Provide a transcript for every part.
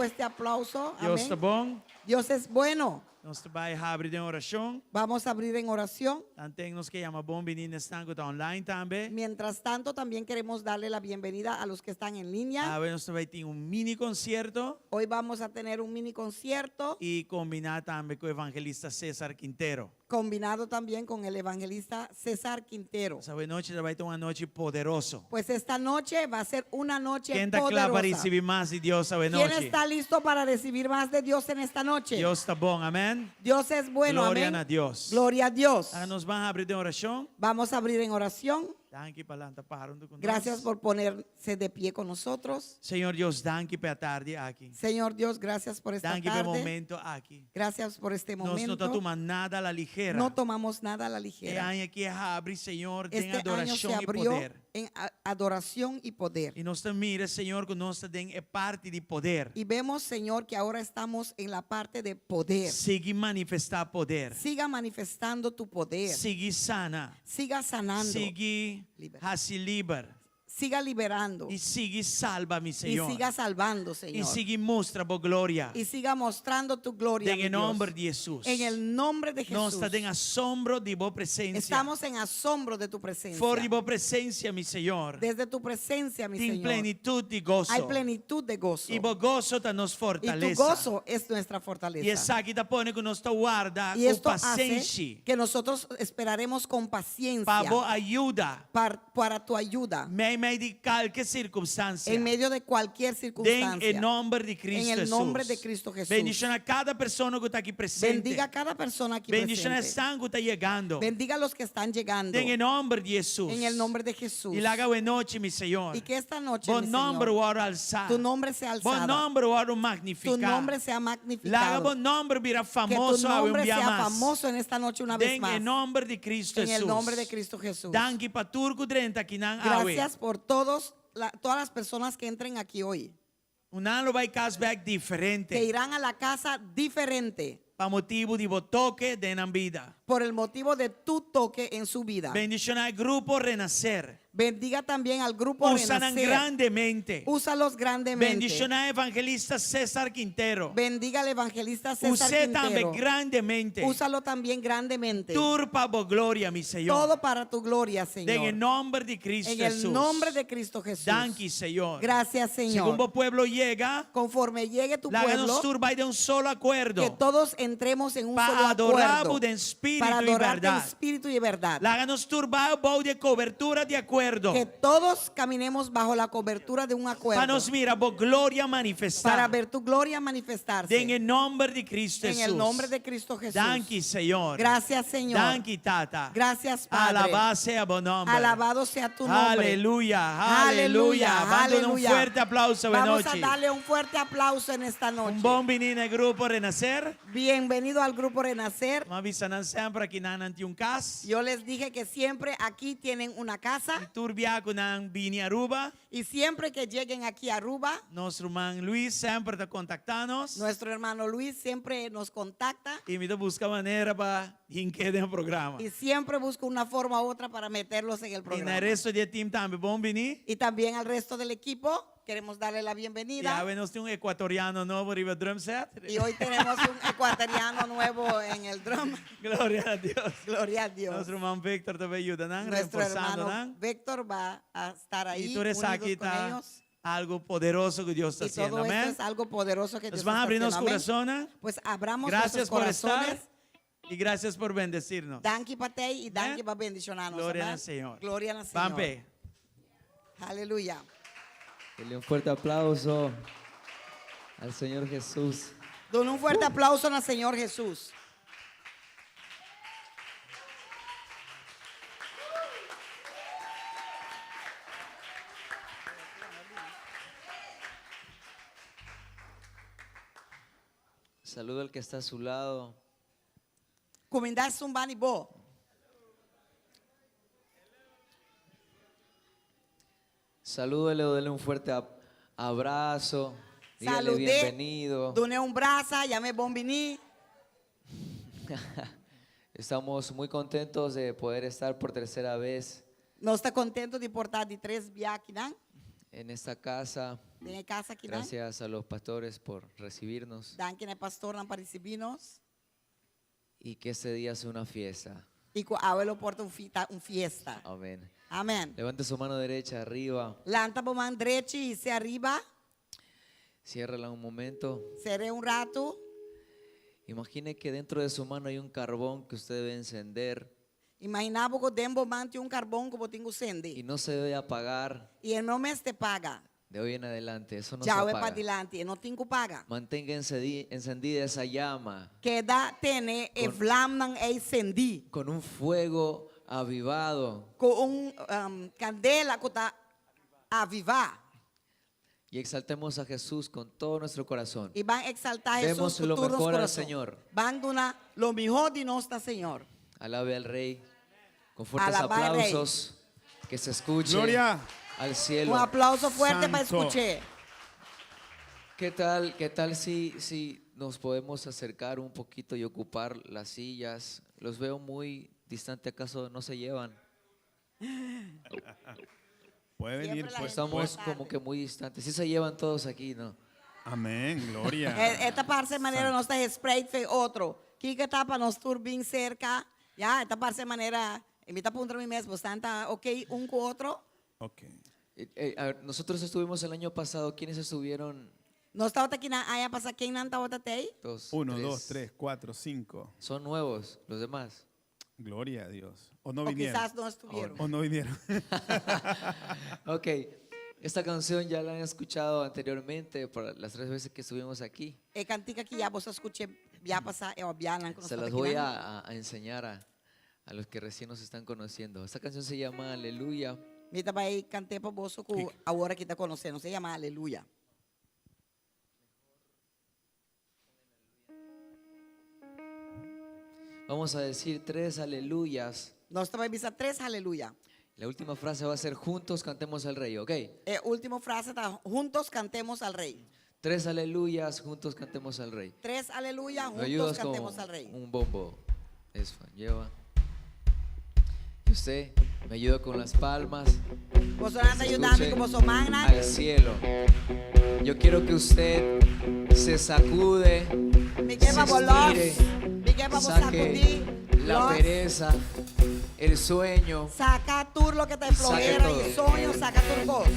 fuerte aplauso. Dios ta Amén. bon. Dios es bueno. Nos ta bai habri den orashon. Vamos a abrir en oración. Tanten nos ke yama bon bini na esnan ku ta online tambe. Mientras tanto, también queremos darle la bienvenida a los que están en línea. Awe nos ta bai tin un mini konsierto. Hoy vamos a tener un mini concierto. I kombiná tambe ku evangelista Cesar Quintero. Combinado también con el evangelista Cesar Quintero. Pues awe nochi ta bai ta un anochi poderoso. Pues esta noche va a ser una noche Ken ta kla pa poderosa. risibí mas di Dios awe ¿Quién nochi? está listo para recibir más de Dios en esta noche? Dios ta bon, amèn. Dios es bueno, Gloria amén. na Dios. Gloria a Dios. Laga nos ban habri den orashon. Vamos a abrir en oración. Danki pa lanta para huntu ku nos. Gracias por ponerse de pie con nosotros. Señor Dios, danki pa e atardi aki. Señor Dios, gracias por esta Danki pa e tarde. momento aki. Gracias por este Nos no ta momento. tuma nada a la ligera. No tomamos nada a la E ligera. aña aki a habri, Señor, den Este año se adorashon i abrió poder. en adoración y poder. I nos ta mira, Señor, ku nos ta den e parti di poder. Y vemos, Señor, que ahora estamos en la parte de poder. Sigui manifestá poder. Siga manifestando tu poder. Sigui sana. Siga sanando. Sigui Libera. hasi liber. Siga liberando. I sigui salba, mi Y Señor. siga salvando, I Señor. sigui mustra bo gloria. Y siga mostrando tu gloria. Den mi e Dios. nomber di Hesus. En el nombre de Nos Jesús. ta den asombro di bo presencia. Estamos en asombro de tu presencia. For di bo presencia, mi Señor. Desde tu presencia, mi Tin Señor. plenitud di goso. Hay plenitud de gozo. I bo goso ta nos Y tu fortalesa. gozo es nuestra fortaleza. I esaki ta pone ku nos ta warda Y ku esto hace pasenshi que nosotros esperaremos con paciencia pa bo ayuda para tu ayuda meimei di kalke sirkunstansia. en medio de cualquier Den circunstancia. e nomber di Cristo En el nombre Hesus. de Cristo Jesús. Bendiciona cada persona ku ta aki presente. Bendiga a cada persona aquí Bendiciona presente. esnan ku ta yegando. Bendiga a los que están llegando. Den e nomber di Hesus. En el nombre de Jesús. I laga awe nochi, mi Señor. Y que esta noche, Bo mi nomber Señor, wòrdu alsá. tu nombre sea Bo alzado. nomber wòrdu magnifiká. Tu nombre sea magnificado. Laga bo nomber bira Que tu famoso awe un nombre bia sea mas. famoso en esta noche una vez Den e más. nomber di Cristo En el Hesus. nombre de Cristo Jesús. Danki pa tur ku drenta akinan awe. Gracias por todos, la, todas las personas que entren aquí hoy. Un nan lo bai kas bek diferente. Que irán a la casa diferente. Pa motibu di bo toke den nan bida. Por el motivo de tu toque en su vida. Bendishoná e grupo Renacer. Bendiga también al grupo Usa nan Renacer. grandemente. Úsalos grandemente. Bendishoná evangelista César Quintero. Bendiga al evangelista César Us'é tambe Quintero. grandemente. Úsalo también grandemente. Tur pa bo gloria, mi Señor. Todo para tu gloria, Den e Señor. nomber di Cristo En el Jesús. nombre de Cristo Jesús. Danki, Señor. Gracias, Señor. Segun bo pueblo yega, Conforme llegue tu laga pueblo, nos tur bai den un solo akuerdo. que todos entremos en un Pa solo adorá acuerdo. bo den spiritu Para i adorarte en bèrdat. espíritu y verdad. Laga nos tur bai bou di e kobertura di akuerdo. Que todos caminemos bajo la cobertura de un acuerdo. Pa nos mira bo gloria manifestá. Para ver tu gloria manifestarse. Den e nomber di Cristo En Jesús. el nombre de Cristo Jesús. Danki, Señor. Gracias, Señor. Danki, Tata. Gracias, Padre. Alabá sea bo nomber. Alabado sea tu nombre. Aleluya, aleluya. Ban duna un aleluya. fuerte aplauso awe Vamos a nochi. darle un fuerte aplauso en esta noche. Un bon bini na e grupo Renacer. Bienvenido al grupo Renacer. M'a bisa nan semper aki nan nan tin un kas. Yo les dije que siempre aquí tienen una casa. I tur bia ku nan bini Aruba. Y siempre que lleguen aquí a Aruba. Nos ruman Luis semper ta kontaktá nos. Nuestro hermano Luis siempre nos contacta. I mi ta buska manera pa hink'é den e programa. Y siempre busco una forma u otra para meterlos en el I na programa. e resto di e team tambe bon bini. Y también al resto del equipo. Queremos darle la bienvenida. Y awe nos tin un ecuatoriano nobo riba drum set. Y hoy tenemos un ecuatoriano nuevo en el drum. Gloria a Dios. Gloria a Dios. Nos ruman Victor ta bay yuda nan, Nuestro reforzando hermano nan. Victor va a estar ahí Y tur esaki unidos con ta ellos. algo poderoso cu Dios ta Y haciendo. todo esto Amén. es algo poderoso que Nos Dios van a está abrir nos haciendo. Amén. corazones. Pues abramos Gracias nuestros por estar corazones. y gracias por bendecirnos. Danki pa tei y danki Amén. pa bendicionarnos. Gloria Amén. al Señor. Gloria al Señor. Pampe. Aleluya. Dele un fuerte aplauso al Señor Jesús. Duna un fuerte aplauso na Señor Jesús. Saluda al que está a su lado. Kumindá esun bani bo. Salúdele o dele un fuerte abrazo. Dígale Salud'é, bienvenido. dun'é un brasa, yam'é bon biní. Estamos muy contentos de poder estar por tercera vez Nos ta contento di por ta di tres bia akinan. en esta casa. Den e kas aki nan. Gracias a los pastores por recibirnos Danki na e pastornan pa risibí nos. y que este día sea una fiesta. I ku awe lo por ta un fita, un fiesta. Amén. Amèn. Levante su mano derecha arriba, Lanta bo man drechi i hise ariba. ciérrala un momento. Ser'é un ratu. Imagine que dentro de su mano hay un carbón que usted debe encender Imaginá bo ku den bo man tin un karbon ku bo tin ku y sende. no se debe apagar I e no mester paga. de hoy en adelante. Eso no se Djawe apaga. padilanti, e no tin ku paga. Mantenga encendida esa llama Keda tene e Con- vlamnan ei sendí. con un fuego avivado Ku un kandela ku ta avivá. y exaltemos a Jesús con todo nuestro corazón. I ban eksaltá Hesus Demos ku lo tur nos mejor al kurason. Señor. Ban duna lo mihó di nos na Señor. Alabe al Rey con fuertes Alabá e Rey. aplausos que se escuche Gloria. al cielo. Un aplauso fuerte pa Santo. skuch'é. ¿Qué tal, qué tal si, si nos podemos acercar un poquito y ocupar las sillas? Los veo muy distante, ¿acaso no se llevan? Puede Siempre venir. la Pues, gente Estamos tarde. como que muy distantes. Sí se llevan todos aquí, ¿no? Amén, gloria. E, e ta parse manera nos ta gespreid fe otro. Kiko ta pa nos tur bin serka? Ya, e ta parse manera, i mi ta puntra mi mes, bosnan ta ok un ku otro? Ok. A ver, nosotros estuvimos el año pasado. ¿Quiénes estuvieron? Nos tabata aki nan aña pasá, ken nan tabata tei? Dos, Uno, tres. dos, tres, cuatro, cinco. Son nuevos los demás. Gloria a Dios. O no O vinieron. kisas no estuvieron. O no vinieron. Ok, esta canción ya la han escuchado anteriormente por las tres veces que estuvimos aquí. E kantika aki ya boso a skuch'é bia pasá e obianan ku nos Se tabata las aki voy nan. a enseñar a los que recién nos están conociendo. Esta canción se llama Aleluya. Mi ta bai kant'é pa boso ku awor aki ta konosé nos. E yama Aleluya. Vamos a decir tres aleluyas. Nos ta bai bisa tres aleluya. La última frase va a ser juntos cantemos al rey, ¿ok? E último frase ta juntos cantemos al rey. Tres aleluyas, juntos cantemos al rey. Tres aleluya, Me juntos ayudas con cantemos al rey. un bombo. Eso, lleva. Y usted me ayuda con las palmas. Boso nan ta Se yuda mi escuche ku boso mannan. Al cielo. Yo quiero que usted se sacude, Mi ke se pa bo los. estire, Mi ke pa bo saque sakudí. la Los. pereza, el sueño. Saka tur loke ta e Saque flohera i todo. soño, saka tur kos.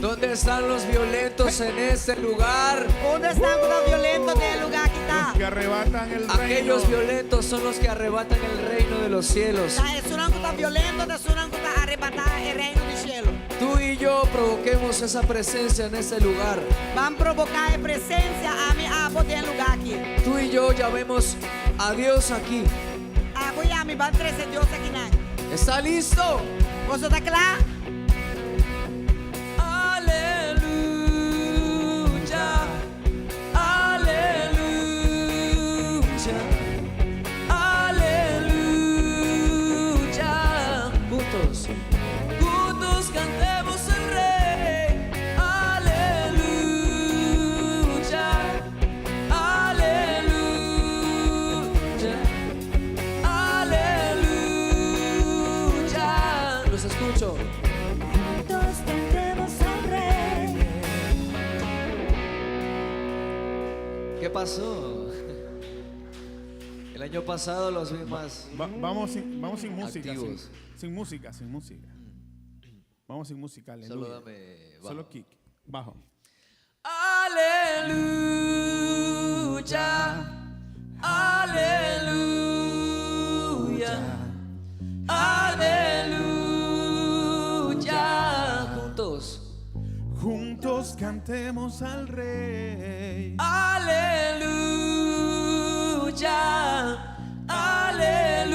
¿Dónde están los violentos en este lugar? Unda esnan ku ta violento den e lugá aki ta? Los que arrebatan el reino. Aquellos violentos son los que arrebatan el reino de los cielos. Ta esunnan ku ta violento ta esunnan ku ta arrebatá e reino di shelu. Tú y yo provoquemos esa presencia en este lugar. Ban provoká e presensia ami abo den e lugá aki. Tú y yo llamemos a Dios aquí. Abo i ami ban trese Dios akinan. ¿Está listo? Boso ta kla? Aleluya, aleluya, aleluya. Juntos, juntos cantemos el Rey. Aleluya, aleluya, aleluya. Los escucho. Juntos cantemos al Rey. ¿Qué pasó? El año pasado los vi más. Va- vamos, sin, vamos sin música. Sin, Activos. sin música, sin música. Vamos sin música, aleluya. Solo dame bajo. Solo kick. Bajo. Aleluya, aleluya, aleluya. Juntos. Juntos cantemos al Rey. Aleluya, aleluya,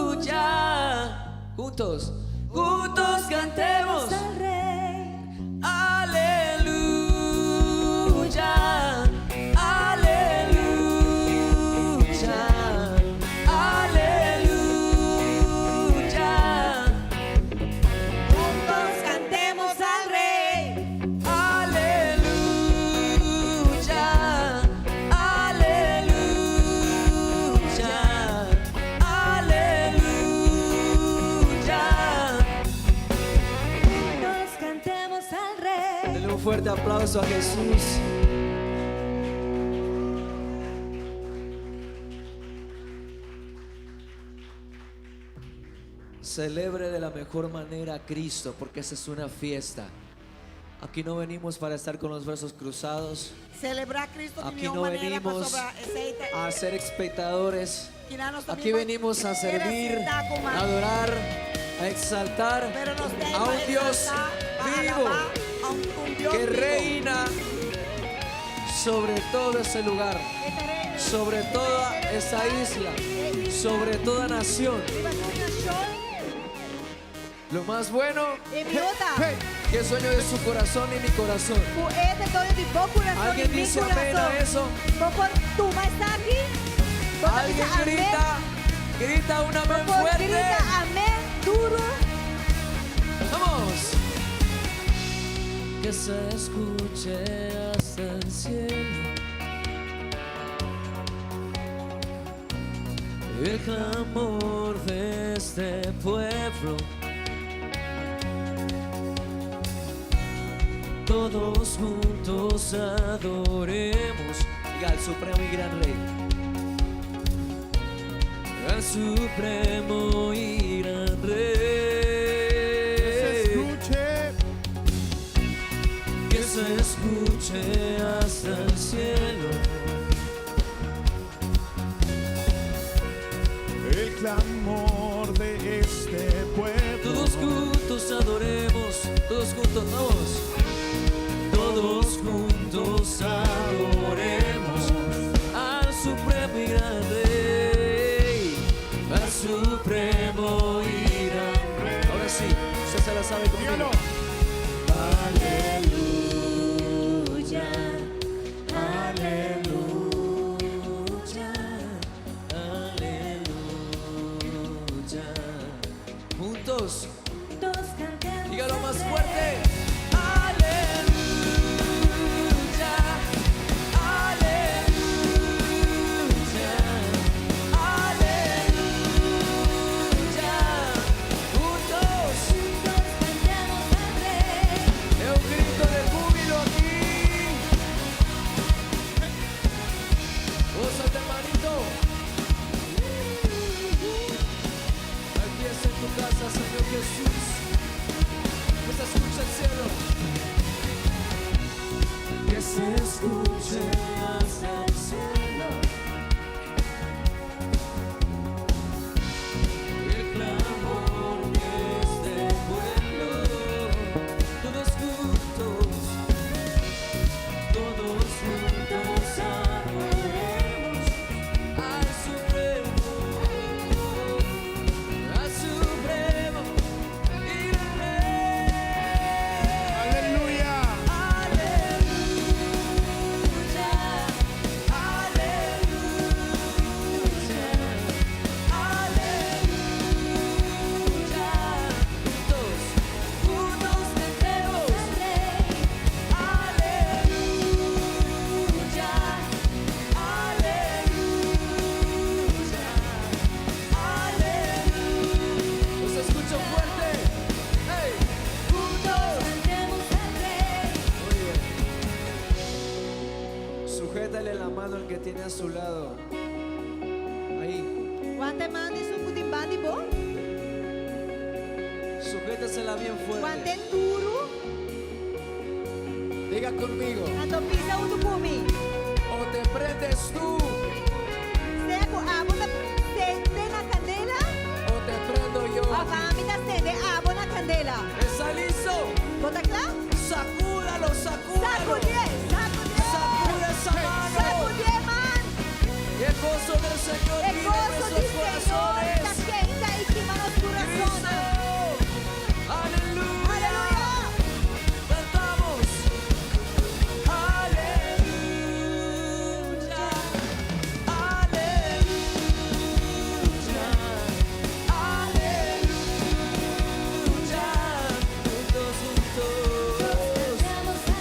aleluya. Juntos, juntos cantemos. Al Rey. Aleluya, aleluya, aleluya. Juntos cantemos al Rey. Aleluya, aleluya, aleluya. fuerte aplauso a Jesús. Celebre de la mejor manera a Cristo, porque esta es una fiesta. Aquí no venimos para estar con los brazos cruzados. Selebrá Kristu di Aquí mihó no manera venimos pasobra esei ta a ser espectadores. Kina nos Aquí venimos a servir, a adorar, a exaltar Pero nos a un Dios vivo que reina sobre todo ese lugar, sobre toda esa isla, sobre toda nación. Riba tur nashon. Lo más bueno E mihó ta. que es dueño de su corazón y mi corazón. Ku e ta doño di bo kurason i ¿Alguien mi dice amén a kurason. eso? Bo por tuma esaki. Bo ta ¿Alguien bisa amén. grita? Grita un amén Bo por fuerte. grita amén duru. Vamos. Que se escuche hasta el cielo. El clamor de este pueblo. Todos juntos adoremos. Diga al Supremo y Gran Rey. Al Supremo y Gran Que se Rey. escuche. Que se escuche hasta el cielo. El clamor de este pueblo. Todos juntos adoremos, todos juntos, vamos. Todos juntos adoremos al Supremo y Gran Rey, al Supremo y Gran Rey. Ahora sí, usted se la sabe conmigo. Dígalo. Aleluya, aleluya, Aleluya. Juntos, Juntos cantemos dígalo al más Rey. fuerte. Aleluya, aleluya, aleluya. Juntos, Juntos cantemos al Rey. es un grito de júbilo aquí. Gózate, hermanito. Hay fiesta en tu casa, Señor Jesús. Que se escuche el cielo. Que se escuche hasta el cielo. El clamor de este pueblo. Todos juntos, todos juntos adoremos al Supremo, al Supremo y Gran Rey. Aleluya. Aleluya, aleluya, aleluya. Juntos, juntos cantemos. Al Rey. Aleluya, aleluya, aleluya. Los escucho fuerte. ¡Hey! Juntos. Cantemos al Rey. Muy bien. Sujétale la mano al que tiene a su lado. Ahí. Wanta man di esun ku tin band'i bo? Sujétasela bien fuerte. Want'é duru? Diga conmigo. Anto bisa huntu ku mi. O te prendes tú Sea ku abo ta sende na kandela? o te prendo yo. Òf ami ta sende abo na kandela. ¿Está listo? Bo ta kla? Sacúdalo, sacúdalo. Sakudí, sakudí. Sacude esa mano. Sakudí, man. El gozo del Señor E vive en goso nuestros di Señor corazones. ta keinta i kima nos kurason. Cristo. Aleluya. Aleluya. Cantamos. Aleluya. Aleluya. Aleluya. Juntos, juntos.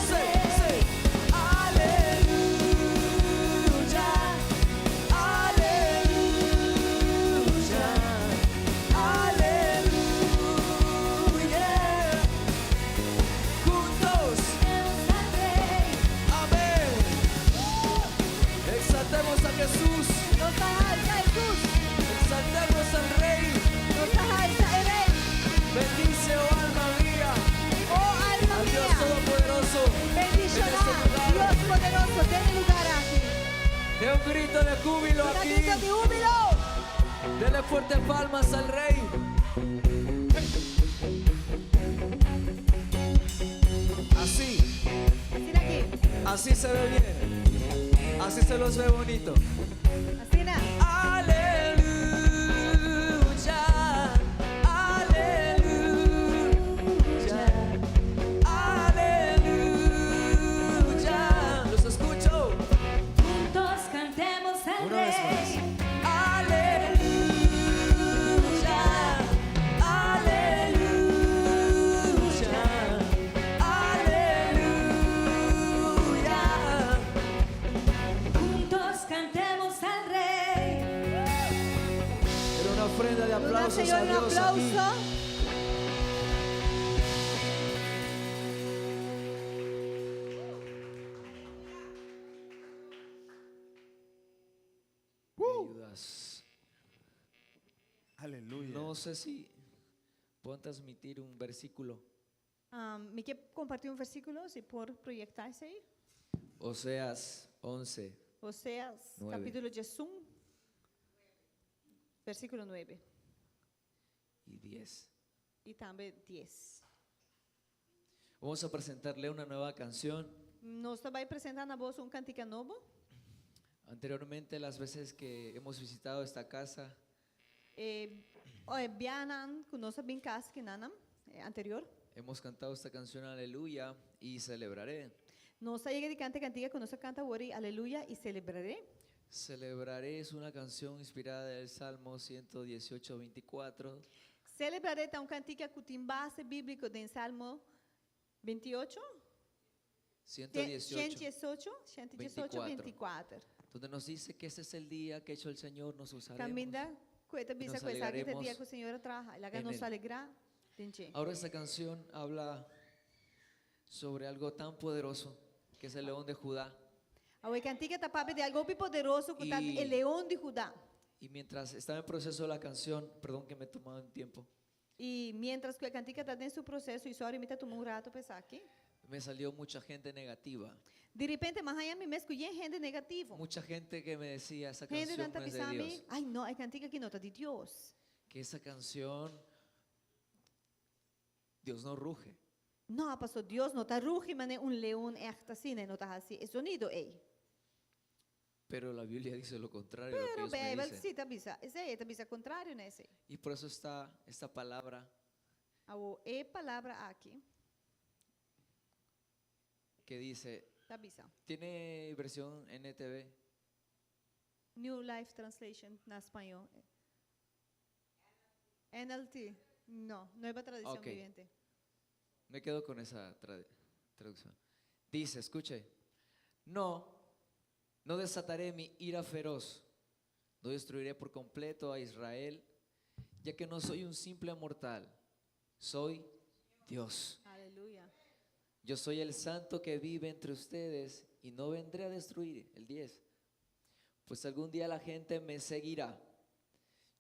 Sí, sí. Aleluya. Aleluya. grito de júbilo Duna aquí. grito di húbilo. Dele fuertes palmas al rey. Así, Asina aki. así se ve bien. Así se los ve bonito. Asina. Aleluya, aleluya, aleluya. Los escucho. Juntos cantemos al Una vez más. Rey. Aleluya, aleluya, aleluya. Juntos cantemos al Rey. Era una ofrenda de Duna aplausos Señor a un Dios aquí. aplauso. Me ayudas. Aleluya. No sé si puedo transmitir un versículo. Mi ke kompartí un versíkulo, si por proyektá esei. Oseas 11. Oseas, 9. kapítulo 11, versíkulo 9 y 10. i tambe 10. Vamos a presentarle una nueva canción. Nos ta bai presentá na boso un kantika nobo. Anteriormente, las veces que hemos visitado esta casa, E biahanan ku nos a bin kas akinan, anterior. hemos cantado esta canción Aleluya y celebraré. Nos a yega di kanta e kantika ku nos a kanta awor, Aleluya i selebraré. Celebraré es una canción inspirada del Salmo 118, 24. Selebraré ta un kantika ku tin base bíbliko den Salmo 28, 118, 118, 118, 24. 24. Donde nos dice que este es el día que ha hecho el Señor, nos gozaremos. Kaminda, ku e ta bisa Nos ku esaki ta alegraremos dia ku Señor a traha, laga en nos él. alegrá den dje. Ahora esta canción habla sobre algo tan poderoso que es el león de Judá. Awor e kantika ta papia di algu hopi poderoso ku ta e leon di Judá. Y mientras estaba en proceso la canción, perdón que me he tomado un tiempo, I mientras ku e kantika ta den su proseso, i sorry, mi ta tuma un ratu pa esaki. Me salió mucha gente negativa. Di repente, m'a haña mi mes ku yen hende negativo. Mucha gente que me decía, esa Hende canción nan ta no es de bisa mi, Dios. ai no, e kantika aki no ta di Dios. Que esa canción, Dios no ruge. No, paso Dios no ta rugi manera un leon ègt asina, e no ta hasi e sonido ei. Pero la Biblia dice lo contrario de lo que Pero ellos me Bijbel dicen. sí ta bisa esei, ta bisa kontrario na esei. Y por eso está esta palabra Awor e palabra aki que dice, ta bisa. ¿tiene versión NTV? New Life Translation na spañó. NLT. No, Nueva Traducción Ok. Viviente. Me quedo con esa traducción. Dice, escuche, no, no desataré mi ira feroz, no destruiré por completo a Israel, ya que no soy un simple mortal, soy Dios. Aleluya. Yo soy el santo que vive entre ustedes y no vendré a destruir. El 10. Pues algún día la gente me seguirá.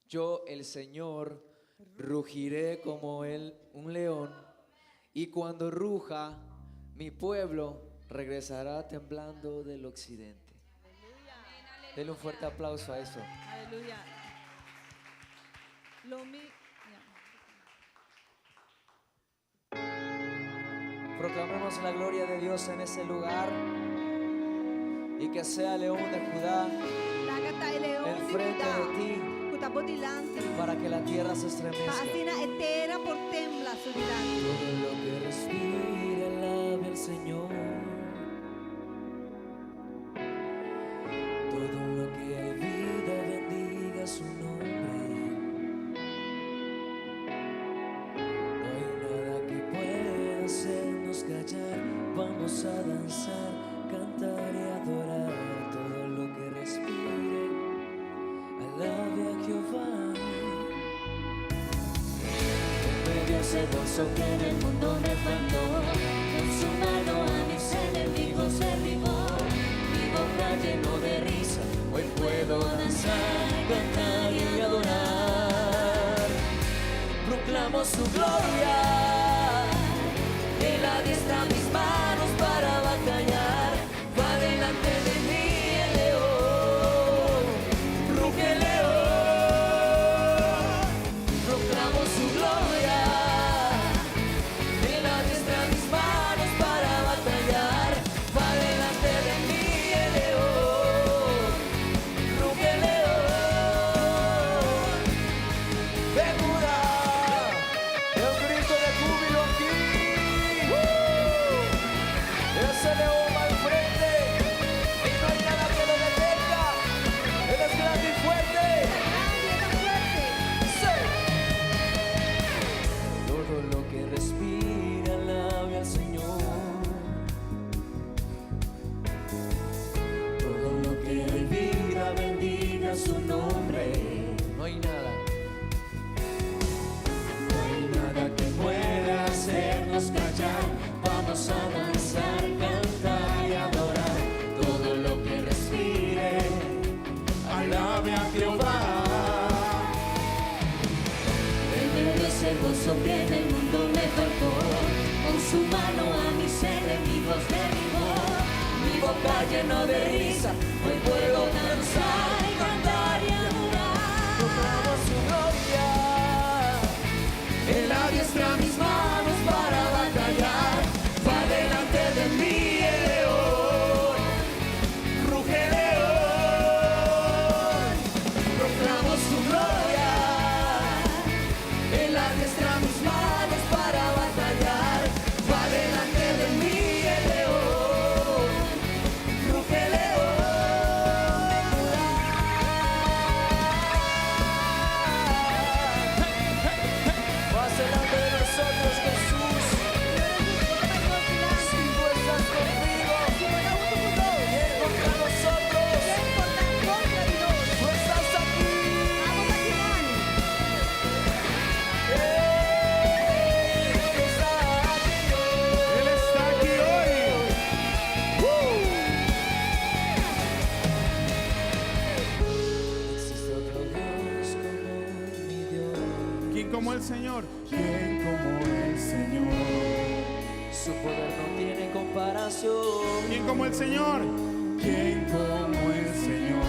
Yo, el Señor, rugiré como un león, y cuando ruja, mi pueblo regresará temblando del occidente. Denle un fuerte aplauso a eso. Aleluya. Lo mi, ya. Proclamemos la gloria de Dios en ese lugar y que sea el león de Judá Laga ta e leon di enfrente Judá. de ti Ku ta bo dilanti. para que la tierra se Pa estremezca. asina e tera por tembla su dilanti. Todo lo que respira alabe al Señor. Todo lo que hay vida bendiga su nombre. No hay nada que pueda hacernos callar. Vamos a danzar, cantar y adorar. Todo lo que respire, alabe a Jehová. Me dio ese gozo que en el mundo me faltó. Con su mano a mis enemigos derribó. Mi boca llenó de risa. Hoy puedo danzar, cantar y adorar. Proclamo su gloria. Él adiestra mis manos para batallar. Va delante de mí el león. Proclamo su gloria. Él adiestra mis manos para batallar. Va delante de mí el león. Ruge el león. De Judá. Un grito de júbilo aquí. Ese león va al frente y no hay nada que lo detenga. Él es grande y fuerte. Sí. Todo lo que respira alabe al Señor. Todo lo que hay vida bendiga su nombre. No hay nada. No hay nada que pueda hacernos callar. Vamos a danzar, cantar y adorar. Todo lo que respire, Alabe a Jehová. Él me dio ese gozo que en el mundo me faltó. Con su mano a mis enemigos derribó. Mi boca lleno de risa, hoy puedo danzar, cantar y adorar. Proclamo su gloria. Él adiestra mis manos para batallar. Va delante de mí el león. Ruge el león. Proclamo su gloria. Él adiestra mis manos para batallar. Va delante de mí el león. Ruge el león. Vas delante de nosotros, Jesús. Si tú estás conmigo, ¿quién contra nosotros? Tú estás aquí. Él está aquí hoy. Él está aquí hoy. Existe otro Dios como mi Dios. ¿Quién como el Señor? ¿Quién como el Señor? Su poder no tiene comparación. ¿Quién como el Señor? ¿Quién como el Señor?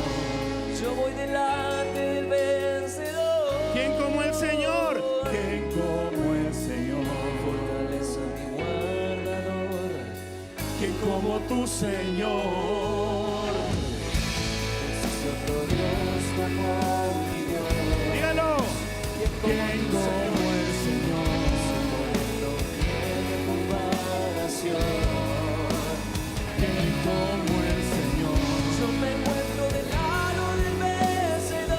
Yo voy delante del vencedor. ¿Quién como el Señor? ¿Quién como el Señor? Fortaleza mi guardador. ¿Quién como tu Señor? Existe otro Dios como mi Dios. Dígalo. ¿Quién ¿Quién como tu como el Señor? Su poder no tiene comparación. ¿Quién como el Señor? Yo me encuentro del lado del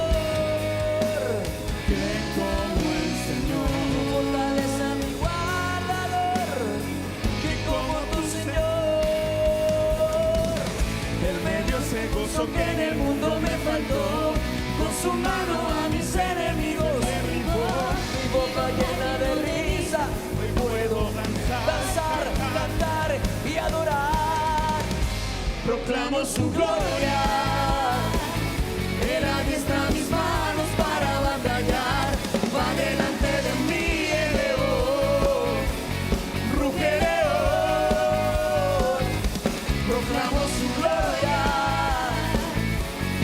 vencedor. ¿Quién como el Señor? Tu fortaleza mi guardador. ¿Quién Como tu Señor. Él me dio ese gozo Gozo que en el mundo me faltó. Con su mano a mis enemigos derribó. Mi boca llena de risa. Hoy puedo danzar, cantar y adorar. Proclamo su gloria. Él adiestra mis manos para batallar. Va delante de mí el león. Ruge el león. Proclamo su gloria.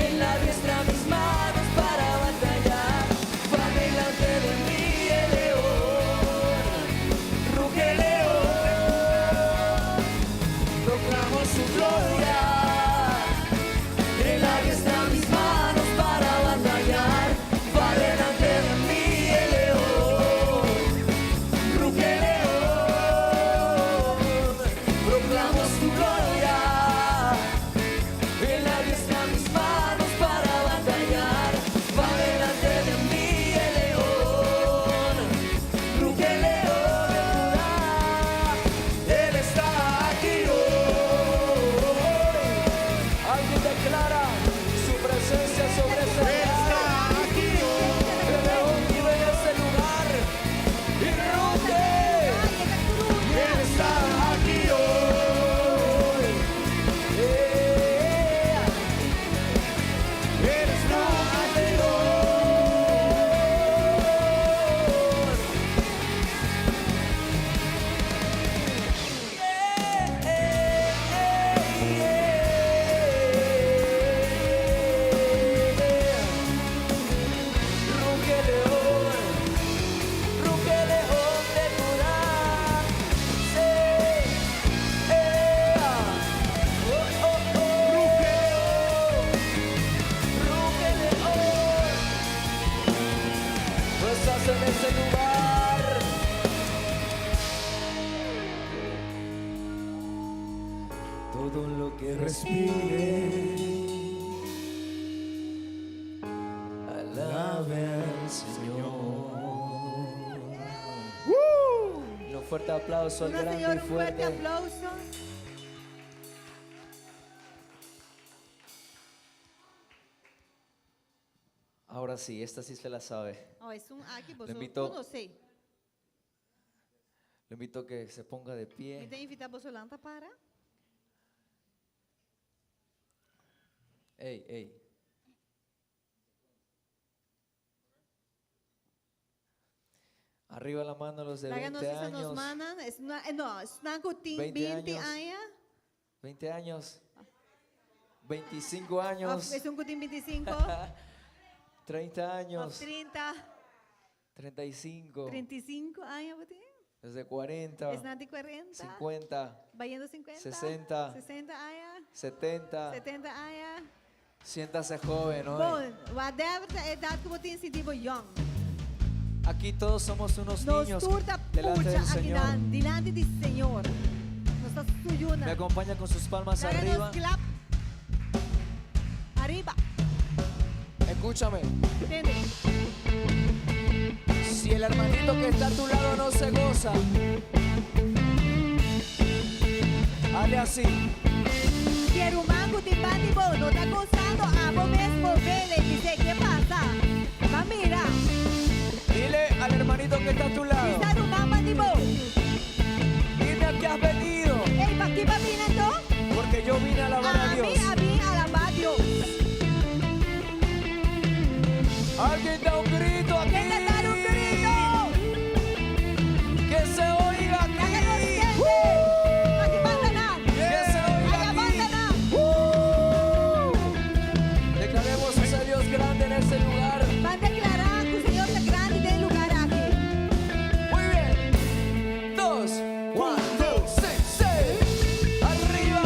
Él adiestra mis manos para batallar. Va delante de mí el león. Ruge el león. Proclamo su gloria. aplauso en este lugar. Todo lo que respire, alabe al Señor. Un fuerte aplauso al Duna grande Señor y un fuerte fuerte. aplouso. Ahora sí, esta sí se la sabe. Oh, esun aki Lo boso invito- konosé. Lo invito a que se ponga de Mi pie. ta invitá boso lanta para. Ey, ey. Arriba la mano los de Laga nos 20 bisa nos años. mannan, esnan, no, esnan ku tin 20 20 años. aña. 20 años. 25 años. Esun ku tin 25. 30 Of años. 30. 35. 35 aña bo tin. Los de 40. Esnan di 40. 50. Bayendo 50. 60. 60 aña. 70. 70 aña. Siéntase joven hoy. Bon, whatever ta edat ku bo tin, sinti bo young. Aquí todos somos unos Nos niños tur ta delante pucha del Señor. akinan, dilanti di Señor. Nos ta su yunan. Me acompaña con sus palmas Laga nos arriba. klap. Ariba. Escúchame. Tende. Si el hermanito que está a tu lado no se goza, hazle así. Si e ruman ku tin band'i bo no ta gosando, abo mes movele i bis'é, Ke pasa? Ban mira. Dile al hermanito que está a tu lado. Bisa ruman band'i bo. Dime a qué has venido. Ei, pa ki b'a bini anto? Porque yo vine a alabar a Ami Dios. a bin alabá Dios. Alguien da un grito aquí. Ken ta dar un grito? Que se oiga aquí. Laga nos tende. Aki banda nan. Que se oiga Aya aquí. banda nan. Declaremos ese Dios grande en este lugar. Ban deklará ku Señor ta grandi den e lugar aki. Muy bien. Dos, one, two, six, seis. Arriba.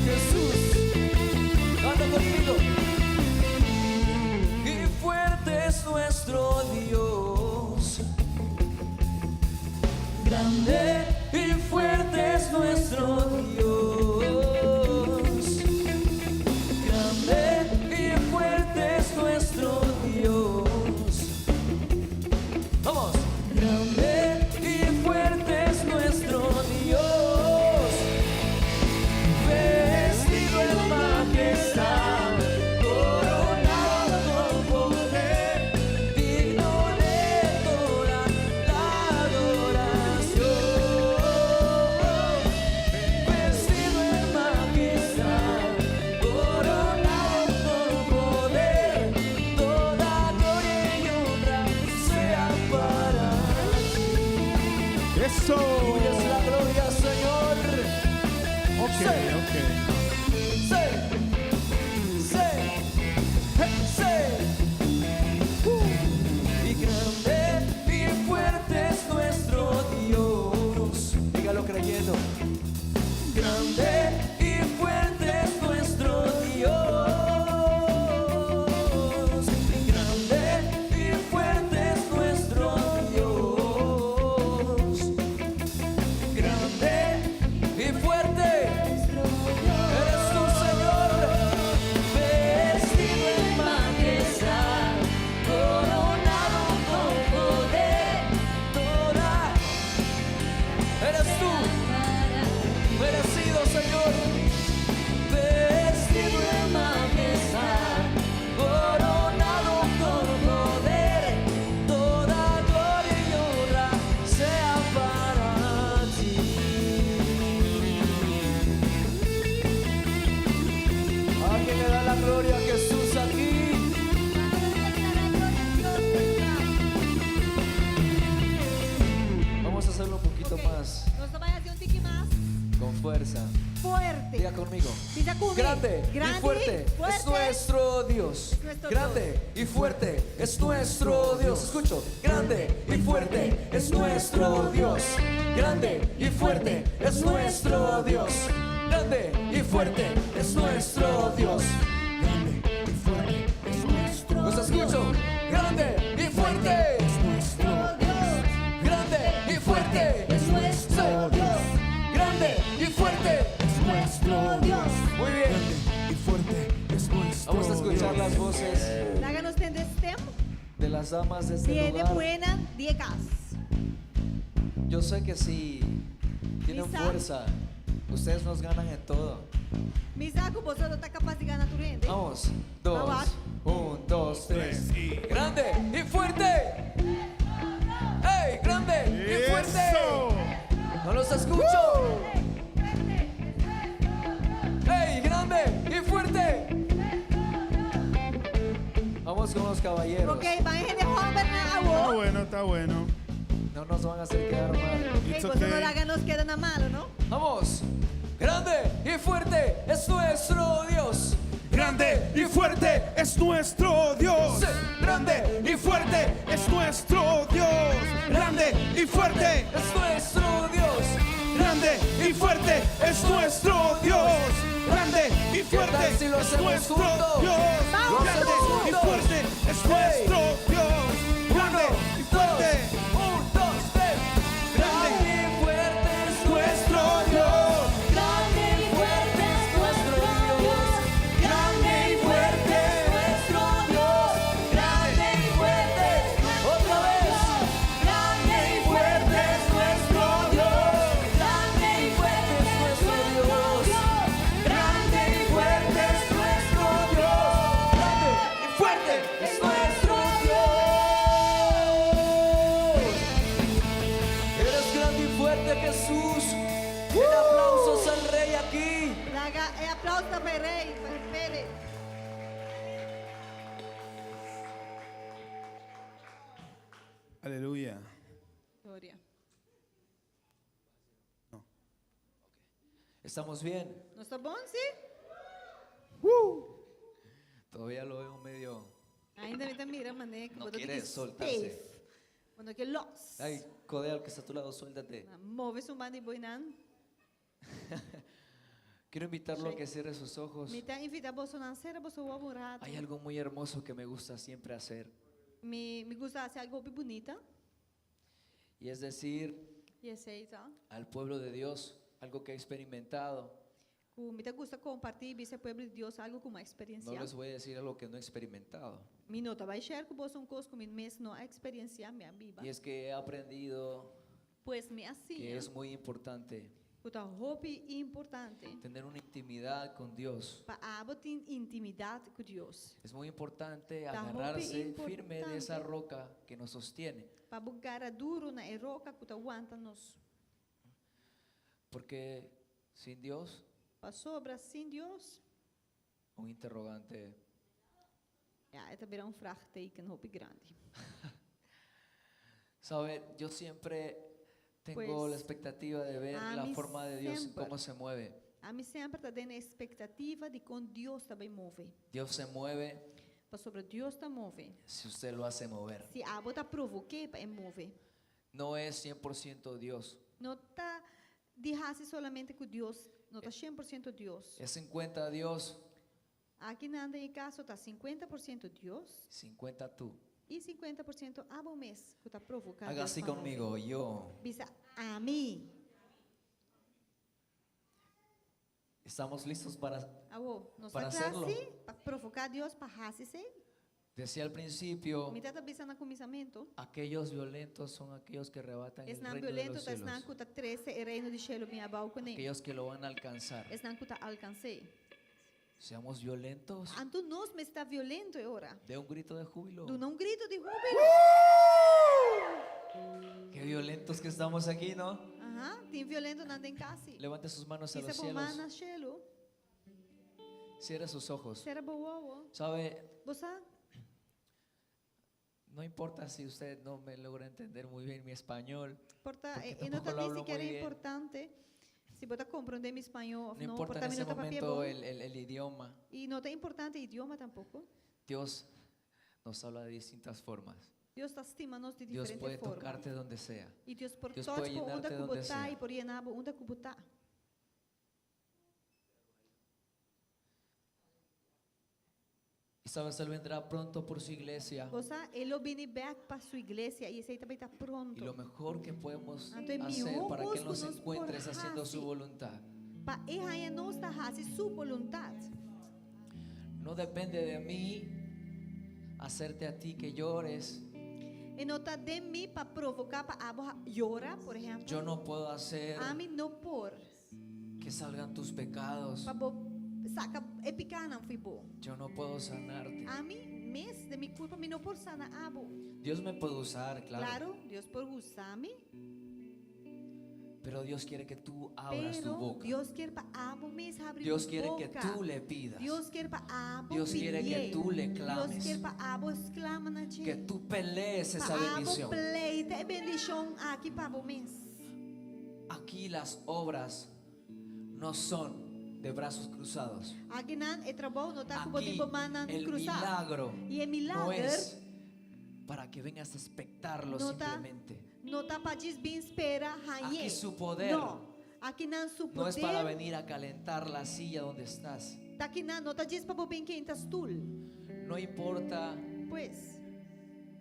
Jesús, canta conmigo. Y fuerte es nuestro Dios. Grande y fuerte es nuestro Dios. Grande y fuerte es nuestro Dios. Vamos. Grande y fuerte es nuestro Dios. Vestido en majestad, coronado con poder, digno de toda la adoración. Vestido en majestad, coronado con poder, toda gloria y honra sea para ti. Eso! Tuya es la gloria, Señor. Ok, Sí. ok. Sí. Sí. Sí. Y grande y fuerte es nuestro Dios. Dígalo creyendo. Grande y fuerte es nuestro Dios. Grande y fuerte es nuestro Dios. Grande y fuerte eres tú, Señor. Vestido en majestad, coronado con poder, toda eres tú, merecido, Señor. Vestido en majestad, coronado con poder, toda gloria y honra sea para ti. Alguien le da la gloria a Jesús aquí. Vamos a hacerlo un poquito Ok, más Nos ta bai hasi un tiki mas con fuerza. fuerte. Diga conmigo. Bisa ku mi. Grande, Grande y fuerte, fuerte es nuestro Dios. Es nuestro Grande y fuerte es nuestro Dios. Escucho. Grande y fuerte es nuestro Dios. Grande y fuerte es nuestro Dios. Grande y fuerte es nuestro Dios. Grande y fuerte es nuestro Los escucho. Grande y fuerte. Es nuestro Dios. Grande y fuerte Es nuestro Dios. Grande y fuerte. Es nuestro Dios. Muy bien. Grande y fuerte es nuestro Vamos a escuchar Dios. las voces Laga nos tende stem. de las damas de este Di hende lugar. muhénan di e kas. Yo sé que si tienen Mi sa. fuerza, ustedes nos ganan en todo. Mi sa ku boso lo ta kapas di gana tur hende. Vamos, dos, Vamos. un, dos, tres. Tres y- Grande y fuerte. ¡Ey, grande y fuerte! ¡Eso! No los escucho. ¡Ey, grande y fuerte! Vamos con los caballeros. Ok, ban hende hòmbernan Está awor. bueno, está bueno. No nos van a hacer quedar mal. Ok, It's boso no okay. laga nos keda na malu, no? Vamos. Grande y fuerte es nuestro Dios. Grande y fuerte es nuestro Dios. Sí. Grande y fuerte es nuestro Dios. Grande y fuerte. Es nuestro Dios. Grande y fuerte es nuestro Dios. Grande y ¿Qué tal fuerte si lo es hacemos nuestro juntos? Dios. Vamos. Grande y Juntos. fuerte es nuestro Dios. Grande y fuerte Un, dos, tres. Grande y fuerte es nuestro Dios. Grande y fuerte es nuestro Dios. Grande y fuerte. Nuestro Dios. Grande y fuerte. Otra vez. Grande y fuerte es nuestro Dios. Grande y fuerte es nuestro Dios. Grande y fuerte es nuestro Dios. Grande y fuerte es nuestro Dios. Eres grande y fuerte, Jesús. El aplausos al Rey aquí. Laga e aplauso pa e Rei, pa Pele. Aleluya. Gloria. ¿Estamos bien? Nos ta bon, si? Todavía lo veo medio. Ainda mi ta mira, mané, No quiere soltarse. Bo no ke los. Ay, codea al que está a tu lado, suéltate. Move esun banda di bo einan. Quiero invitarlo a que cierre sus ojos. Mi ta invitá boso na sera boso wowo un ratu. Hay algo muy hermoso que me gusta siempre hacer. Mi mi gusta hasi algu bunita. Y es decir I esei ta. al pueblo de Dios algo que he experimentado. Ku mi ta gusta kompartí bisa pueblo di Dios algu ku m'a No eksperensiá. les voy a decir algo que no he experimentado. Mi no ta bai share ku boso un kos ku mi mes no a eksperensiá, mi a biba. Y es que he aprendido Pues mi a siña que es muy importante ku ta hopi importante tener una intimidad con Dios. pa abo tin intimidat ku Dios. Es muy importante Ta hopi agarrarse firme de esa importante. roca que nos sostiene. Pa bo gara duru na e roka ku ta wanta nos. Porque sin Dios, Pasobra sin Dios, un interrogante. Ja, e ta bira un vraagteken hopi grandi. Sabe, yo siempre tengo Pues, la expectativa de ver a la mí forma de Dios, siempre. cómo se mueve. Ami semper ta den ekspektativa di kon Dios ta bai move. Dios se mueve Pasobra Dios ta move. si usted lo hace mover. Si abo ta provok'é pa e move. No es 100% Dios, No ta di hasi solamente ku Dios, no ta 100% Dios. es 50 Dios, Akinan den e kaso ta 50% Dios 50 tú. i 50% abo mes ku ta provoká Haga Dios así pa move. conmigo, yo. Bisa ami. Estamos listos para, Awo, nos Para ta kla hacerlo. si pa provoká Dios pa hasi esei. Decía al principio, Mi tabata bisa na kuminsamentu. aquellos violentos son aquellos que arrebatan el Esnan reino de violento los ta esnan cielos. ku ta trese e reino di shelu bin abou kuné. Aquellos que lo van a alcanzar. Esnan ku ta alkans'é. Seamos violentos. Anto nos mester ta violento e ora. De un grito de júbilo. Duna un grito di húbilo. Qué violentos que estamos aquí, ¿no? Aha, tin violentonan den kas. Levante sus manos a Hisa los bo cielos. man na shelu. Cierra sus ojos. Sera bo wowo. Sabe, Bo sa? no importa si usted no me logra entender muy bien mi español. Por ta, Porque e, e no tampoco ta lo ni hablo muy sikiera bien. importante si bo ta komprondé mi spañó òf No no, importa por ta en mi ese no ta papia momento bon. el, el- el idioma. I no ta importante idioma tampoko. Dios nos habla de distintas formas. Dios ta stima nos di Dios diferente puede forma. tocarte donde sea. I Dios por Dios touch puede bo unda llenarte ku donde bo ta sea. i por yena bo unda ku bo ta. Y sabes, Él vendrá pronto por su iglesia. Bo sa, e lo bini bèk pa su iglesia i esei tambe ta Y lo pronto. mejor que podemos Anto e hacer mihó para que kos Él ku nos nos encuentre por es haciendo su hasi. voluntad. Pa e haña nos ta hasi su boluntat. No depende de mí hacerte a ti que llores. E no ta den mi pa provoká pa abo yora, por ehèmpel. Yo no puedo hacer Ami no por que salgan tus pecados. pa bo saka e pikánan fo'i bo. Yo no puedo sanarte. Ami mes den mi kurpa mi no por sana abo. Dios me puede usar, claro. Claro, Dios por usa mi. Pero Dios quiere que tú abras tu Pero boca. Dios kier pa abo mes habri Dios bo quiere que boka. tú le pidas. Dios kier pa abo Dios quiere que pidié. tú le Dios clames. kier pa abo sklama na dje. Que tú pelees Pa esa abo bendición. pleita e bendishon aki pa bo mes. Aquí las obras no son de brazos cruzados. Akinan e trabou no ta ku bo Aquí tin bo mannan el krusá. milagro I e no milager es para que vengas a espectarlo no ta simplemente. no ta pa djis bin spera hañ'é. Aquí su poder No, akinan su No es para poder venir a calentar la silla donde estás. ta akinan no ta djis pa bo bin keinta stul. No importa Pues,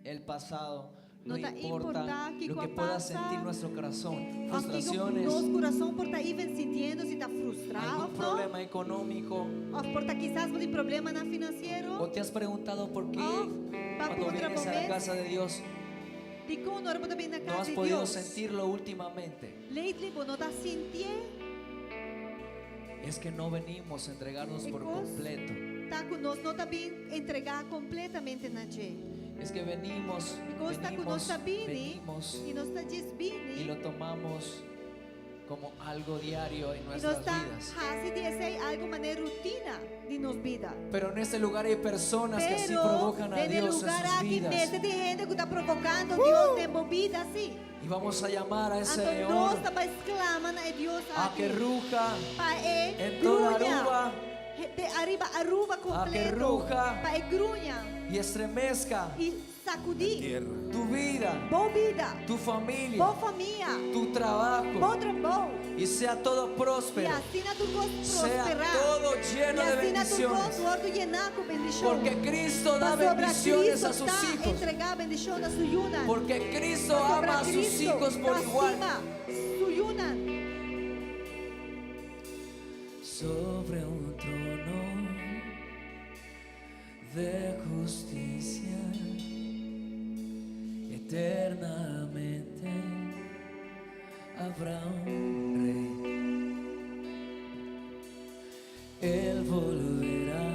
el pasado, no No ta importa importá lo kiko que a pueda pasa, sentir nuestro corazón, òf kiko frustraciones, nos kurason por ta even sintiendo si ta frustrá algún òf no, problema económico. òf por ta kisas bo tin problemanan finansiero, O te has preguntado por qué òf pa cuando puntra vienes bo a la mes casa de Dios dikon ora bo ta bini na no kas has di podido Dios. sentirlo últimamente. Lately bo no ta sintié. Es que no venimos a entregarnos E por kos completo. ta ku nos no ta bin entregá kompletamente na dje. Es que venimos, E kos ta ku nos venimos, ta bini venimos i nos ta djis bini y lo tomamos como algo diario en i nos nuestras ta vidas. hasi di esei algu manera rutina di nos bida. Pero en este lugar hay personas que así Pero provocan a den e Dios en lugar sus aki vidas. mester tin hende ku ta provokando Dios den bo bida si. Y vamos a llamar a ese Anto león nos ta bai sklama na e Dios a aki que ruja pa e en toda gruña. Aruba De ariba Aruba a que kompleto ruja pa e gruña y estremezca i sakudí tu vida, bo bida, tu familia, bo famia, tu trabajo bo trabou y sea todo i próspero, asina tur kos sea prosperá. todo I lleno de asina tur kos bendiciones. wòrdu yená ku bendishon. Porque Cristo da Pasobra bendiciones Cristo a sus ta hijos. entregá bendishon na su yunan. Porque Cristo Pasobra ama a sus Cristo hijos por ta igual. stima su yunan. Sobre un trono de justicia eternamente habrá un rey. Él volverá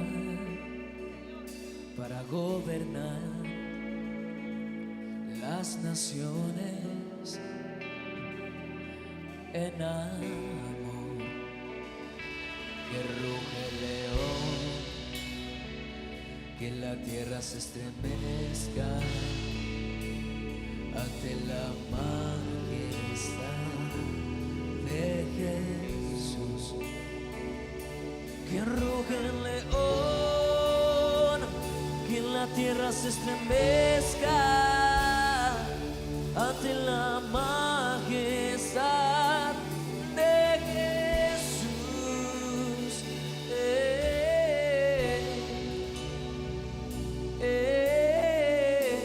para gobernar las naciones en amor. Que ruge el león, que la tierra se estremezca ante la majestad de Jesús. Que ruge el león, que la tierra se estremezca ante la majestad de Jesús. Eh, eh.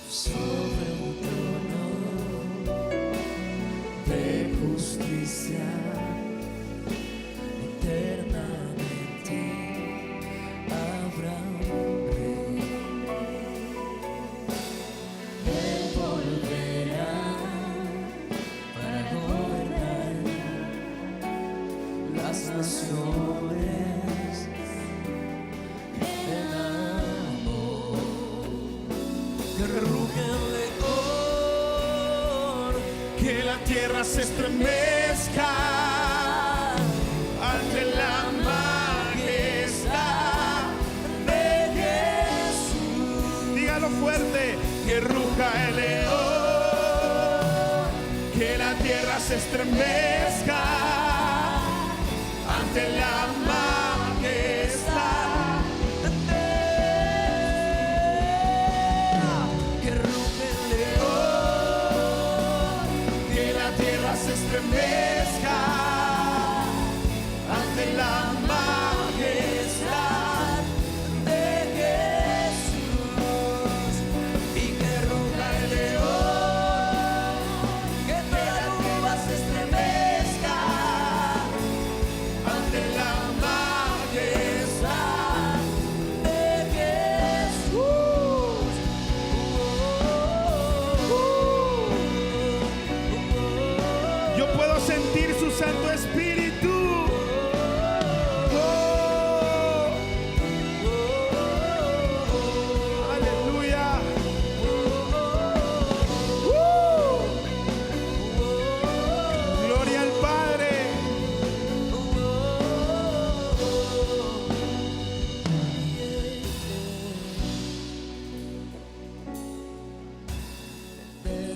Sobre un trono de justicia eternamente habrá un rey. Él volverá para gobernar las naciones en amor. Que ruge el león, que la tierra se estremezca ante la majestad de Jesús. Dígalo fuerte, que ruja el león, que la tierra se estremezca ante la majestad que ruge el león.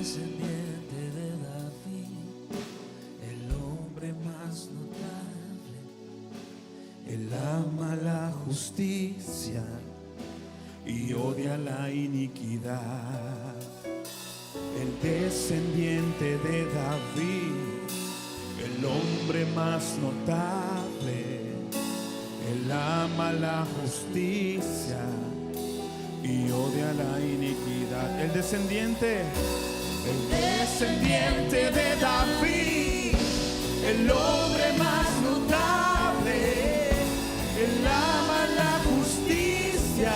Descendiente de David, el hombre más notable. Él ama la justicia y odia la iniquidad. El descendiente de David, el hombre más notable. Él ama la justicia y odia la iniquidad. El descendiente de David, el hombre más notable. Él ama la justicia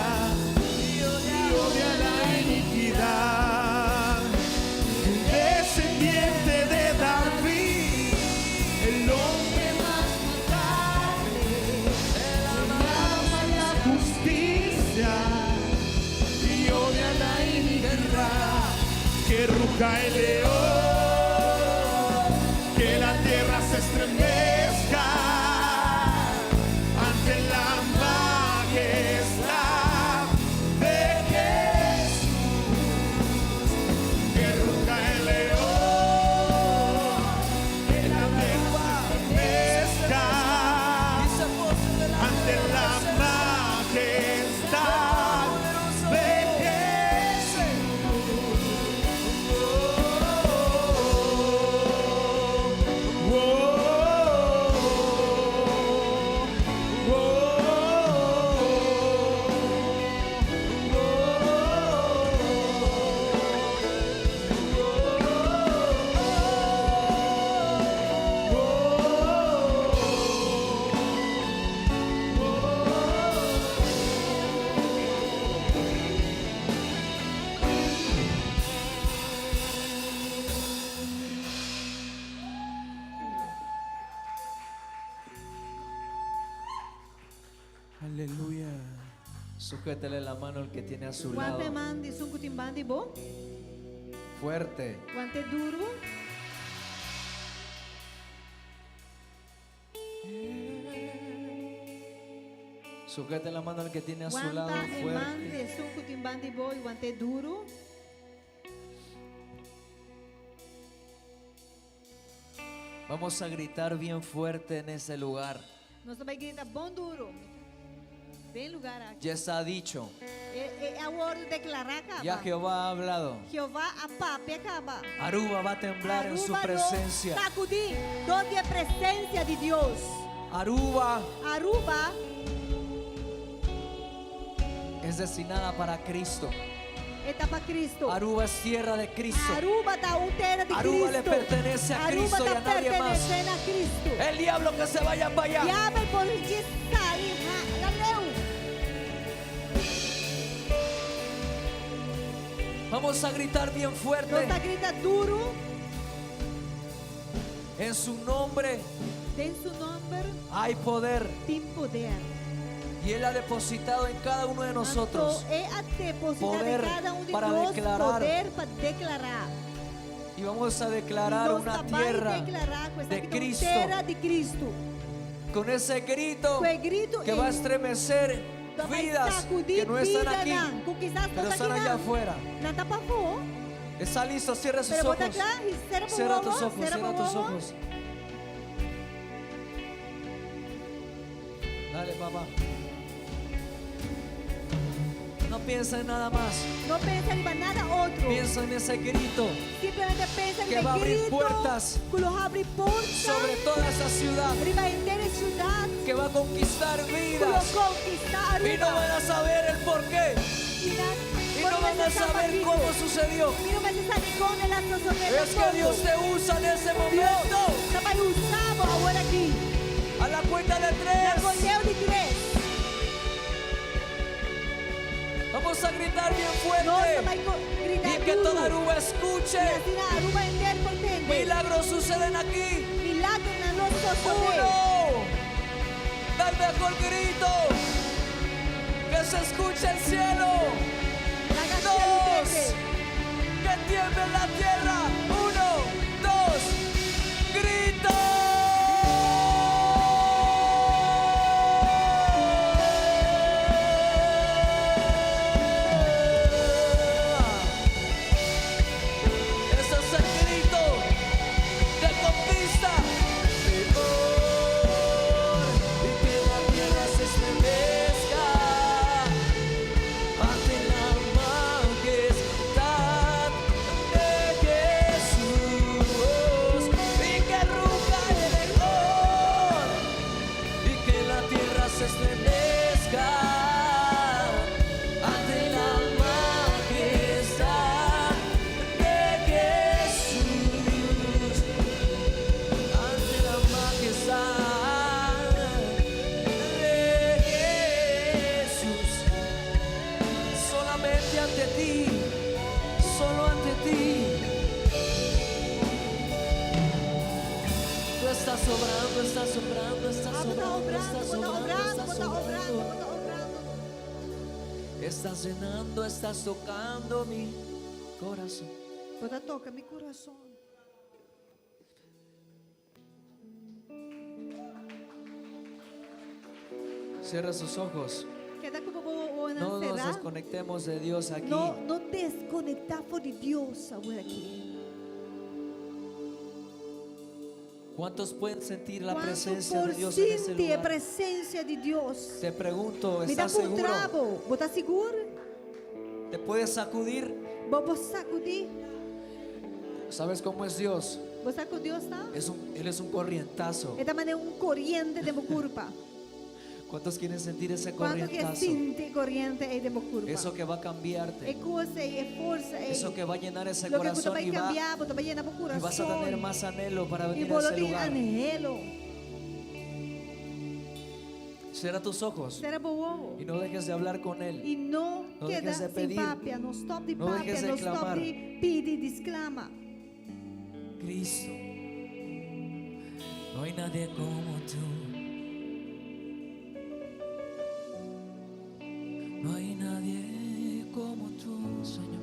y odia la iniquidad. El descendiente de David, el hombre más notable. Él ama la justicia y odia la iniquidad. Que ruja el león, que la tierra se estremezca ante la majestad de Jesús. Que ruja el león, que la tierra se estremezca ante la majestad de Jesús. Aleluya. Sujétele la mano al que tiene a su lado. Wanta e man di esun ku tin banda di bo? Fuerte. Want'é duru? Sujete la mano al que tiene a su lado. Wanta e man Fuerte. di esun ku tin banda di bo i want'é duru. Vamos a gritar bien fuerte en ese lugar. Nos ta bai grita bon duru. Den e lugá aki. Ya está dicho. E, e, a wòrdu deklará kaba. Ya Jehová ha hablado. Jehová a papia kaba. Aruba va a temblar en su Aruba lo presencia. sakudí dor di e presensia di Dios. Aruba Aruba es destinada para Cristo. e ta pa Cristo. Aruba es tierra de Cristo. Aruba ta un tera di Aruba Cristo. le pertenece a Aruba Cristo y ta a nadie más. pertenesé na Cristo. El diablo que se vaya para allá. Diabel por sali hala leu. Vamos a gritar bien fuerte. Nos ta grita duru. En su nombre Den su nòmber hay poder. tin poder. Y Él ha depositado en cada uno de nosotros Anto, El a depositá poder den kada un di para nos declarar. poder pa deklará. Y vamos a declarar Nos una ta bai tierra deklará ku de esaki ta un Cristo. tera di Cristo. Con ese grito Ku e gritu que va a estremecer ta bai vidas sakudí que no están aquí, vidanan, ku kisas no pero ta están aki allá nan. afuera. Nan ta pafó. Está listo, cierra sus Pero bo ta ojos. kla, sera bo Cierra wowo, tus ojos, sera cierra bo tus wowo. ojos. Dale, papá. No piensa en nada más. No pensa riba nada otro. Piensa en ese grito Simplemente pensa que riba va a abrir grito puertas ku lo habri porta sobre toda esa ciudad, riba henter e siudat que va a conquistar ku lo vidas. konkistá Y no Aruba. van a saber el por qué. Y Y no van a saber cómo sucedió. Mi no mester sa kon el a sosodé Es que Dios te usa en ese Dios momento. ta bai usa bo awor aki. A la cuenta de Na tres. konteo di tres. Vamos a gritar bien Nos fuerte. ta bai grita Y que duru. toda Aruba escuche. I asina Aruba henter por tende. Milagros suceden aquí. Milagernan lo sosodé. Uno. Da el mejor grito. Que se escuche el cielo. Laga shelu Dos. tende. Que tiemble la tierra. Uno, dos. Grito. Estás obrando, estás obrando, estás Ah, bo ta obrando, obrando, estás bo ta obrando, obrando, estás bo ta obrando, obrando. bo ta obrando. Estás llenando, estás tocando mi corazón. Bo ta toka mi kurason. Cierra sus ojos. Keda ku bo wowonan No nos será. desconectemos de Dios aquí. No, no deskonektá for di Dios awor aki. ¿Cuántos pueden sentir la Kuantu presencia por de Dios en este sinti e lugar? presensia di Dios? Te pregunto, Mi ta ¿estás seguro? puntra bo, bo ta sigur? ¿Te puedes sacudir? Bo por sakudí? ¿Sabes cómo es Dios? Bo sa kon Dios ta? Es un, él es un corrientazo. E ta manera un koriente den bo kurpa. ¿Cuántos quieren sentir ese Kuantu ke corrientazo? sinti e koriente ei den bo kurpa? Eso que va a cambiarte. E kos ei, e forsa ei. Eso que va a llenar ese Loke ku corazón ta bai y, va, kambia bo, ta bai yena bo y vas a tener kurason. más anhelo para I venir a bo lo ese tin lugar. anhelo. Cierra tus ojos Sera bo wowo. y no dejes de hablar con Él. I no No keda dejes de sin pedir. papia, no stòp di No papia, dejes de no stòp clamar. di pidi, di sklama. Cristo, no hay nadie como tú. No hay nadie como tú, Señor.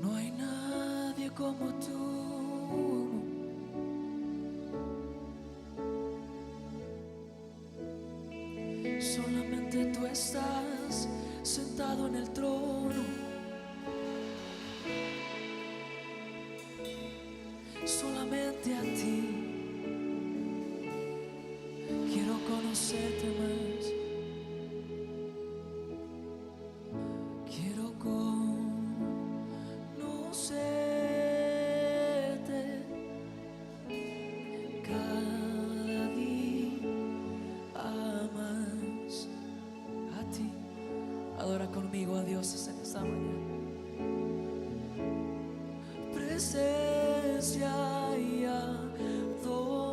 No hay nadie como tú. Solamente tú estás sentado en el trono. Solamente a ti quiero conocerte más. Quiero conocerte cada día más a ti. Adora conmigo a Dios en esta mañana. Presencia y adorar.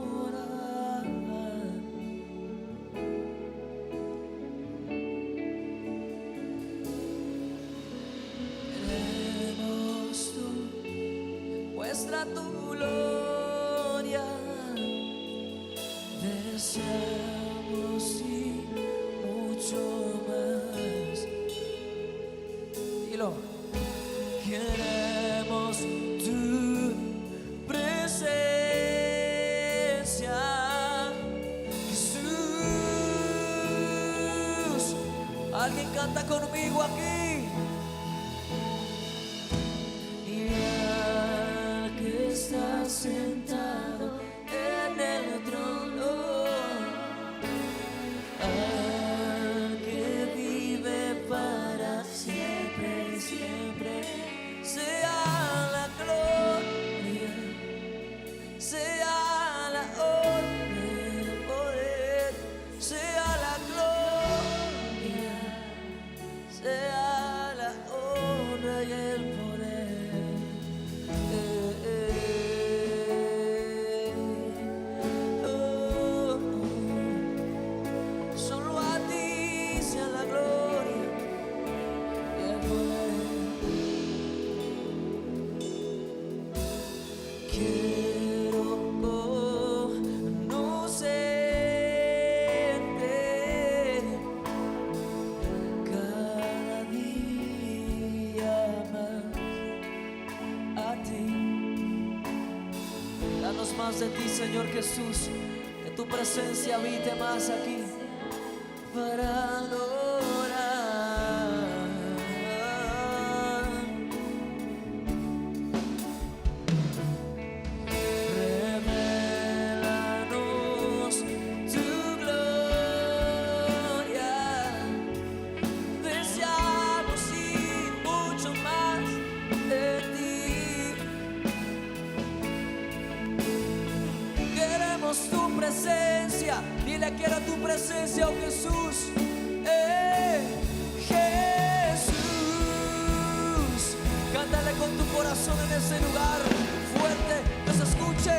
Queremos tú, muestra tu gloria. Deseamos y mucho más. Dilo. Queremos tu presencia, Jesús. Alguien canta conmigo aquí. Y al que está sentado en el trono, al que vive para siempre y siempre, sea la gloria, sea la honra y el poder, sea la gloria, sea la honra y el poder. Eh, eh, oh, oh. Solo a ti sea la gloria y el poder. Quiero conocerte cada día más a ti. Danos más de ti, Señor Jesús, que tu presencia habite más aquí para adorar. Revélanos tu gloria. Deseamos y mucho más de ti. presencia. Dile, quiero tu presencia, oh Jesús. Eh, Jesús. Cántale con tu corazón en ese lugar. Fuerte, que se escuche.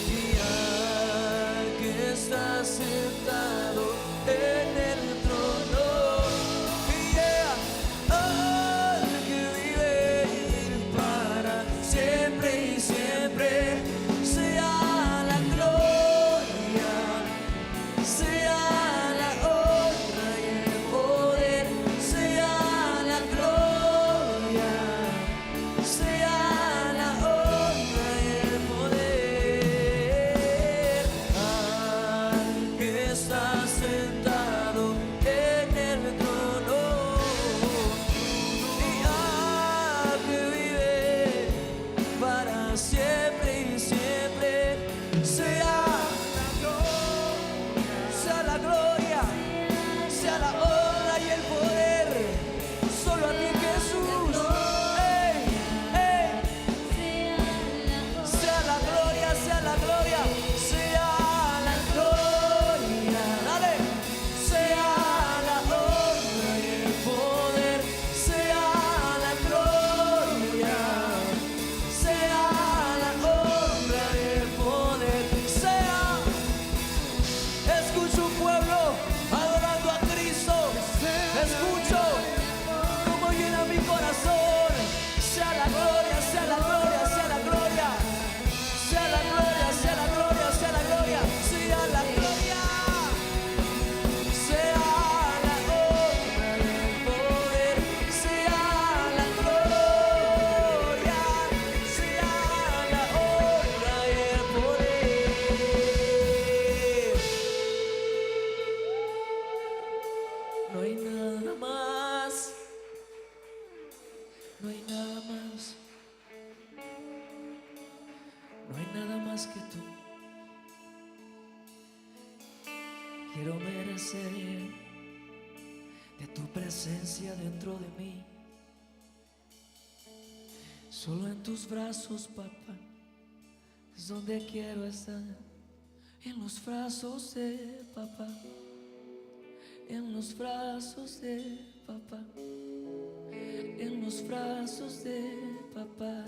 Y al que está sentado en el trono, yeah, al que vive para siempre y siempre, sea la gloria, sea la honra y el poder, sea la gloria, sea la honra y el poder. Al que está sentado en el trono y al que vive para siempre y siempre, sea la gloria, sea la honra y el poder, solo a ti Jesús. Ey, ey. Sea la gloria, sea la gloria, sea la gloria. Dale. Sea la honra y el poder, sea la gloria, sea la honra y el poder, sea. Escucho un pueblo adorando a Cristo. Escucho cómo llena mi corazón. Sea la gloria, sea la gloria, sea la gloria. Sea la gloria, sea la gloria, sea la gloria, sea la gloria. Sea la honra y el poder, sea la gloria, sea la honra y el poder. No hay nada más, no hay nada más, no hay nada más que tú. Quiero merecer de tu presencia dentro de mí. Solo en tus brazos, papá, es donde quiero estar. En los brazos de papá, en los brazos de papá, en los brazos de papá.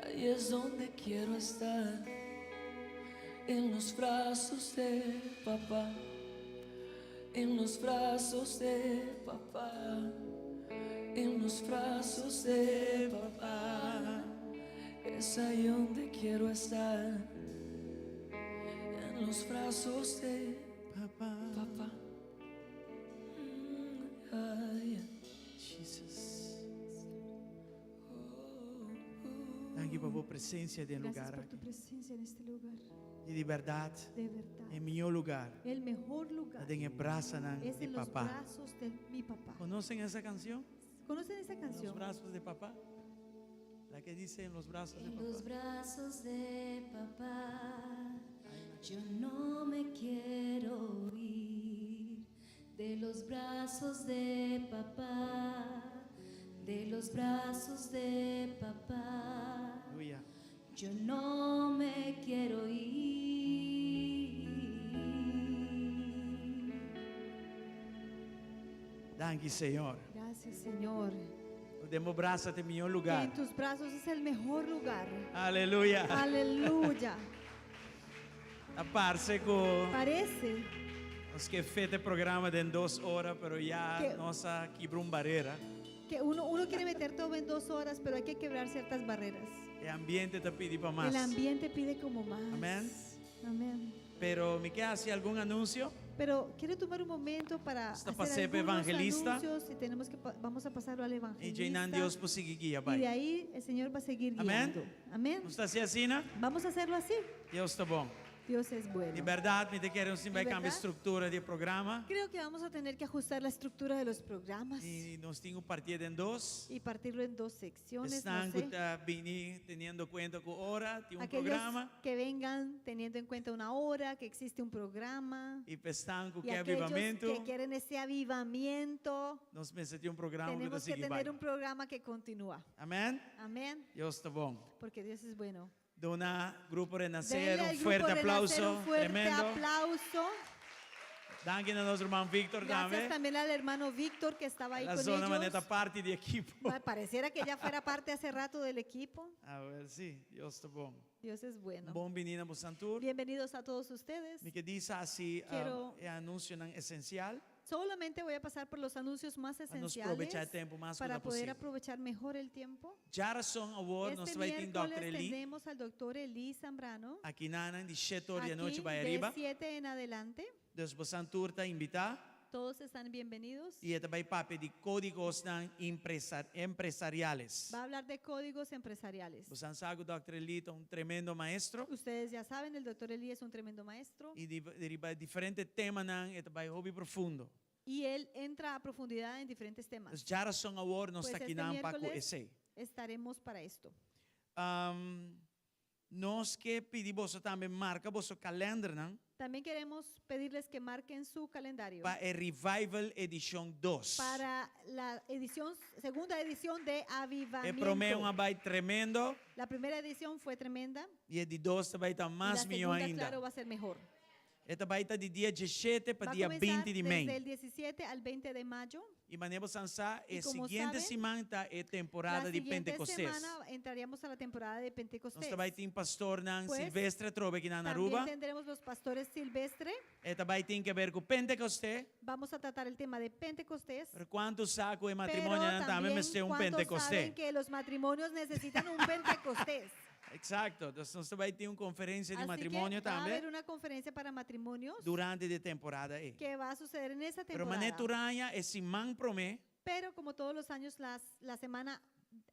Ahí es donde quiero estar, en los brazos de papá, en los brazos de papá, en los brazos de papá. Es ahí donde quiero estar, en los brazos de Papá. papá. Ay. Jesus. Danki pa bo presensia den e Gracias lugar por tu aki. presencia en este lugar. I di berdat, De verdad. e mihó lugá. El mejor lugar Den e brasanan es de en los papá. brazos de mi papá. ¿Conocen esa canción? ¿Conocen esa En los canción? brazos de papá. La que dice en los brazos de En los papá. brazos de papá, yo no me quiero ir. De los brazos de papá, de los brazos de papá, Aleluya. yo no me quiero ir. Danki, Señor. Gracias, Señor. Den bo brasa ta e mihó Que lugá. en tus brazos es el mejor lugar. Aleluya. Aleluya. Ta parse ku Parece nos ke fit e programa den 2 ora, pero ya Ke- nos a kibra un barera. que uno quiere meter todo en 2 horas, pero hay que quebrar ciertas barreras. E ambiente ta pidi pa mas. El ambiente pide como más. Amén. Amén. Pero mi ke hasi algun anunsio? Pero quiero tomar un momento para Esta hacer pase pa algunos evangelista. anuncios y vamos a pasarlo al I evangelista. einan Dios por sigui guia, Y de bai. ahí el Señor va a seguir Amén. guiando. Amén. Nos ta hasi asina, no? Vamos a hacerlo así. Dios ta bon. Dios es bueno. Di berdat, mi ta kere nos bai Di kambia berdat? struktura di programa. Creo que vamos a tener que ajustar la estructura de los programas I nos tin ku partié den dos. y partirlo en dos secciones. No Esnan sé. bini teniendo kuenta ku ora, tin un Aquellos programa. que vengan teniendo en cuenta una hora, que existe un programa. I pa esnan ku Y ke aquellos avivamentu. que quieren ese avivamiento, Nos mester tin un programa ku tenemos que sigui tener bai. un programa que continúa. Amèn? Amén. Dios ta bon. Porque Dios es bueno. Duna Grupo Renacer Denle un al Grupo fuerte Renacer aplauso. un fuerte Tremendo. aplauso. Danki na nos ruman Victor Gracias tambe. también al hermano Víctor que estaba ahí La con zona ellos. manera parti di ekipo. Pa- Pareciera que ya fuera parte hace rato del equipo. A ver, si, Dios ta bon. Dios es bueno. Bon bini na boso tur. Bienvenidos a todos ustedes. Mi ke djis hasi Quiero- e anunsionan esensial. Solamente voy a pasar por los anuncios más Pa nos probechá esenciales e tempu mas para ku ta poder posibel. aprovechar mejor el tiempo. Djárason awor nos Este ta bai tin miércoles Dòkter Eli. tendremos al doctor Eli Zambrano. Akinan di 7 or di Aquí anochi bai de ariba. 7 en adelante. Dus boso tur ta invitá. Todos están bienvenidos. I e ta bai papia di kódigonan empresariales. Va a hablar de códigos empresariales. Boso sa ku Dòkter Eli ta un tremendo maestro. Ustedes ya saben, el doctor Eli es un tremendo maestro. I di riba diferente temanan e ta bai hopi profundo. Y él entra a profundidad en diferentes temas. Dus djárason awor nos Pues ta este akinan pa ku miércoles esei. estaremos para esto. Um, nos ke pidi boso tambe marka boso kalendernan También queremos pedirles que marquen su calendario pa e Revival Edishon 2. para la edición, segunda edición de E promé un Avivamiento. a bai tremendo La primera edición fue tremenda. i e di dos ta bai ta y mas la mihó segunda, ainda. claro, va a ser mejor. E ta bai ta di dia 17 pa Va a dia comenzar 20 di desde el mei. 17 al 20 de mayo. I manera boso sa, Y e como siguiente saben, siman ta e temporada La di siguiente Pentecostés. semana entraríamos a la temporada de Nos Pentecostés. ta bai tin pastornan Pues, Silvestre atrobe akinan na También Aruba. tendremos los pastores Silvestre. E ta bai tin ke ber ku Pentecostés. Vamos a tratar el tema de Pentecostés. Pero kuantu sa ku e Pero matrimonionan tambe también, mester un ¿cuántos Pentecostés? saben que los matrimonios necesitan un Pentecostés? Exacto. Entonces nos ta bai tin un konferensia di Así que matrimonio va a haber tambe una conferencia para matrimonios durante di e temporada ei. que va a suceder en esa Pero manera temporada. tur aña e siman promé Pero como todos los años, la semana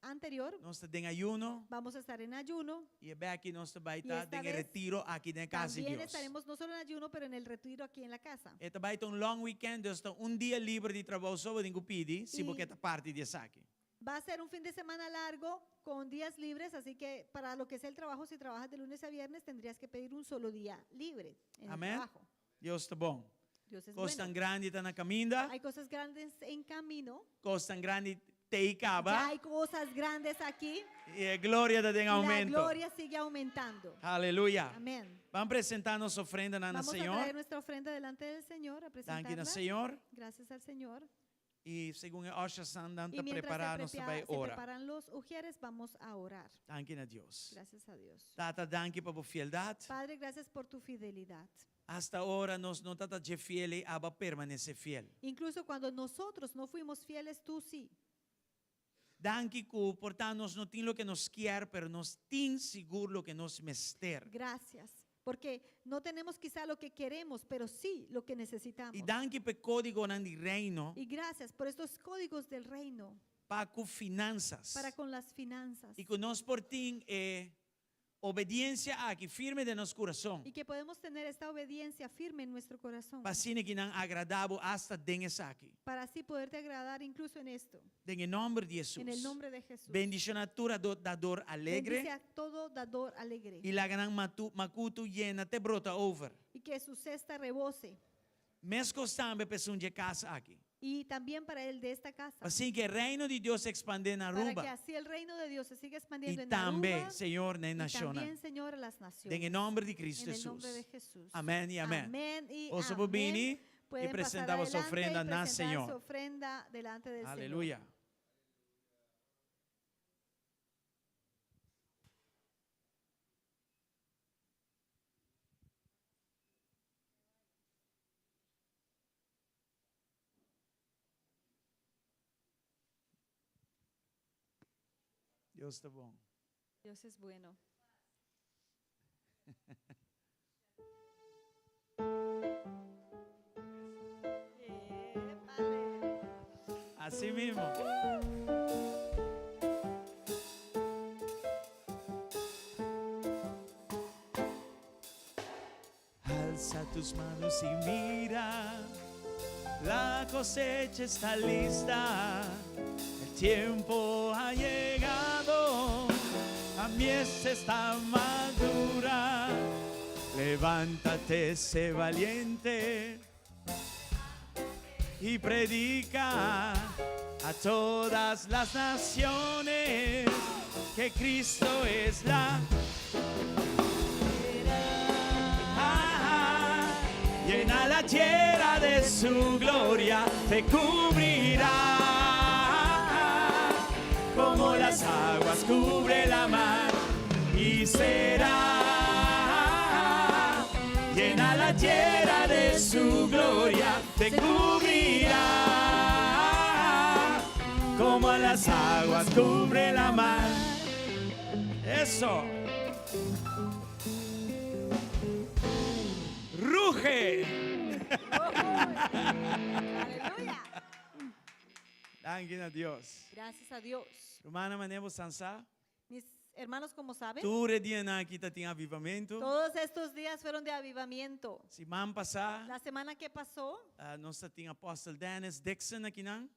anterior nos ta den ayuno vamos a estar en ayuno. i e bes aki nos ta bai Y ta esta den e vez retiro aki den kas di También Dios. estaremos no solo en ayuno, pero en el retiro aquí en la casa. E ta bai ta un long weekend, dus ta un dia liber di trabou so bo tin ku pidi si bo I ke ta parti di esaki. Va a ser un fin de semana largo con días libres, así que para lo que es el trabajo, si trabajas de lunes a viernes, tendrías que pedir un solo día libre en el Amén. trabajo. Dios ta bon. Dios es Kosnan bueno. grandi ta na kaminda. Hay cosas grandes en camino. Kosnan grandi t'ei Ya kaba. hay cosas grandes aquí. I e gloria ta den Y la oumento. gloria sigue aumentando. Aleluya. Amén. Ban presentá nos ofrendanan na Vamos a Señor. traer nuestra ofrenda delante del Señor, a Danki na presentarla. Señor. Gracias al Señor. I segun e ushersnan Y ta mientras prepará, se, nos ta prepara- bai se ora. preparan los ujieres, vamos a orar. Danki na Dios. Gracias a Dios. Tata, danki pa bo fieldat. Padre, gracias por tu fidelidad. Hasta ora nos no tabata dje fiel ei, abo a permanesé fiel. Incluso cuando nosotros no fuimos fieles, tú sí. Danki ku por ta nos no tin loke nos kier, pero nos tin sigur loke nos mester. Gracias. Porque no tenemos quizá lo que queremos, pero sí lo que necesitamos. I danki p'e kódigonan di reino Y gracias por estos códigos del reino pa ku finansas. para con las finanzas. I ku nos por tin e obediensia aki firme den nos kurason. Y que podemos tener esta obediencia firme en nuestro corazón. Pa asina kinan agradá bo hasta den esaki. Para así poderte agradar incluso en esto. Den e nòmber di Hesus. En el nombre de Jesús. Bendishoná tur dador alegre. Bendice a todo dador alegre. I laga nan matu, makutu yena te brota over. Y que su cesta rebose. Meskos tambe p'esun dje kas aki. Y también para el de esta casa. Asina ku e reino di Dios ekspandé na Para Aruba. que así el reino de Dios se siga expandiendo I en tambe, Aruba. Señor, na Y nashonnan. también, Señor, a las naciones. Den e nòmber di Cristo En el Jesús. nombre de Jesús. Amèn i amèn. Amén y Boso por amén. bini i Pueden pasar presentá boso adelante y ofrenda na presentar Señor. su ofrenda delante del Señor. Aleluya. Dios ta bon. Dios es bueno. Así mismo. Alza tus manos y mira, la cosecha está lista, el tiempo ha llegado, la mies está madura. Levántate, sé valiente y predica a todas las naciones que Cristo es la. Llena la tierra de su gloria, te cubrirá como las aguas cubre la mar y será llena la tierra de su gloria, te cubrirá como las aguas cubre la mar. Eso. Ruge. Aleluya. Danki na Dios. Gracias a Dios. Rumannan, manera boso sa. Mis hermanos, como saben, Tur e dianan aki tabatin avivamentu. todos estos días fueron de avivamiento. Siman pasá, La semana que pasó, nos tabatin apòstel Dennis Dixon akinan.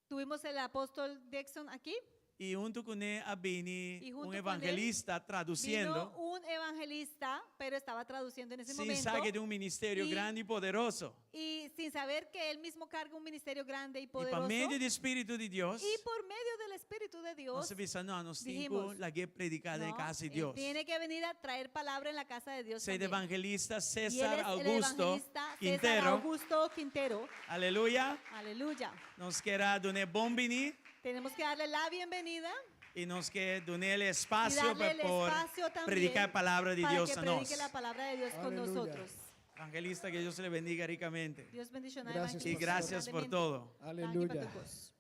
tuvimos el apóstol Dixon aquí. I huntu kuné a bini Y junto un con evangelista tradusiendo. Vino un evangelista, pero estaba traduciendo en ese Sin momento. sabe di un ministerio grandi i poderoso. Y sin saber que él mismo carga un ministerio grande y I pa poderoso. medio di Spiritu di Dios, Y por medio del Espíritu de Dios, nos a bisa, no, nos tin ku dijimos, lag'é prediká den no, kas di él Dios. tiene que venir a traer palabra en la casa de Dios Sei también. evangelista Y él César es el Augusto evangelista César Quintero. Augusto Quintero. Aleluya. Aleluya. Nos ke dun'é bon biní Tenemos que darle la bienvenida i nos ke dun'é y espasio darle el pa por espacio también prediká e palabra di para Dios que a nos. predique la palabra de Dios con Aleluya. nosotros. Evangelista, que Dios le bendiga ricamente. Dios bendiciona Gracias, Y evangelista gracias por grandemente. todo. Aleluya. Danki pa tur kos.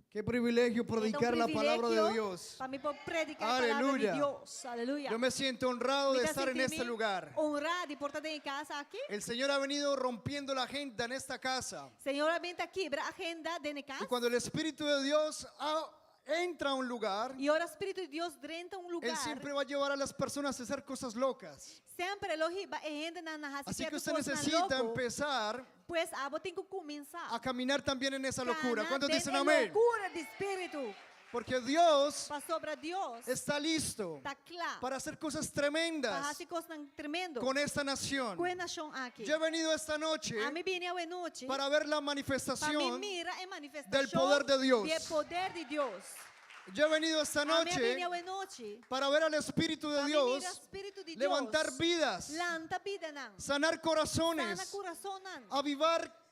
Qué privilegio predicar la palabra de Dios. Pa mi por prediká e palabra Aleluya. di Dios. Aleluya. Yo me siento honrado de Mi ta estar en sinti este mi lugar. Honrá di por ta den e kas aki. El Señor ha venido rompiendo la agenda en esta casa. Señor a bin ta kibra agenda den e kas. Y cuando el Espíritu de Dios entra a un lugar, I ora Spiritu di Dios drenta un lugá. Él siempre va a llevar a las personas a hacer cosas locas. Semper e lo hiba e hendenan na hasi Así que sierto usted kosnan necesita loko. empezar Pues abo tin ku kuminsá. a caminar también en esa locura. Kana ¿Cuántos den dicen e amén? Lokura di Spiritu. Porque Dios Pasobra Dios está listo ta kla para hacer cosas pa tremendas hasi kosnan tremendo con esta nación. ku e nashon aki. Yo he venido esta noche Ami a bini awe nochi para ver la pa mi manifestación mira e manifestashon del poder de Dios. di e poder di Dios. Yo he venido esta Ami a noche bini awe nochi para ver al Espíritu de pa mi Dios mira Spiritu di Dios levantar vidas, lanta bidanan, sanar corazones, sana kurasonnan, avivar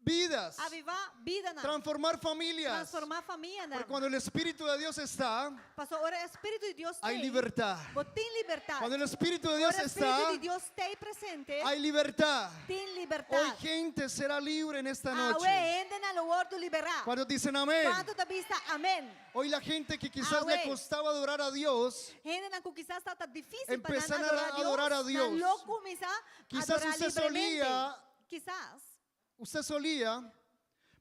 vidas, avivá bidanan, transformar familias. transformá famianan. Porque cuando el Espíritu de Dios está, Paso ora Spiritu di Dios hay t'ei, libertad. Bo tin libertat. Cuando el Espíritu de Dios Ora está, Spiritu di Dios ta presente, hay libertad. tin libertat. Hoy gente será libre en esta Awe noche. hendenan lo wòrdu liberá. Cuando dicen amén, Kuantu ta bisa amèn. hoy la gente que quizás le Awe. costaba adorar a Dios, Hendenan ku kisas tabata difísil pa nan Empiezan a adorá Dios, adorar a Dios. nan lo kuminsá Quizás adorá usted libremente. solía Kisas usted solía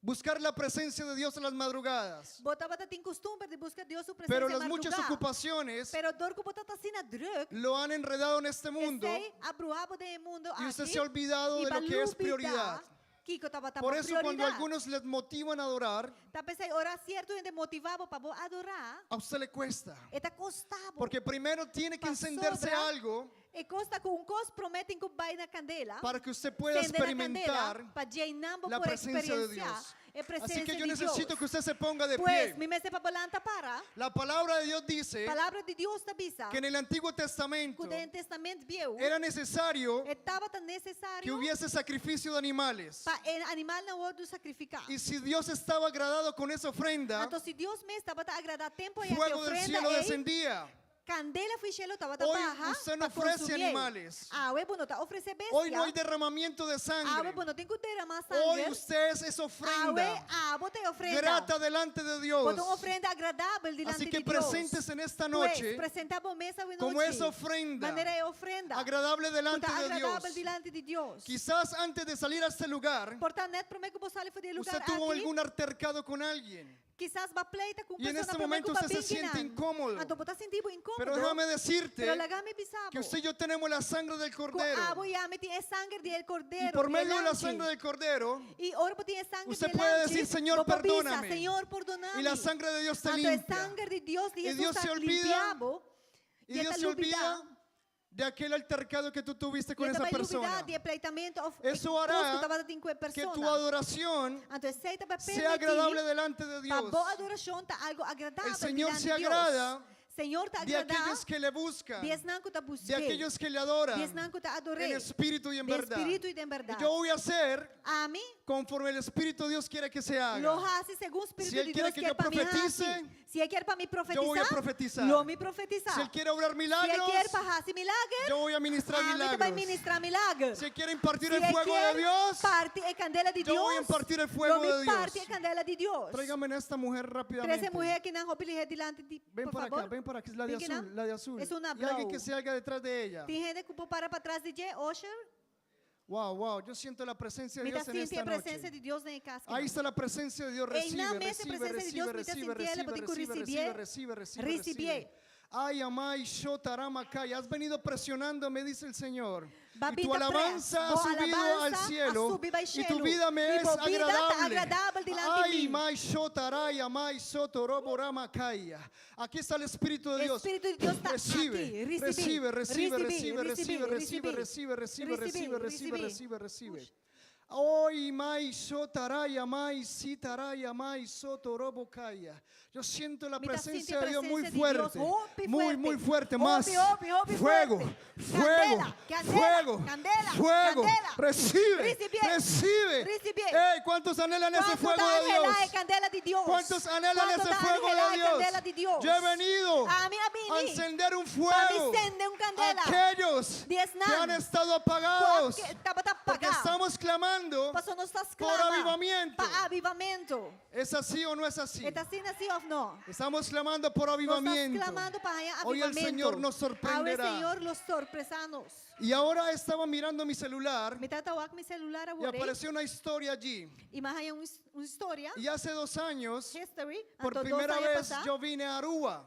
buscar la presencia de Dios en las madrugadas, bo tabatin kustumber di buska Dios su presensia pero las muchas mardugá. ocupaciones Pero dor ku bo ta asina drùk, lo han enredado en este mundo esei a bruha bo den e mundu y usted aki, se ha olvidado i de ba lo que es lubidá prioridad. kiko tabata Por bo eso cuando prioridat. algunos les motivan a adorar, Ta p'esei ora sierto hende motivá bo pa bo adorá, a usted le cuesta. e ta kosta bo. Porque primero tiene que encenderse Pasobra, algo E kosta ku un kos promé tin ku bai na kandela, para que usted pueda sende na kandela, experimentar pa djeinan bo la por presencia de eksperensiá Dios. e Así presensia que yo di necesito Dios. que usted se ponga de Pues, pie. mi mester pa bo lanta para. La palabra de Dios dice Palabra di Dios ta bisa que en el Antiguo Testamento ku den Tèstamènt Bieu era necesario e tabata que nesesario hubiese sacrificio de animales. pa e animalnan wòrdu sakrifiká. Y si Dios estaba agradado con esa ofrenda, Anto si Dios mes tabata agradá tempu ei e fuego del ofrenda cielo ei, descendía. Kandela for di shelu tabata Hoy baha usted no pa ofrece konsumié. animales. Awe bo no ta ofresé bestia. Hoy no hay derramamiento de Awe sangre. bo no tin ku derramá Hoy sanger. usted es esa Awe ofrenda abo ta e ofrenda. grata delante de Dios. Bo ta un ofrenda agradabel dilanti Así que di Dios. preséntese en esta Pues, noche presentá bo mes awe como nochi. esa ofrenda Manera e ofrenda. agradable delante Ku ta de agradabel Dios. dilanti di Dios. Quizás antes de salir a este lugar, Por ta net promé ku bo sali for di e lugá usted tuvo aki. algún altercado con alguien. Kisas b'a pleita ku un Y en persona este promé momento ku usted se b'a bin siente kinan. incómodo. Anto bo ta sinti bo inkómodo. Pero déjame decirte Pero laga mi bisa bo que usted y yo tenemos la sangre del Ku Cordero. abo i ami tin e sanger di e Cordero. Y por di medio de la lamchi. sangre del Cordero, I ora bo tin e sanger usted di puede lamchi, decir, Señor, bo por bisa, perdóname. Señor, perdóname. Y la sangre de Dios te Anto e limpia. sanger di Dios di Y Jesús Dios ta se olvida, limpia bo. y I Dios ta se olvida lubidá. de aquel altercado que tú tuviste con I esa ta bai lubidá persona. di e pleitamentu òf Eso kos ku hará tabatin ku e que tu persona. adoración Anto esei ta bai sea permití agradable delante de pa Dios. bo adorashon ta algu agradabel El Señor dilanti se Dios. agrada. Señor ta de agradá aquellos que le buscan, di esnan ku ta de busk'é, aquellos que le adoran di esnan ku ta ador'é, en espíritu y en den verdad. spiritu i den bèrdat. Y yo voy a hacer Ami conforme el Espíritu de Dios quiere que se haga. lo hasi segun spiritu Si él di quiere Dios que kier yo pa mi hasi. profetice, Si e kier pa mi yo voy a profetisá, profetizar. lo mi profetisá. Si Él quiere obrar Si e milagros, kier pa hasi milager, yo voy a ministrar ami ta bai milagros. ministrá milager. Si Él quiere impartir Si el e fuego de kier Dios, parti e kandela di yo voy a Dios, impartir el fuego lo mi de Dios. parti e kandela di Dios. Tráigame a esta mujer rápidamente. Trese muhé akinan hopi lihé dilanti di, Ven por para favor. acá, ven para acá, es la de Bin akinan. azul, la de azul. Es una Y alguien blou. que se haga detrás de ella. Tin hende ku por para patras di dje, Usher. Wow, wow, yo siento la presencia de Mi ta Dios en sinti esta e presensia noche. di Dios den e kas. Ahí está la presencia de Dios. Ei, na Recibe, mesa recibe, presencia de Dios, recibe, mi ta recibe, sintiendo, recibe, bo tin ku recibe, recibié. recibe, recibe, Recibié. recibe. Ay, amai, shotarama, kai. Has venido presionando, me dice el Señor. Y tu Babita alabanza ha Bo subido al alabanza ha cielo. subi bai Y tu cielo. vida me Y es bo vida ta agradable. agradabel dilanti Ay, mi. mai, shotarai, amai, sotoroborama, kai. Aquí está el Espíritu de Dios. Espíritu de Dios está Recibe, aquí. Recibí, recibe, recibe, recibí, recibe, recibí, recibe, recibe, recibí. recibe, recibe, Recibí, recibe, recibe, recibí. recibe, recibe. Hoy mai sotaraya mai sitaraya mai sotorobocaya. Yo siento la Mi ta presencia sinti de Dios muy presencia di Dios fuerte. hopi Muy, fuerte. muy fuerte. Hopi, Más. hopi, hopi Fuego, fuerte. fuego, Candela, candela, fuego, candela, fuego. candela. Recibe, Recibié, recibe. recibié. Ey, ¿cuántos anhelan ese Kuantu fuego ta de anhelá Dios? e kandela di Dios? ¿Cuántos anhelan Kuantu ese ta fuego anhelá de e Dios? kandela di Dios? Yo he venido Ami a bini a encender un Pa fuego. mi sende un kandela. Aquellos Di que esnan han estado apagados. Ku tabata Porque pagá. estamos clamando Paso nos ta por sklama avivamiento. Pa avivamentu. ¿Es así o no es así? E ta asina sí òf no? Estamos clamando por Nos ta avivamiento. sklamando pa haña Hoy el avivamentu. Señor nos Awe sorprenderá. Señor lo sorprendé nos. Y ahora estaba mirando mi celular Mi tabata wak mi celular y awor. apareció una historia allí. I m'a haña un, un historia. Y hace dos años, History. por Anto dos primera aña vez, pasá. yo vine a Aruba.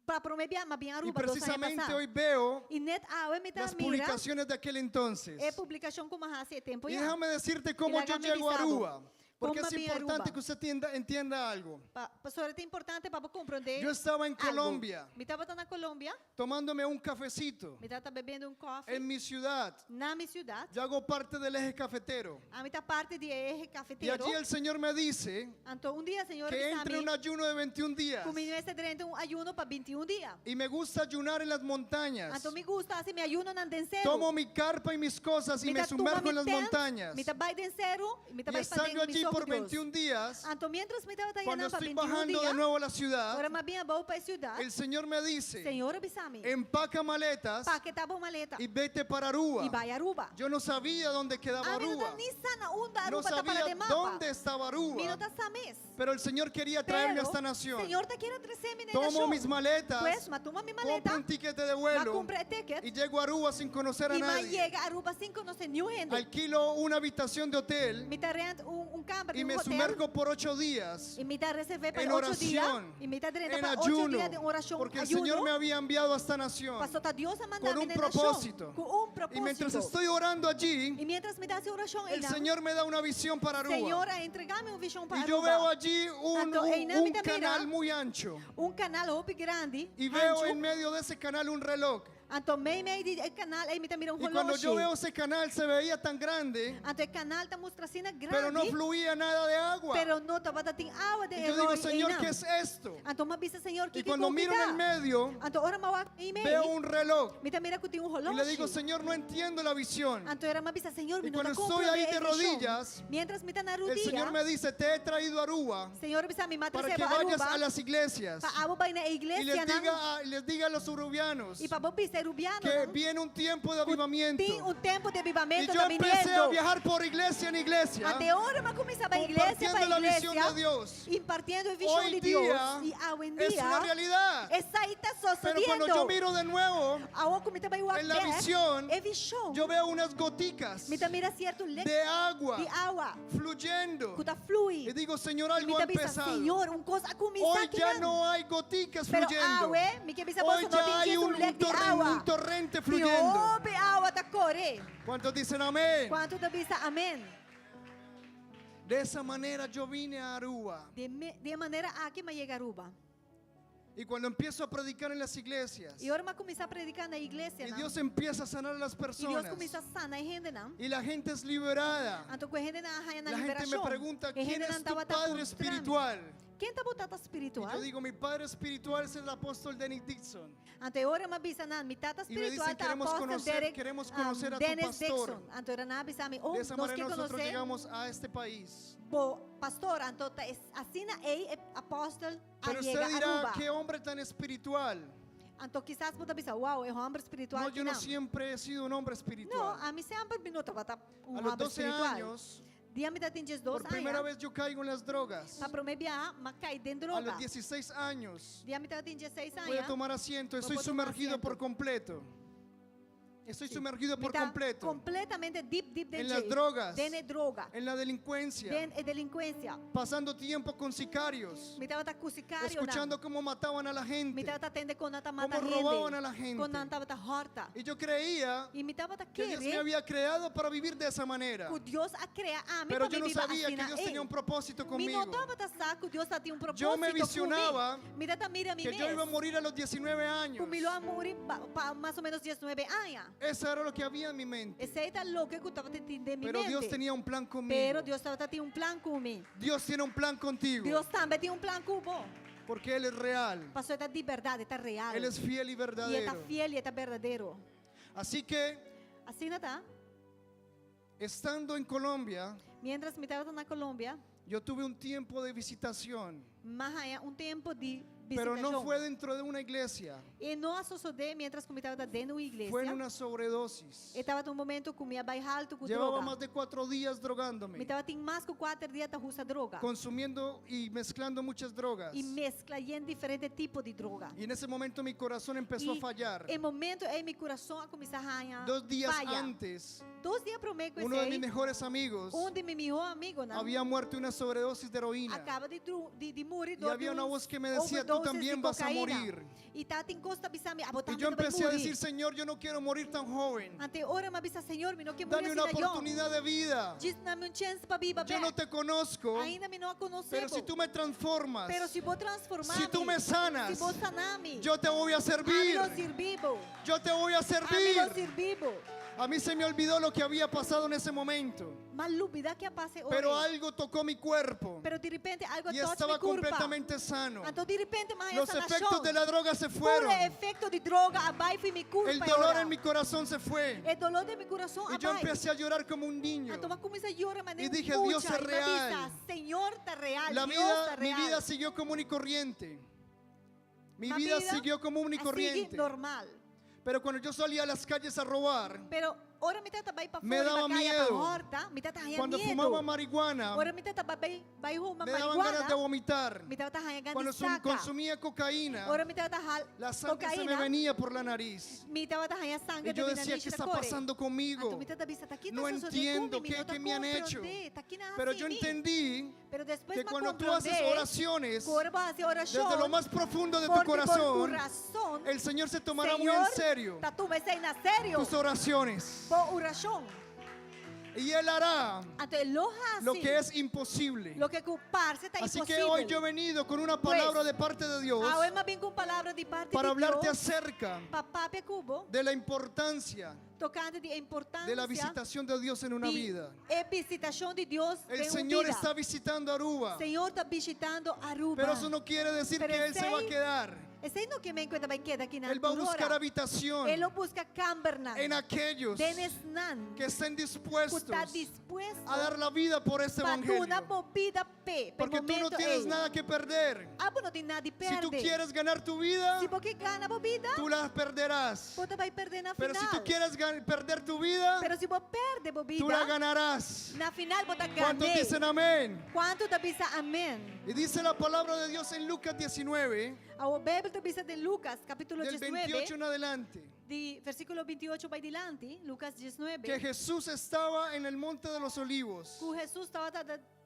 Pa promé bia, m'a bin Y Aruba dos aña precisamente pasá. hoy veo I net awe mi ta las mira publicaciones de aquel entonces. e publikashon ku m'a hasi e tempu Y ya. déjame decirte cómo Y yo lágame llego a bisa bo. Aruba. Porque Kon es m'a bin importante Aruba. que usted entienda, entienda algo. Pa, pasobra ta importante pa komprondé. Yo estaba en algu. Colombia Mi tabata na Colombia. tomándome un cafecito Mi tabata bebiendo un koffie. en mi ciudad. Na mi siudat. Yo hago parte del eje cafetero. Ami ta parti di eje Y kafetero. allí el Señor me dice Anto un dia, Señor, que entre en un ayuno de 21 días. Ku mi mester drenta un ayuno pa 21 dia. Y me gusta ayunar en las montañas. Anto mi gusta hasi mi ayunonan den seru. Tomo mi carpa y mis cosas y Mi me ta tuma sumerjo mi en las tent, montañas. Mi ta bai den seru, mi ta Y bai estando pa den allí mi por so ku Dios. 21 días, Anto mientras mi tabata cuando pa estoy 21 bajando de dia, nuevo a la ciudad, ora m'a bin abou pa e siudat, el Señor me dice, Señor a bisa mi, empaca maletas paketá bo maleta y vete para Aruba. i bai Aruba. Yo no sabía dónde quedaba Ami no Aruba. ta ni sa na unda No Aruba ta para sabía den mapa. dónde estaba Mi Aruba. no ta sa mes. Pero el Señor quería traerme a Pero esta nación. Señor ta kier a trese mi na Tomo nashon. mis maletas, Pues, m'a tuma mi compro maleta, un tiquete de m'a vuelo kumpra e ticket y llego a Aruba sin conocer a i m'a nadie. yega Aruba sin konosé niun hende. Alquilo una habitación de hotel Mi ta rent un, un kamber y di un me hotel. sumergo por ocho días I mi ta reservá pa en 8 dia. oración, I mi ta drenta en pa 8 ayuno, dia di orashon, porque el ayuno. Señor me había enviado a esta nación Paso ta Dios a manda con mi un na nashon, propósito. Ku un Y mientras propósito. estoy orando allí, I mientras mi ta hasi orashon, el Señor me da una visión para Aruba. Señor a entregá mi un vishon pa Y yo Aruba. veo allí un, Anto, un- einan un mi ta mira canal muy ancho. Un kanal hopi grandi. Y veo hanchu. en medio de ese canal un reloj. Anto mei mei di e kanal ei mi ta mira un Y cuando yo holoshi. veo ese canal se veía tan grande, Anto e kanal ta mustra asina grandi. pero no fluía nada de agua. Pero no tabata tin awa den Y yo digo, e Señor, einan. ¿qué es esto? Anto m'a bisa Señor, Y kiko cuando miro en el medio, Anto ora m'a wak mei mei. veo un reloj. Mi ta mira ku tin un Y holoshi. le digo, Señor, no entiendo la visión. Anto ora m'a bisa, Señor, mi Y no ta cuando estoy ahí komprondé de e vishon. rodillas, Mientras mi ta na El rudia, Señor me dice, te he traído a Aruba Señor a bisa mi, m'a para trese que bo vayas Aruba a las iglesias pa abo bai na y les iglesia nan, diga a, les diga a los urubianos i pa bo bisa arubiano que nan, viene un tiempo de ku avivamiento. tin un tempu di Y avivamentu yo ta empecé a biniendo. viajar por iglesia en iglesia, Anto ora m'a kuminsá bai iglesia pa compartiendo la visión iglesia, de Dios. impartiendo e vishon Hoy di Dios. día I awe es dia una realidad. esei ta Pero cuando yo sosodiendo. miro de nuevo, Awor ku mi ta bai wak en la bèk, visión, e vishon, yo veo unas goticas mi ta mira sierto lek de agua di awa fluyendo. ku ta flui. Y digo, Señor, I algo mi ha ta bisa, empezado. Señor, un kos a kuminsá Hoy ya akinan. no hay goticas Pero fluyendo. awe, mi ke bisa Hoy boso no ya tin hay djis un, un un lek di torren- awa. un torrente Tin fluyendo. hopi awa ta kore. ¿Cuántos dicen amén? Kuantu ta bisa amèn? De esa manera yo vine a Aruba. Di me, di e manera aki m'a yega Aruba. Y cuando empiezo a predicar en las iglesias, I ora m'a kuminsá prediká na iglesia, y nan, Dios empieza a sanar a las i Dios personas, kuminsá sana e hendenan. y la gente es liberada. Anto ku e hendenan a haña nan La gente me liberashon. pregunta, E ¿quién hendenan es tu tabata padre puntrami, espiritual? Ken ta bo tata Y spiritual? yo digo, mi padre espiritual es el apóstol Dennis Dixon. Anto e ora m'a bisa nan, mi tata Y me spiritual dicen, ta "Queremos apòstel conocer- Derek, queremos conocer a tu Dennis pastor." Dixon. Anto ora nan a bisa mi, oh, De esa nos manera ke nosotros konosé llegamos a este país. bo pastor. Anto ta es asina ei e apòstel a Pero yega usted dirá, Aruba. qué hombre tan espiritual. Anto kisas bo ta bisa, wow, e hòmber spiritual No, yo no kinan. siempre he sido un hombre No, espiritual. ami semper mi no tabata un A los hòmber 12 spiritual. años, Dia mi tatin 12 por primera aña, vez yo caigo en las drogas. pa promé biaha, m'a kai den A droga. los 16 años, Dia mi tatin 16 voy a aña, tomar asiento. Voy Estoy a tomar sumergido asiento. por completo. Estoy sumergido mi por ta completo completamente deep, deep den En las dje. drogas. Den e droga. en la delincuencia, Den e delinkuensia. pasando tiempo con sicarios, Mi tabata ku sikarionan. escuchando cómo mataban a la Mi gente. tabata tende kon nan ta mata Cómo robaban a la hende. gente. Kon nan tabata hòrta. Y yo creía I mi tabata que Dios me kere había creado para vivir de esa manera. ku Dios a krea ami Pero pa yo mi no biba sabía que asina Dios ei. tenía un propósito Mi no conmigo. tabata sa ku Dios tatin un Yo me propósito ku mi. visionaba Mi tabata mira mi Que yo iba a mes. morir a los 19 años. Ku mi lo a muri pa, pa mas o ménos 19 aña. Eso era lo que había en mi mente. Esei ta loke ku tabata tin den mi Pero Dios mente. tenía un plan conmigo. Pero Dios tabata tin un plan ku mi. Dios tiene un plan contigo. Dios tambe tin un plan ku bo. Porque Él es real. Paso e ta di bèrdat, e ta real. Él es fiel y I e ta verdadero. fiel i e ta berdadero. Así que, Asina ta, estando en Colombia, miéntras mi tabata na Colombia, yo tuve un tiempo de visitación. m'a haña un tempu di Pero no visitashon. fue dentro de una iglesia. E no a sosodé miéntras ku mi tabata den un Fue en iglesia. una sobredosis. E tabata un momento ku mi a bai haltu ku Llevaba droga. más de cuatro días drogándome, Mi tabatin mas ku kuater dia ta usa droga. consumiendo y mezclando muchas drogas. I meskla yen diferente tipo di droga. Y en ese momento mi corazón empezó a I fallar. e momento ei mi kurason a kuminsá haña Dos días faya. antes, Dos dia promé ku uno de mis esei, mejores amigos un di mi mihó amigunan había muerto de una sobredosis de a heroína. kaba di, dru, di, di muri Y dor di había una un voz que me decía, tú overdose también di vas a kokaina. morir. I tatin kos ta bisa mi, abo Y tambe yo ta bai empecé a muri. decir, Señor, yo no quiero morir tan joven. Anto ora m'a bisa, Señor, mi no ke muri Dame una asina yòn. oportunidad de vida. Djis duna mi un chèns pa biba Yo no bèk. te conozco, Ainda mi no konosé pero bo. si tú me transformas, Pero si bo transformá si tú mi, me sanas, si bo sana mi, yo te voy a ami servir. lo sirbi bo. Yo te voy a Ami lo servir. sirbi bo. A mí se me olvidó lo que había pasado en ese momento, M'a lubidá kiko a pasa pero ora. algo tocó mi cuerpo Pero di repente algu y a touch mi estaba kurpa. completamente sano. Anto di repente m'a Los efectos de la droga se fueron. Tur efekto di droga a bai for di mi kurpa El dolor ora. en mi corazón se fue. E doló den mi kurason Y yo a bai. empecé a llorar como un niño. Anto m'a kuminsá yora manera Y dije, Dios es mucha. I m'a real. bisa, Señor ta real. La Dios vida, ta mi real. vida siguió común y corriente. Mi Ma vida siguió común y a sigui corriente. normal. Pero cuando yo salía a las calles a robar, Pero ora mi tabata bai pa Me fora, daba pa kaya, pa miedo. hòrta, mi tabata haña cuando miedu. fumaba marihuana, Ora mi tabata bai bai huma me daban ganas de marihuana, vomitar. mi tabata haña gana Cuando di sum- saka. consumía cocaína, Ora mi tabata hal la sangre se me kokaina, venía por la nariz. mi tabata haña sangre Y yo den mi decía, nariz ¿qué ta está kore. pasando conmigo? Anto mi tabata bisa, ta ki ta No sosodé entiendo ku mi, mi qué, no ta qué me han hecho. komprondé, ta ki nan Pero hasi yo mi. entendí Pero despues que m'a cuando tú haces komprondé oraciones ku ora bo hasi orashon, desde lo más profundo de tu for di bo corazón, kurason, el Señor se tomará muy en Señor serio ta tuma esei na serio. tus oraciones. Bo orashon. Y Él hará Anto e lo hasi. lo que es imposible. Loke ku parse ta Así que imposibel. hoy yo he venido con una palabra de parte de Dios Awe m'a bin ku un palabra di parte para di hablarte Dios acerca pa papia ku bo de la importancia tokante di importansia de la visitación de Dios en una di vida. e visitashon di Dios El den un Señor bida. está visitando Aruba, Señor ta bishitando Aruba. pero eso no quiere decir Pero que Él se va a esei- quedar. Esei no ke men ku e ta bai keda aki na Él va a buscar tur ora. habitación E lo buska kambernan. en aquellos Den esnan que estén ku dispuestos ta dispuesto a dar la vida por este pa evangelio. duna bo bida p'e. P'e Porque tú no momento tienes ei. nada que perder. Abo no tin nada di Si tú pèrdè. quieres ganar tu vida, Si bo ke gana bo bida, tú la perderás. bo ta bai pèrdè na Pero si final. tú quieres gan- perder tu vida, Pero si bo pèrdè bo tú la bida, ganarás. na final bo ta ¿Cuántos gan'é. dicen amén? Kuantu ta bisa amèn? Y dice la palabra de Dios en Lucas 19, E Beibel ta bisa den Lucas, kapítulo del 19, 28 en adelante, di versíkulo 28 bai dilanti, Lucas 19, que Jesús estaba en el monte de los olivos ku Hesus tabata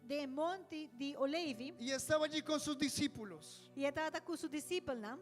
den monti di Oleifi y estaba allí con sus discípulos. i e tabata ku su disipelnan.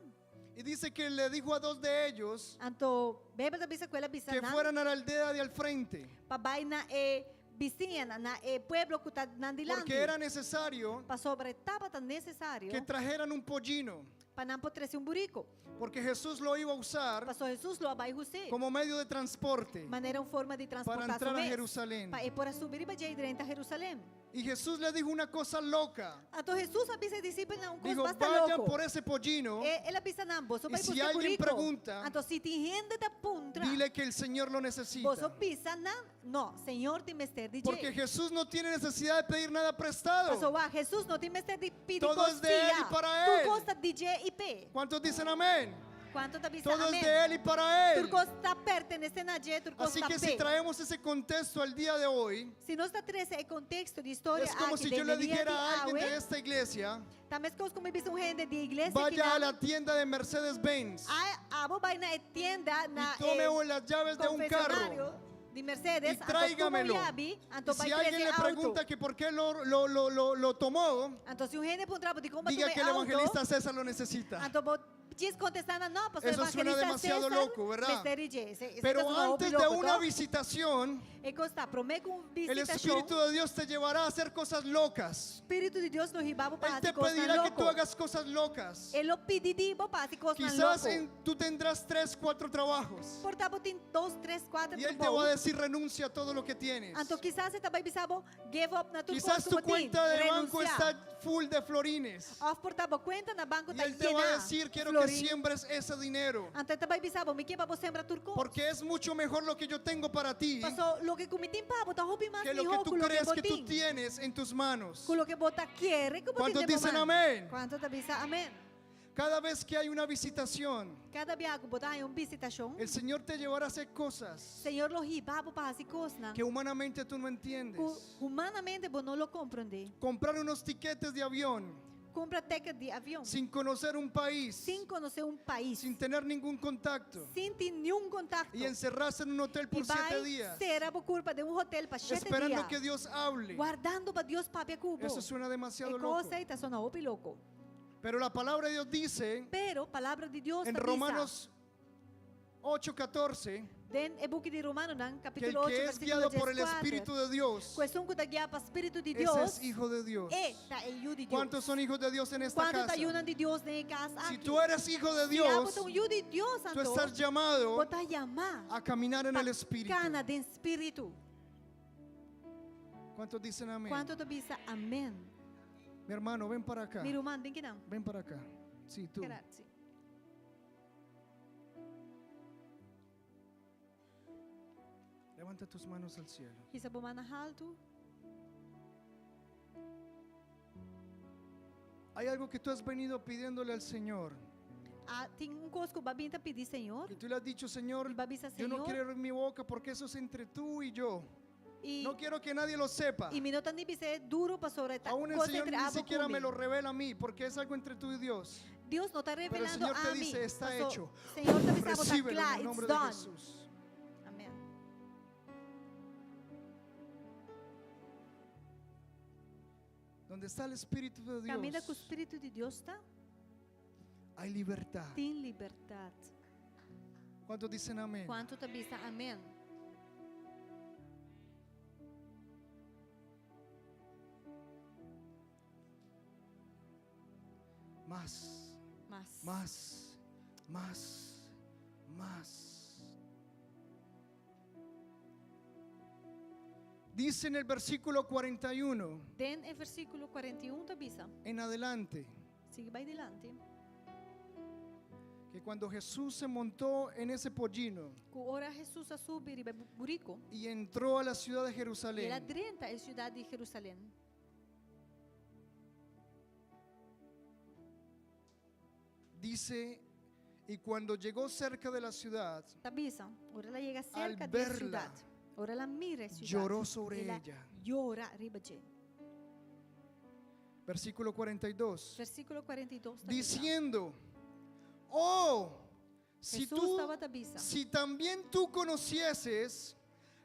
Y dice que le dijo a dos de ellos Anto Beibel ta bisa ku el a bisa que nan fueran a la aldea de al frente, pa bai na e bisiñanan, na e pueblo ku ta nan dilanti. porque era necesario Pasobra tabata nesesario que trajeran un pollino, pa nan por trese un buriku. porque Jesús lo iba a usar Paso Hesus lo a bai us'é. como medio de transporte Manera un forma di para transportá entrar su a mes. Jerusalén. Pa e por a subi riba dje i drenta Jerusalèm. Y Jesús le dijo una cosa loca. Anto Hesus a bisa e disipelnan un kos Dijo, basta vayan loko. por ese pollino, E, el a bisa nan, boso Y bai si buska alguien buriko. pregunta, Anto si tin hende ta puntra, dile que el Señor lo necesita. boso bisa nan, no, Señor tin mester di Porque dje. Jesús no tiene necesidad de pedir nada prestado. Paso wak, Hesus no tin mester di pidi Todo kos es de él fia. y para Tur él. kos ta di dje i p'e. ¿Cuántos dicen amén? Kuantu ta bisa Todo es amén? de Él y para Tur Él. kos ta pertenesé na dje, tur kos Así ta que si p'e. traemos ese contexto al día de hoy, Si nos ta trese e konteksto di historia es como aki si den yo le e dia di dijera a alguien de awe, esta iglesia, ta meskos ku mi bisa un hende di iglesia vaya a akinan, la tienda de Mercedes-Benz a abo bai na e tienda na y tome e las llaves de un carro konfesionario di Mercedes, y anto tuma un tráigamelo. yabi, anto Y bai si alguien trese le auto. pregunta que por qué lo, lo, lo, lo, lo tomó, Anto si un hende puntra bo di kon bo diga tuma que e el auto, evangelista César lo necesita. anto bo djis kontestá nan, no, pasobra Eso suena evangelista demasiado César loco, ¿verdad? mester di dje. Ese- ese Pero ta sona hopi antes de loko, una toch? visitación, E kos ta, promé ku un el visitashon, Espíritu de Dios te llevará a hacer cosas locas. Spiritu di Dios lo hiba bo pa Él hasi te kosnan pedirá que tú loko. hagas cosas locas. E lo pidi di bo pa hasi kosnan Quizás loko. tú tendrás tres, cuatro trabajos. Por ta bo tin dos, tres, kuater Y Él te trabou. va a decir renuncia a todo lo que tienes. Anto kisas e ta bai bisa bo give up na tur Quizás kos ku tu bo tin. cuenta de banco Renuncia. está full de florines. Òf por ta bo kuenta na banko Y ta Él te va a yená decir, quiero que florin. siembres ese dinero. Anto e ta bai bisa bo, mi ke pa bo sembra tur kos. Porque es mucho mejor lo que yo tengo para ti Paso loke ku mi tin pa bo ta hopi mas que lo mihó que tú ku loke crees bo que tú tin. tienes en tus manos. Ku loke bo ta kere ku bo tin ¿Cuántos den bo dicen man. amén? Kuantu ta bisa amèn? Cada vez que hay una visitación, Kada biaha ku bo ta haña un visitashon, el Señor te llevará a hacer cosas Señor lo hiba bo pa hasi kosnan que humanamente tú no ku entiendes. humanamente bo no lo komprondé. Comprar unos tiquetes de avión Kumpra ticket di avion sin conocer un país, sin konosé un pais, sin tener ningún contacto sin tin niun kontakto. y encerrarse en un hotel I por siete bai días, sera bo kurpa den un hotel pa shete esperando dia, que Dios hable. wardando pa Dios papia ku bo. Eso suena demasiado E loco. kos ei ta sona hopi loko. Pero la palabra de Dios dice Pero palabra di Dios en ta bisa Romanos 8:14 den e buki di Romanonan que el kapítulo que 8 es versíkulo guiado por el 14. Espíritu de Dios, Ku esun ku ta guiá pa Spiritu di ese Dios, es hijo de Dios. e ta e yu di Dios. ¿Cuántos son hijos de Dios en esta Kuantu ta casa? yunan di Dios den e kas Si aki? tú eres hijo de Si abo Dios, ta un yu di Dios, tú anto estás llamado bo ta yamá a caminar en pa el Espíritu. kana den Spiritu. ¿Cuántos dicen amén? Kuantu ta bisa amèn? Mi hermano, ven para acá. Mi ruman, bin akinan. Ven para acá. Sí, tú. Grazie. Levanta tus manos al cielo. Hisa bo man na haltu. Hay algo que tú has venido pidiéndole al Señor. Ah, tin un kos ku bo a bin ta pidi Señor. Que tú le has dicho, Señor, I bo a bisa yo no Señor. quiero abrir mi boca porque eso es entre tú y yo. I, No quiero que nadie lo sepa. i mi no ta ni bis'é duru pasobra ta Aún el kos Señor entre ni abo siquiera ku mi. me lo revela a mí porque es algo entre tú y Dios. Dios no ta Pero el revelando Señor te a mi. dice, está Paso, hecho. Señor ta bisa bo ta Recíbelo kla, en el it's nombre de done. Jesús. Amèn. Donde está el Espíritu de Kaminda ku Dios, Spiritu di Dios ta, hay libertad. tin libertat. ¿Cuántos dicen amén? Kuantu ta bisa amèn? Más, Mas. más, más, más. Dice en el versículo 41 Den e versíkulo 41 ta bisa. en adelante Sigui bai dilanti. que cuando Jesús se montó en ese pollino Ku ora Hesus a subi riba buriku, y entró a la ciudad de el a Jerusalén, drenta e siudat di Jerusalèm. dice, y cuando llegó cerca de la ciudad, Ta bisa, ora el a yega Al serka di e verla, siudat. Ora el a mira e siudat. lloró sobre El a ella. yora riba dje. Versículo 42. Versíkulo 42 ta bisa. Diciendo, oh, si Hesus tú, tabata bisa. si también tú conocieses,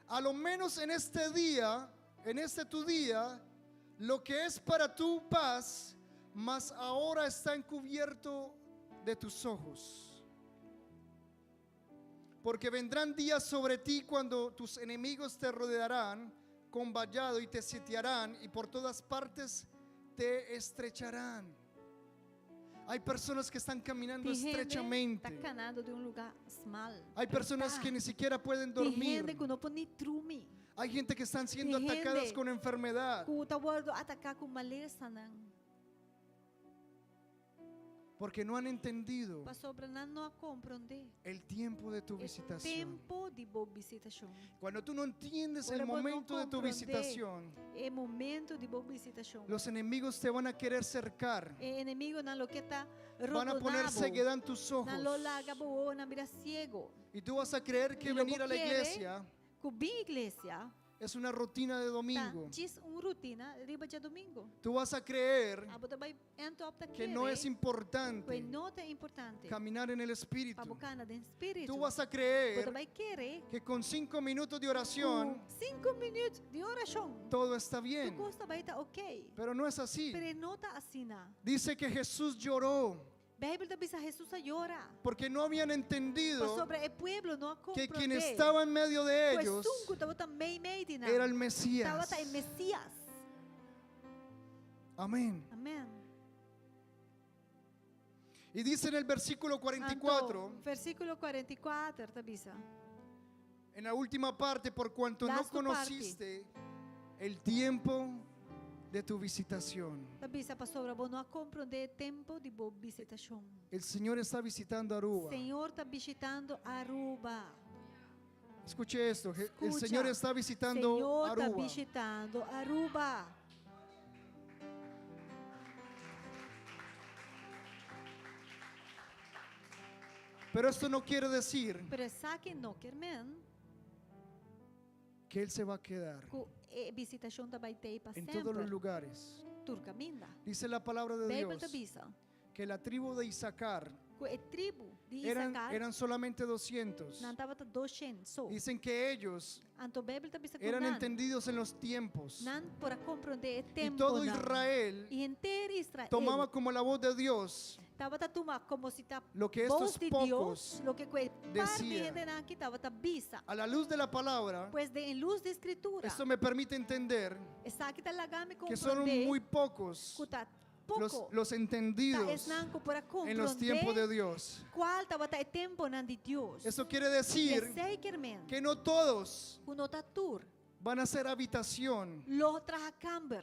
a lo menos en este día, en este tu día, lo que es para tu paz, mas ahora está encubierto de tus ojos. Porque vendrán días sobre ti cuando tus enemigos te rodearán con vallado y te sitiarán y por todas partes te estrecharán. Hay personas que están caminando Tin hende ta estrechamente. kanando den un lugá smal. Hay personas que ni siquiera pueden Tin dormir. hende ku no por ni drumi. Hay gente que están siendo Tin atacadas hende con enfermedad. Ku ta wòrdu ataká ku malesanan. Porque no han entendido Pasobra nan no a komprondé el tiempo de tu e visitación. tempu di bo visitashon. Cuando tú no entiendes Ora el bo no momento de tu komprondé visitación, e momento di bo visitashon. los enemigos te van a querer cercar. E enemigunan lo ke ta Van a poner rondoná bo. ceguedad en tus ojos. Nan lo laga bo wowonan bira siego. Y tú vas a creer que Y lo venir a la kere iglesia ku bin iglesia es una rutina de ta domingo. djis un rutina riba djadumingu. Tú vas a creer Abo ta bai end up ta que no es kere ku e importante no ta importante caminar en el pa Espíritu. bo kana den spiritu. Tú vas a Bo ta creer bai kere que con cinco minutos de ku oración sinku minüt di orashon todo está tur bien. kos ta bai ta ok. Pero no es así. Pero e no ta asina. Dice que Jesús lloró Beibel ta bisa Hesus a yora. porque no habían entendido Pasobra e pueblo no a que quien komprondé estaba en medio de ku ellos esun ku tabata meimei di nan era el Mesías. tabata e Mesías. Amén. Amén. Y dice en el versículo 44, Anto, versíkulo 44 ta bisa. en la última parte, por cuanto no Laatste parte. conociste el tiempo de tu visitación. Ta bisa pasobra bo no a komprondé e tempu di bo visitashon. El Señor está visitando Aruba. Señor ta bishitando Aruba. Escuche esto, el Escucha. Señor está visitando Señor ta Aruba. bishitando Aruba. Pero esto no quiere decir Pero esaki no kier men que Él se va a quedar ku e visitashon ta bai t'ei pa en todos los semper. lugares. Tur kaminda. Dice la palabra de Beibel ta Dios bisa que la tribu de Isaacar ku e tribu di eran, Isakar eran solamente 200. nan tabata 200 so. Dicen que ellos Anto Beibel ta bisa ku eran nan entendidos en los tiempos. nan por a komprondé e Y todo temponan. Israel I henter Israel tomaba como la voz de Dios tabata tuma komo si ta lo que bos estos di pocos Dios, loke ku e par di decía. hendenan aki tabata bisa. A la luz de la palabra, Pues den lus di Skritura, esto me permite entender esaki ta laga mi que son komprondé muy pocos ku ta los, poko los ta entendidos esnan ku por a en los tiempos komprondé de Dios. kual tabata e temponan di Dios. Eso quiere decir Esei kier men que no todos ku no ta tur van a ser habitación lo traha kamber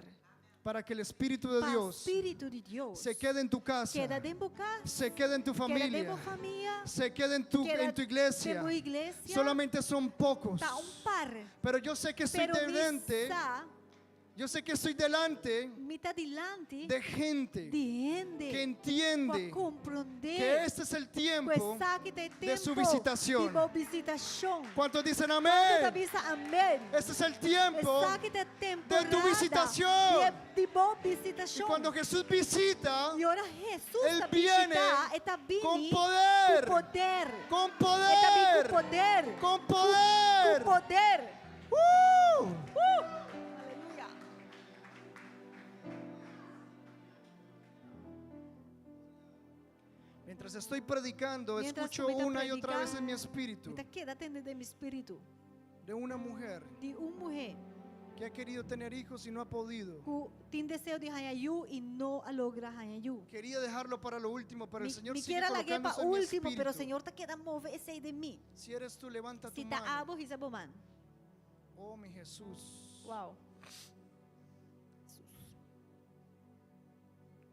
para que el Espíritu de pa Dios Spiritu di Dios se quede en tu casa, keda den bo kas, se quede en tu keda den familia, bo famia, se quede en tu, keda en tu iglesia. den bo iglesia. Solamente son pocos. Ta un par. Pero yo sé que estoy Pero mi delante, sa, yo sé que estoy delante mi ta dilanti de gente di hende que entiende ku a komprondé que este es el ku tiempo esaki ta e de su tempu visitación. di bo visitashon. ¿Cuántos dicen Kuantu ta amén? bisa amèn? Este es el tiempo. Esaki ta e de tu temporada visitación. di bo Y visitashon. cuando Jesús visita, I ora Hesus Él ta viene bishitá, e ta bini con poder. ku poder. con E ta bini poder, ku poder. con poder. Ku poder. ¡Uh! Aleluya. Mientras estoy predicando, Mientras escucho ku mi ta una y otra vez prediká, en mi espíritu Mi ta keda tende den mi spiritu de una mujer di un muhé que ha querido tener hijos y no ha podido. ku tin deseo di haña yu i no a logra haña yu. Quería dejarlo para lo último, pero el Mi, Señor mi sigue ker a lag'é pa colocándose en mi último, pero espíritu. Señor ta keda move esei den mi. Si eres tú, levanta tu Si ta mano. abo, hisa bo man. Oh, mi Jesús. Wow.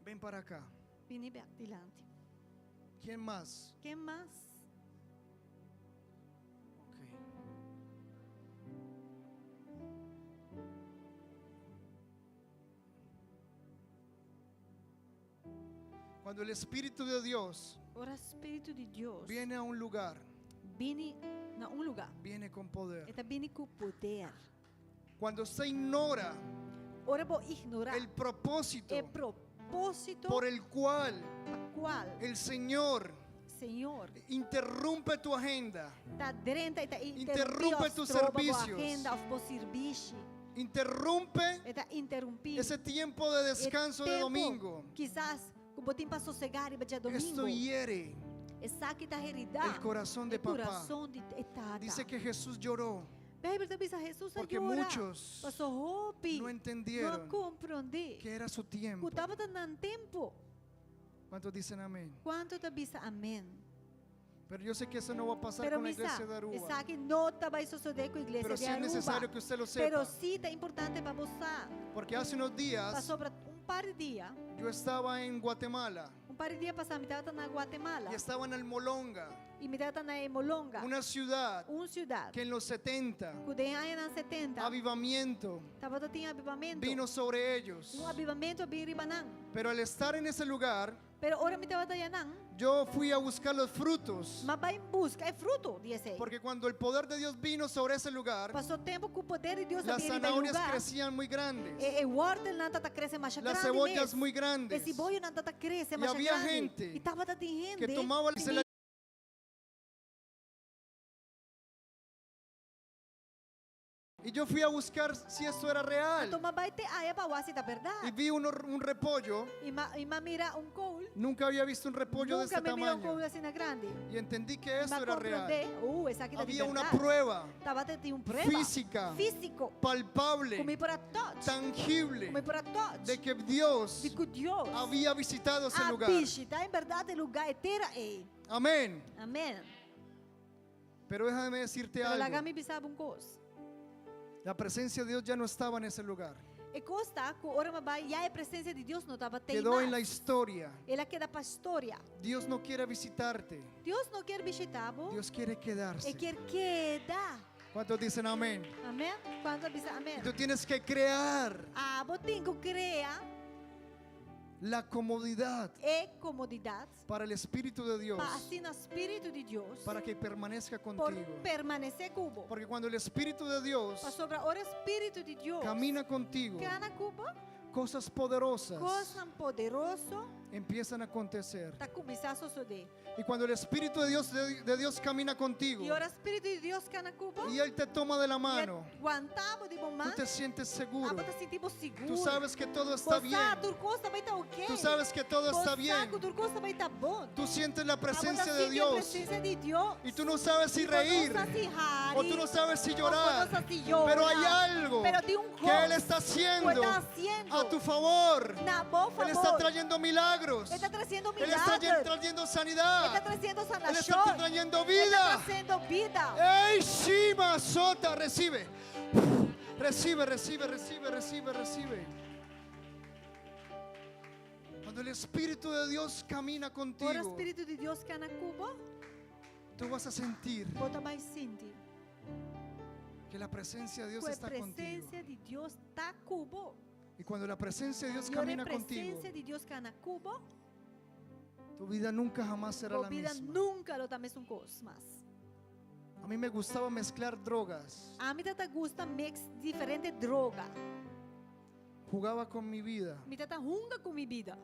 Ven para acá. Bini bèk dilanti. ¿Quién más? Ken mas? Ok. Cuando el Espíritu de Dios Ora Spiritu di Dios viene a un lugar, bini na un lugá. viene con poder. E ta bini ku poder. Cuando se ignora Ora bo ignorá el propósito e propósito por el cual pa kual el Señor Señor interrumpe tu agenda, ta drenta i ta Interrumpe interrumpí tus òf stroba bo servicios. agenda òf bo sirbishi. interrumpe E ta interrumpí ese tiempo de e descanso de tempu, domingo. Kisas ku bo tin pa sosegá riba Esto djadumingu. hiere Esaki ta heridá el corazón de e papá. kurason di e tata. Dice que Jesús lloró Beibel ta bisa Hesus a porque yora. muchos Pasó hopi no no a entendieron komprondé que era su tiempo. ku tabata nan tempu. ¿Cuántos dicen amén? Kuantu ta bisa amèn? Pero yo sé que eso no va a pasar Pero con la mi sa, iglesia de Aruba. esaki no ta bai sosodé ku iglesia Pero di sí es Aruba. necesario que usted lo Pero sepa. sí ta importante pa bo sa. Porque hace unos días Pasobra un par di dia, yo estaba en Guatemala un par di dia pasá mi tabata na Guatemala y estaba en Almolonga, i mi tabata na Molonga, una ciudad un siudat que en los 70 ku den añanan 70 avivamiento tabatin avivamentu. vino sobre ellos. Un avivamentu a bin riba nan. Pero al estar en ese lugar, Pero ora mi tabata ayanan, yo fui a buscar los frutos. m'a bai buska e fruto di esei. Porque cuando el poder de Dios vino sobre ese lugar, Pasó tempu ku poder di Dios las a bin riba e zanahorias lugá. crecían muy grandes, E, e wòrtelnan tabata krese masha las grandi cebollas mes. muy E grandes, siboyonan tabata krese Y masha había grandi. gente I tabatin hende que tomaba se la Y yo fui a buscar si esto era real. Anto m'a bai te aya pa wak si ta Y berdat. vi un repollo. I m'a i m'a mira un kool. Nunca había visto un repollo de Nunka este mi a mira un tamaño. kool asina grandi. Y entendí que M'a esto era real. komprondé, esaki ta di Había una berdat. prueba Tabatin un prueba física, físiko. palpable, Ku mi por a touch. tangible, Ku mi por a touch. de que Dios Di ku Dios había visitado ese a lugar. bishitá en berdat e lugá e tera ei. Amén. Amèn. Pero déjame decirte Pero algo. laga mi bisa bo un kos. La presencia de Dios ya no estaba en ese lugar. E kos ta ku ora m'a bai ya e presensia di Dios no tabata Quedó en la mas. historia. El a keda pa historia. Dios no quiere visitarte. Dios no ke bishitá bo. Dios quiere E quedarse. ke keda. ¿Cuántos dicen amén? Amèn? Kuantu ta bisa amèn? Tú tienes que crear Abo tin ku krea la comodidad e komodidat para el Espíritu de Dios, pa asina Spiritu di Dios para que permanezca por contigo. permanesé ku bo. Porque cuando el Espíritu de Dios Pasobra ora Spiritu di Dios camina contigo, kana ku bo, cosas poderosas kosnan poderoso empiezan a acontecer. ta kuminsá sosodé. Y cuando el Espíritu de Dios, de Dios camina contigo I ora Spiritu di Dios kana ku bo, y Él te toma de la mano, wanta bo di tú man, te sientes seguro. abo ta sinti bo sigur. Tú sabes que todo está bien. Bo sa, tur kos ta bai ta ok. Tú sabes que todo está bien. Bo sa ku tur kos ta bai ta bon. Tú sientes la presencia Abo ta de sinti e Dios presensia di Dios. y tú no sabes si I bo no reír sa si hari, o tú no sabes si o bo llorar, no sa si yora. pero hay algo Pero tin un que Él kos está ku haciendo E ta hasiendo a tu favor. na bo Él está fabor. trayendo milagros. E ta tresiendo Él está milager. trayendo E ta sanidad. tresiendo Él está sanashon. trayendo E ta vida. tresiendo bida. ¡Ey, Shima Sota! Recibe. Recibe, recibe, recibe, recibe, recibe. Cuando el Espíritu de Dios camina Ora contigo, Spiritu di Dios kana ku bo, tú vas a sentir bo ta bai sinti. que la presencia de Dios Ku e está contigo. presensia di Dios ta ku bo. Y cuando la presencia de Dios I ora e camina contigo, presensia di Dios kana ku bo, tu vida nunca jamás será bo la bida misma. nunka lo ta mesun kos mas. A mí me gustaba mezclar drogas. Ami tabata gusta mix diferente droga. Jugaba con mi vida. Mi tabata hunga ku mi bida.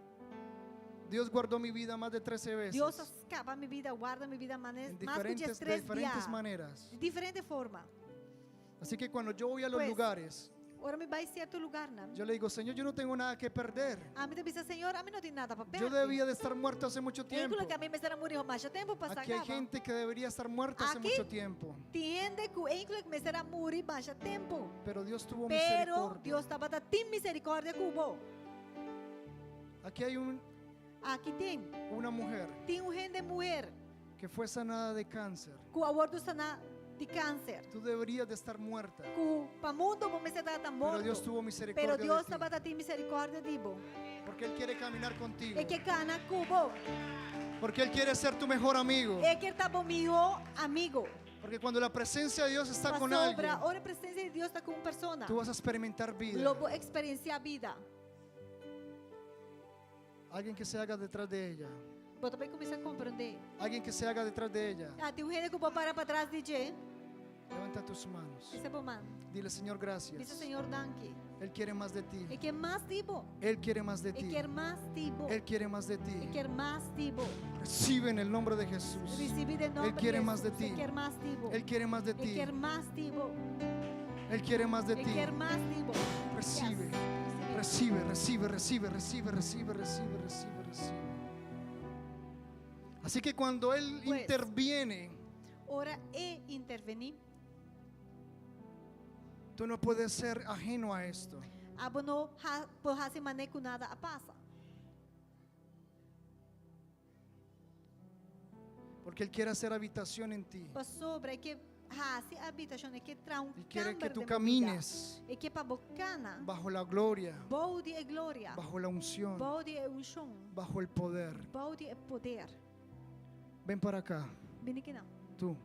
Dios guardó mi vida más de 13 veces. Dios a skapa mi bida, warda mi bida manes, en mas ku diferentes, de 13 diferentes dia. maneras. Di diferente forma. Así que cuando yo voy a los Pues, lugares, Ora mi bai sierto lugarnan. yo le digo, Señor, yo no tengo nada que perder. Ami ta bisa, Señor, ami no tin nada pa Yo pèrdè. debía de estar muerto hace mucho tiempo. Eigenlijk ami mester a muri masha tempu pasá Aquí hay kaba. gente que debería estar muerta hace Aquí mucho tiempo. Tin hende ku eigenlijk mester a muri masha tempu. Pero Dios tuvo Pero misericordia. Dios tabatin miserikòrdia ku bo. Aquí hay un- Aki tin una mujer tin un hende muhé que fue sanada de cáncer. ku a wòrdu saná di kanser. Tú deberías de estar muerta. Ku pa mundu bo mester tabata Pero Dios morto. tuvo misericordia Pero de Dios ti. tabatin miserikòrdia di bo. Porque Él quiere caminar contigo. E ke kana ku bo. Porque Él quiere ser tu mejor amigo. E ke ta bo mihó amigu. Porque cuando la presencia de Dios está con alguien, Pasobra, ora presensia di Dios ta ku un persona. tú vas a experimentar vida. Lo bo eksperensiá bida. Alguien que se haga detrás de ella. Bo ta bai kuminsá komprondé. Alguien que se haga detrás de ella. Ah, tin un hende ku por para patras di dje. Levanta tus manos. Hisa bo man. Dile, Señor, gracias. Bisa Señor, danki. Él quiere más de ti. E ke mas di bo. Él quiere más de E ti. ke mas di bo. Él quiere más de E ti. ke mas di bo. Recibe en el nombre de Jesús. Risibí den nòmber Él quiere di más de Hesus. ti. E ke mas di bo. Él quiere más de E ti. ke mas di bo. Él quiere más de E ti. ke mas di bo. Recibe. Yes. Recibe, recibe, recibe, recibe, recibe, recibe, recibe, recibe. Así que cuando Él Pues. interviene, Ora e intervení. tú no puedes ser ajeno a esto. Abo no ha, por hasi manera ku nada a pasa. Porque Él quiere hacer habitación en ti. Pasobra e ke hasi habitashon, e ke traha un Y quiere kamber que tú den bo bida. camines E ke pa bo kana bajo la gloria, bou di e gloria, bajo la unción, bou di e unshon, bajo el poder. bou di e poder. Ven para acá, Bini akinan. tú.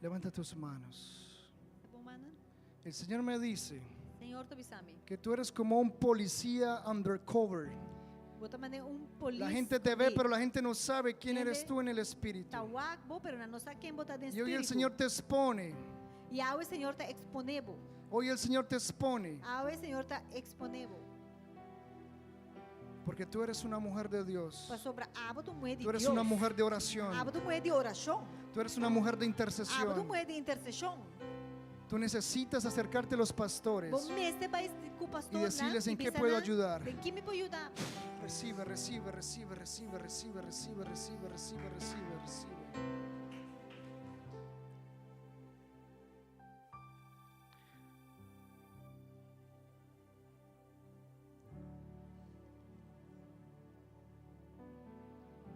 Levanta tus manos. Bo mannan? El Señor me dice Señor ta bisa mi. que tú eres como un policía undercover. Bo ta manera un polis. La gente te ve, pero la gente no sabe quién eres Hende tú en el espíritu. Ta wak bo, pero nan no sa ken bo ta den Y hoy el spiritu. Señor te expone. I awe Señor ta eksponé bo. Hoy el Señor te expone. Awe Señor ta eksponé bo. Porque tú eres una mujer de Dios. Pasobra abo ta un muhé di Tú eres Dios. una mujer de oración. Abo ta un muhé di orashon. Tú eres una mujer de Abo ta un intercesión. muhé di interseshon. Tú necesitas acercarte a los pastores. Bo mester bai ku pastornan Y decirles i en qué bisa puedo nan, ayudar. Den ki mi por yuda. Recibe, recibe, recibe, recibe, recibe, recibe, recibe, recibe, recibe, recibe.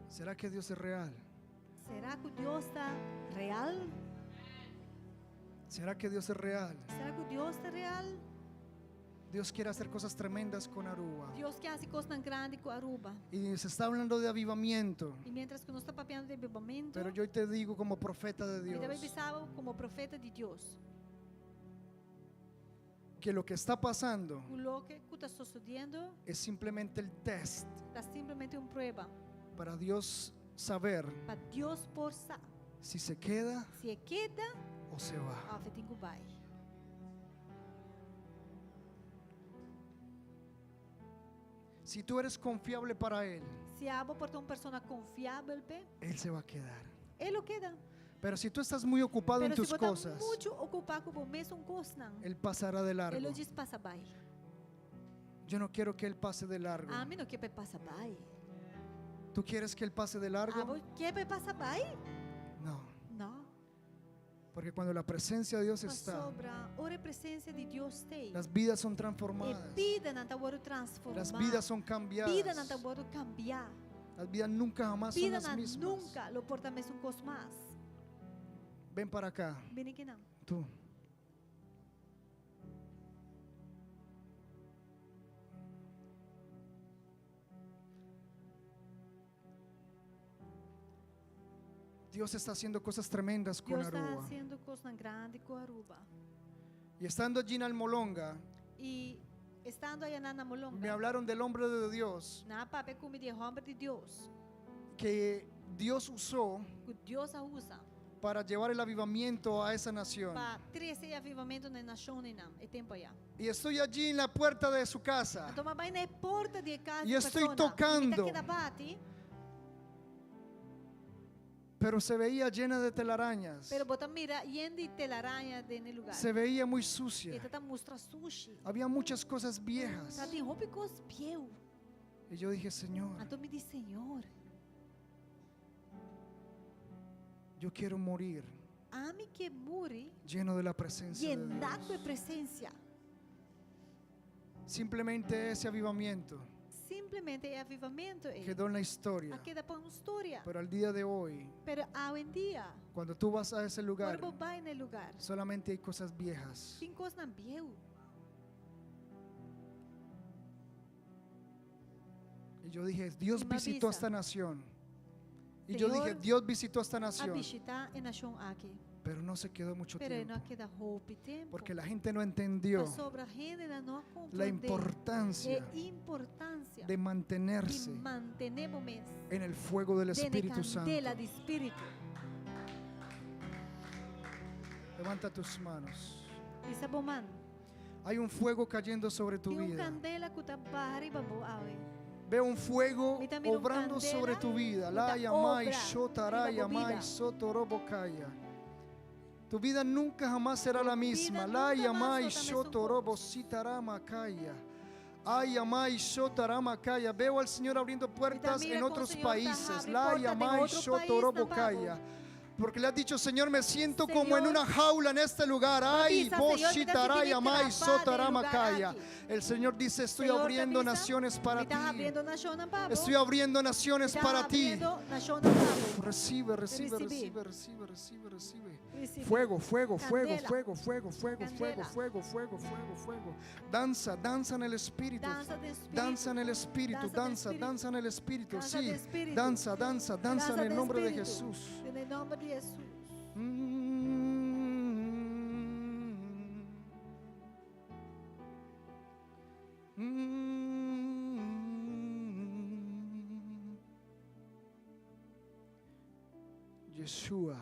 ¿Será que Dios es real? Será ku Dios ta real? ¿Será que Dios es real? Será ku Dios ta real? Dios quiere hacer cosas tremendas con Aruba. Dios ke hasi kosnan grandi ku Aruba. Y se está hablando de avivamiento. I mientras ku nos ta papiando di avivamentu, Pero yo hoy te digo como profeta de mi ta Dios bisa bo komo profeta di Dios. que lo que está pasando Ku loke ku ta sosodiendo es simplemente el test ta simplemente un prueba para Dios saber pa Dios por sa si se queda si e keda o se va. òf e tin ku bai. Si tú eres confiable para Él, Si abo por ta un persona konfiabel p'e, Él se va a quedar. e lo keda. Pero si tú estás muy ocupado en Pero si tus bo ta cosas, muchu okupá ku bo mesun kosnan, Él pasará de e largo. lo djis pasa bai. Yo no quiero que Él pase de largo. Ami no ke p'e pasa bai. ¿Tú quieres que Él pase de largo? Abo ke p'e pasa bai? No, No. porque cuando la presencia de Dios está, Pasobra, ora e presensia di Dios t'ei. las vidas son E transformadas, bidanan ta wòrdu transformá. las vidas son Bidanan cambiadas, ta wòrdu kambiá. las vidas nunca jamás son las Bidanan mismas. nunka lo por ta mesun kos mas. Ven para acá, Bini akinan. tú. Dios está haciendo cosas tremendas con Dios ta Aruba. hasiendo kosnan grandi ku Aruba. Y estando allí en Almolonga, I estando aya na Molonga, me hablaron del hombre de Dios nan a papia ku mi di e hòmber di Dios, que Dios usó ku Dios a usa para llevar el avivamiento a esa nación. pa trese e avivamentu na e nashon einan, e tempu aya. Y estoy allí en la puerta de su casa. Anto m'a bai na e porta di e kas Y di estoy persona. tocando. Mi ta keda bati, Pero se veía llena de telarañas. pero bo ta mira yen di telaraña den e lugá. Se veía muy E sucia. tabata mustra sushi. Había muchas cosas viejas. Tabatin hopi kos bieu. Y yo dije, Señor, Anto mi di, Señor, yo quiero morir ami ke muri lleno de la presencia de yená Dios. ku e presensia. Simplemente ese avivamiento Simplemente e avivamentu ei. quedó en la historia. A keda pa un historia. Pero al día de hoy, Pero awendia, cuando tú vas a ese lugar, ora bo bai na e lugá, solamente hay cosas viejas. tin kosnan bieu. Y yo dije, Dios Y m'a visitó bisa. esta nación. Y yo dije, Señor, Dios visitó esta A nación. bishitá e nashon aki. Pero no se quedó mucho Pero tiempo. no a keda hopi tempu. Porque la gente no entendió Pasobra hende no a la komprondé importancia e importansia de mantenerse di mantené bo mes en el fuego del den e Espíritu Santo. kandela di Spiritu. Levanta tus manos. Hisa bo man. Hay un fuego cayendo sobre tu Tin un vida. kandela ku ta baha riba bo awe. Veo un fuego Mi ta mira un obrando kandela sobre tu vida. La ku ta yamai obra shotará riba bo yamai bida. sotorobokaya. Tu vida nunca jamás será la misma. vida La nunca mas yamai lo ta mesun shotorobo kos. sitaramakaya. Ay yamai shotaramakaya. Veo al Señor abriendo puertas mira en kon otros Señor ta países. habri La porta den yamai otro pais shotorobokaya. tampoco. Porque le has dicho, Señor, me siento como en Señor, una jaula en este lugar. Ay, Avisa, Señor, Boshitaraya, mi Mai, sotarama Sotaramacaya. El Señor dice, estoy Señor, abriendo avisa, naciones para mi ti. ta habriendo nashonnan pa bo. Estoy abriendo naciones Mi ta para ti. habriendo nashonnan pa bo. Recibe, recibe, Recibí. recibe, recibe, recibe, recibe. Recibí. Fuego, fuego, fuego, Candela. fuego, fuego, fuego, fuego, Candela. fuego, fuego, fuego, fuego. Danza, danza en el espíritu. Danza de espíritu. Danza en el espíritu, Danza de danza, espíritu. danza en el espíritu, Danza sí. de espíritu. Danza, danza, danza en el de nombre de espíritu. Jesús. En el nombre de Jesús. Yeshua.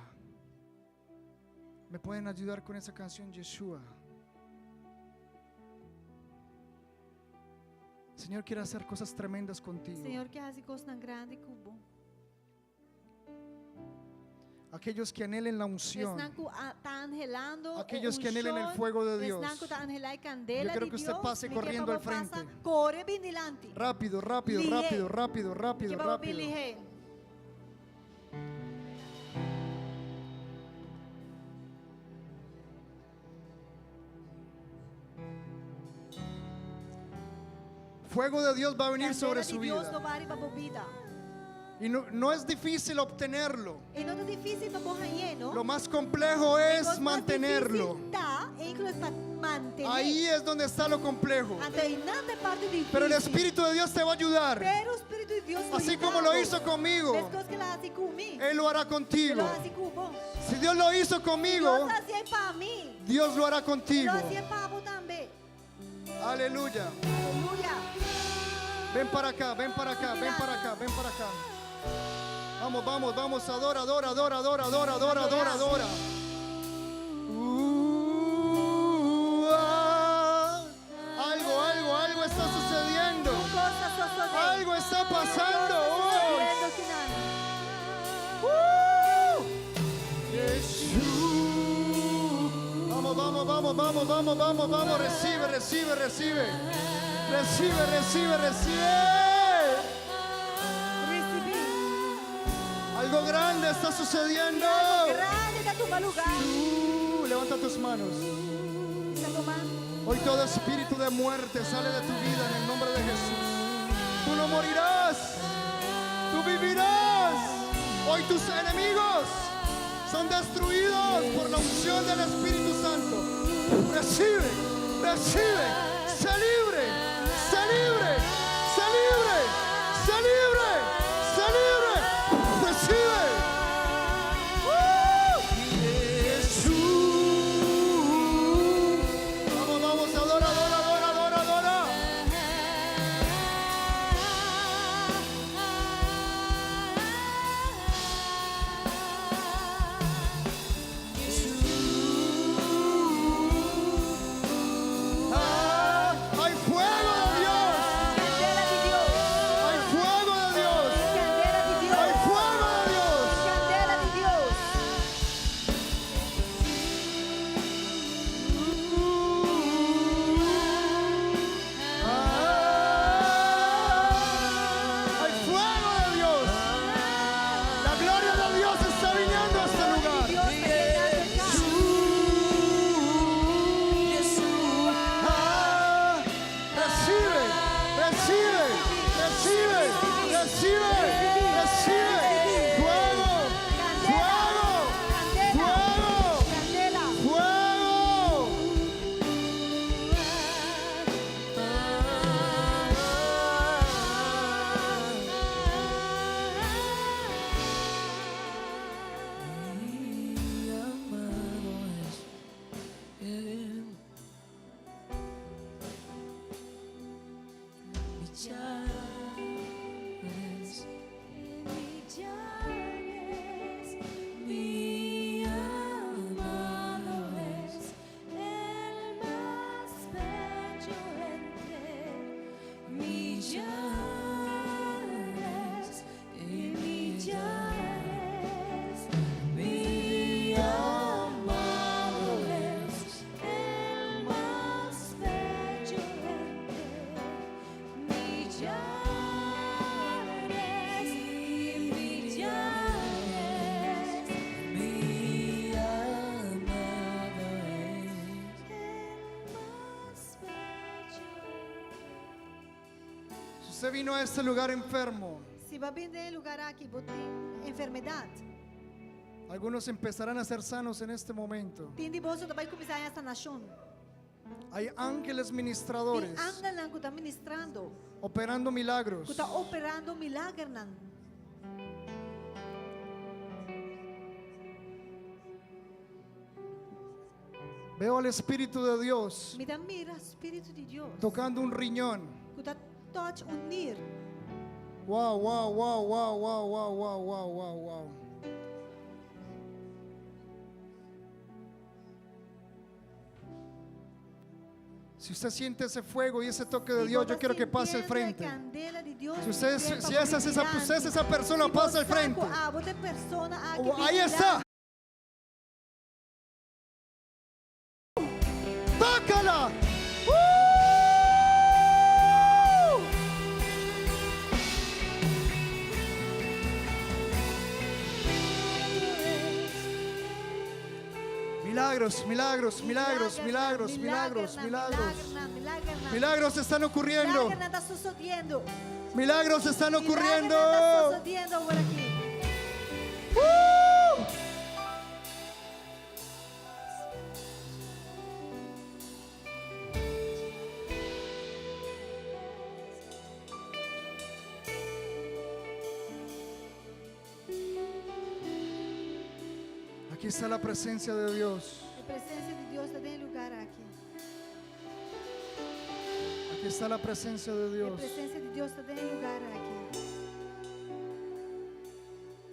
¿Me pueden ayudar con esa canción, Yeshua? Señor quiere hacer cosas tremendas contigo. Señor, ke hasi kosnan grandi ku bo. Aquellos que anhelen la unción. Esnan ku a- ta anhelando Aquellos que anhelen el fuego de Dios. Esnan ku ta anhelá e kandela Yo quiero di que usted Dios. pase Mi ke corriendo pa al bo pasa, frente. Kore bin dilanti. Rápido, rápido, Lihé. rápido, rápido, Mi rápido, ke pa bo bin rápido. lihé. Fuego de Dios va a venir Kandela sobre di su Dios vida. lo bai riba bo bida. Y no, no es difícil obtenerlo. E no ta difísil pa bo hañ'é, no? Lo más complejo es Kos mas mantenerlo. difísil ta, inkluso pa mantené. Ahí es donde está lo complejo. Anto einan ta e parti difísil. Pero el Espíritu de Dios te va a ayudar. Pero Spiritu di Dios Así como lo hizo conmigo, Meskos ku el a hasi ku mi. Él lo hará contigo. El a hasi ku bo. Si Dios lo hizo conmigo, Dios a hasié pa mi. Dios lo hará contigo. El a hasié pa bo tambe. Aleluya. Aleluya. Ven para acá, ven para acá, ven para acá, ven para acá. Vamos, vamos, vamos. Adora, adora, adora, adora, adora, adora, adora, adora. Ah. Algo, algo, algo está sucediendo. Algo está pasando. Oh. Jesús. Vamos, vamos, vamos, vamos, vamos, vamos, vamos. Recibe, recibe, recibe. Recibe, recibe, recibe. Risibí. Algo grande está sucediendo. Algu grandi ta tuma lugá. Levanta tus manos. Hisa bo man. Hoy todo espíritu de muerte sale de tu vida en el nombre de Jesús. Tú no morirás, tú vivirás. Hoy tus enemigos son destruidos por la unción del Espíritu Santo. Recibe, recibe, sé libre, sé libre, sé libre, sé libre, sé libre. Recibe. Jesús. Vamos, vamos, adora, adora, adora, adora, adora. Ah, hay fuego de Dios. Kandela di Dios. Hay fuego de Dios. Kandela di Dios. Hay fuego de Dios. Kandela di Dios. Ah, hay fuego de Dios. La gloria de Dios está viniendo a este lugar. Dios ta yenando e kas. Ah, recibe, recibe, recibe, recibe, recibe. Fuego, fuego, fuego, Kandela. fuego. Mi amado es Él. Mi llave es En mi Usted vino a este lugar enfermo. Si bo a bin den e lugá aki, bo tin enfermedat. Algunos empezarán a ser sanos en este momento. Tin di boso ta bai kuminsá haña sanashon. Hay ángeles Tin ministradores angelnan ku ta ministrando, operando milagros. ku ta operando milagernan. Veo al Espíritu de Dios Mi ta mira Spiritu di Dios tocando un riñón. ku ta touch un nir. Wow, wow, wow, wow, wow, wow, wow, wow, wow, wow. Si usted siente ese fuego y ese toque de Si Dios, bo yo ta quiero que pase al sintiendo e frente. kandela di Dios, Si usted, mi si esa es esa, usted es esa persona, Si bo pasa al sa frente. ku abo ta e persona aki Oh, bin ahí está. dilanti. ¡Tócala! ¡Uh! Milagros, milagros, milagros, milagros, milagros, milagros. Milagros están ocurriendo. Milagernan ta sosodiendo. Milagros están ocurriendo. Milagernan ta sosodiendo awor aki. ¡Uh! Aquí está la presencia de Dios. E presensia di Dios ta den e lugá aki. Aquí está la presencia de E Dios. presensia di Dios ta den e lugá aki.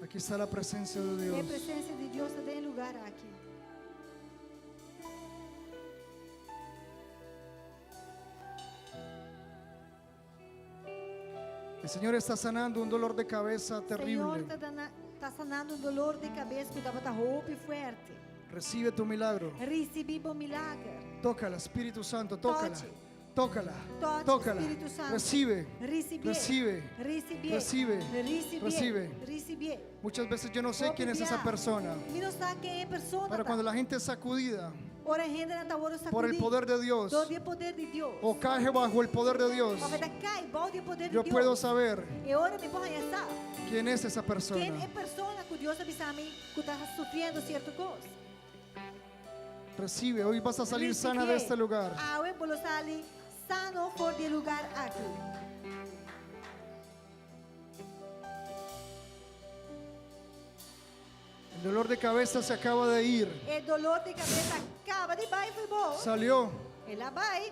Aquí está la presencia de E Dios. presensia di Dios ta den e lugá aki. El Señor está sanando un dolor de cabeza Señor terrible. ta dana, ta sanando un doló di kabes ku tabata hopi fuerte. Recibe tu milagro. Risibí bo milager. Tócala, Espíritu Santo, tócala. Toque. Tócala. Toque, Tócala. Espíritu Santo. Recibe. Risibí. Recibe. Risibí. Recibe. Risibí. Recibe. Risibí. Muchas veces yo no sé quién es esa persona. Mi no sa ken e persona. Pero cuando la gente es sacudida Ora hende ta wòrdu sakudí. por el poder de Dios Dor di e poder di Dios. o cae bajo el poder de Dios, Òf e ta kai bou di e poder di yo Dios. puedo saber E ora mi por haña sa. quién es esa Ken persona. e persona ku Dios a bisa mi ku ta sufriendo sierto kos. Recibe, hoy vas a salir sana de este lugar. Awe bo lo sali sano for di e lugá aki. El dolor de cabeza se acaba de ir. E doló di kabes a kaba di bai fo'i bo. Salió. El a bai.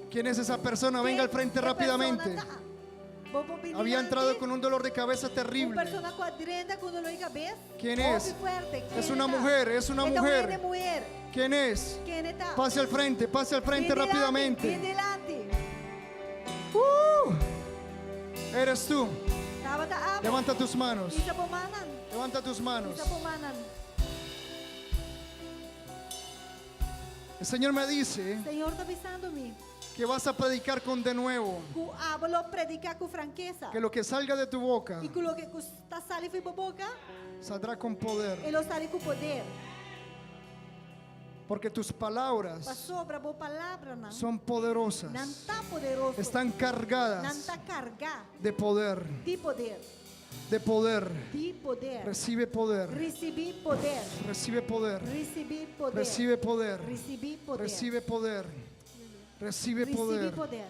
¿Quién es esa persona? Venga al frente Ken e rápidamente. persona ta? Bo por bin Había dilanti. entrado con un dolor de cabeza Un terrible. persona ku a drenta ku doló di kabes. ¿Quién Hopi es? fuerte. Es Ken una ta? mujer, es una E ta un mujer. hende muhé. ¿Quién es? Ken ta? Pase al frente, pase al frente Bin dilanti, rápidamente. Bin dilanti. Eres tú. Tabata abo. Levanta tus manos. Hisa bo mannan. Levanta tus manos. Hisa bo mannan. El Señor me dice Señor ta bisando mi. que vas a predicar con denuedo. Ku abo lo prediká ku frankesa. Que lo que salga de tu boca I ku loke ta sali fo'i bo boka, saldrá con poder. e lo sali ku poder. Porque tus palabras Pasobra bo palabranan. son poderosas. Nan ta poderoso. Están Nan cargadas ta kargá de poder. di poder. De poder. Di poder. Recibe poder. Risibí poder. Recibe poder. Risibí poder. Recibe poder. Risibí poder. Recibe poder. Recibe Risibí poder. poder.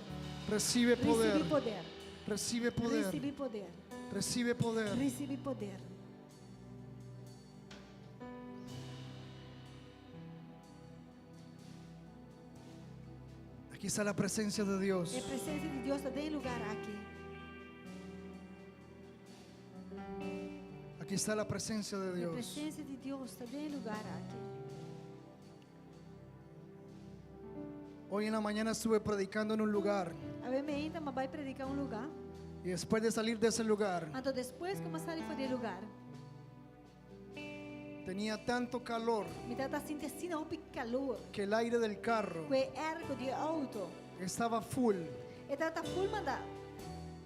Recibe Risibí poder. poder. Recibe poder. Risibí poder. Recibe poder. Risibí poder. Aquí está la presencia de Dios. E presensia di Dios ta den e lugá aki. Aquí está la presencia de E Dios. presensia di Dios ta den e lugá aki. Hoy en la mañana estuve predicando en un lugar Awe mainta m'a bai prediká un lugá. y después de salir de ese lugar Anto despues ku m'a sali for di e lugá. tenía tanto calor Mi tabata sinti asina hopi kalor. que el aire del carro Ku e airco di outo. estaba full E tabata full mandá.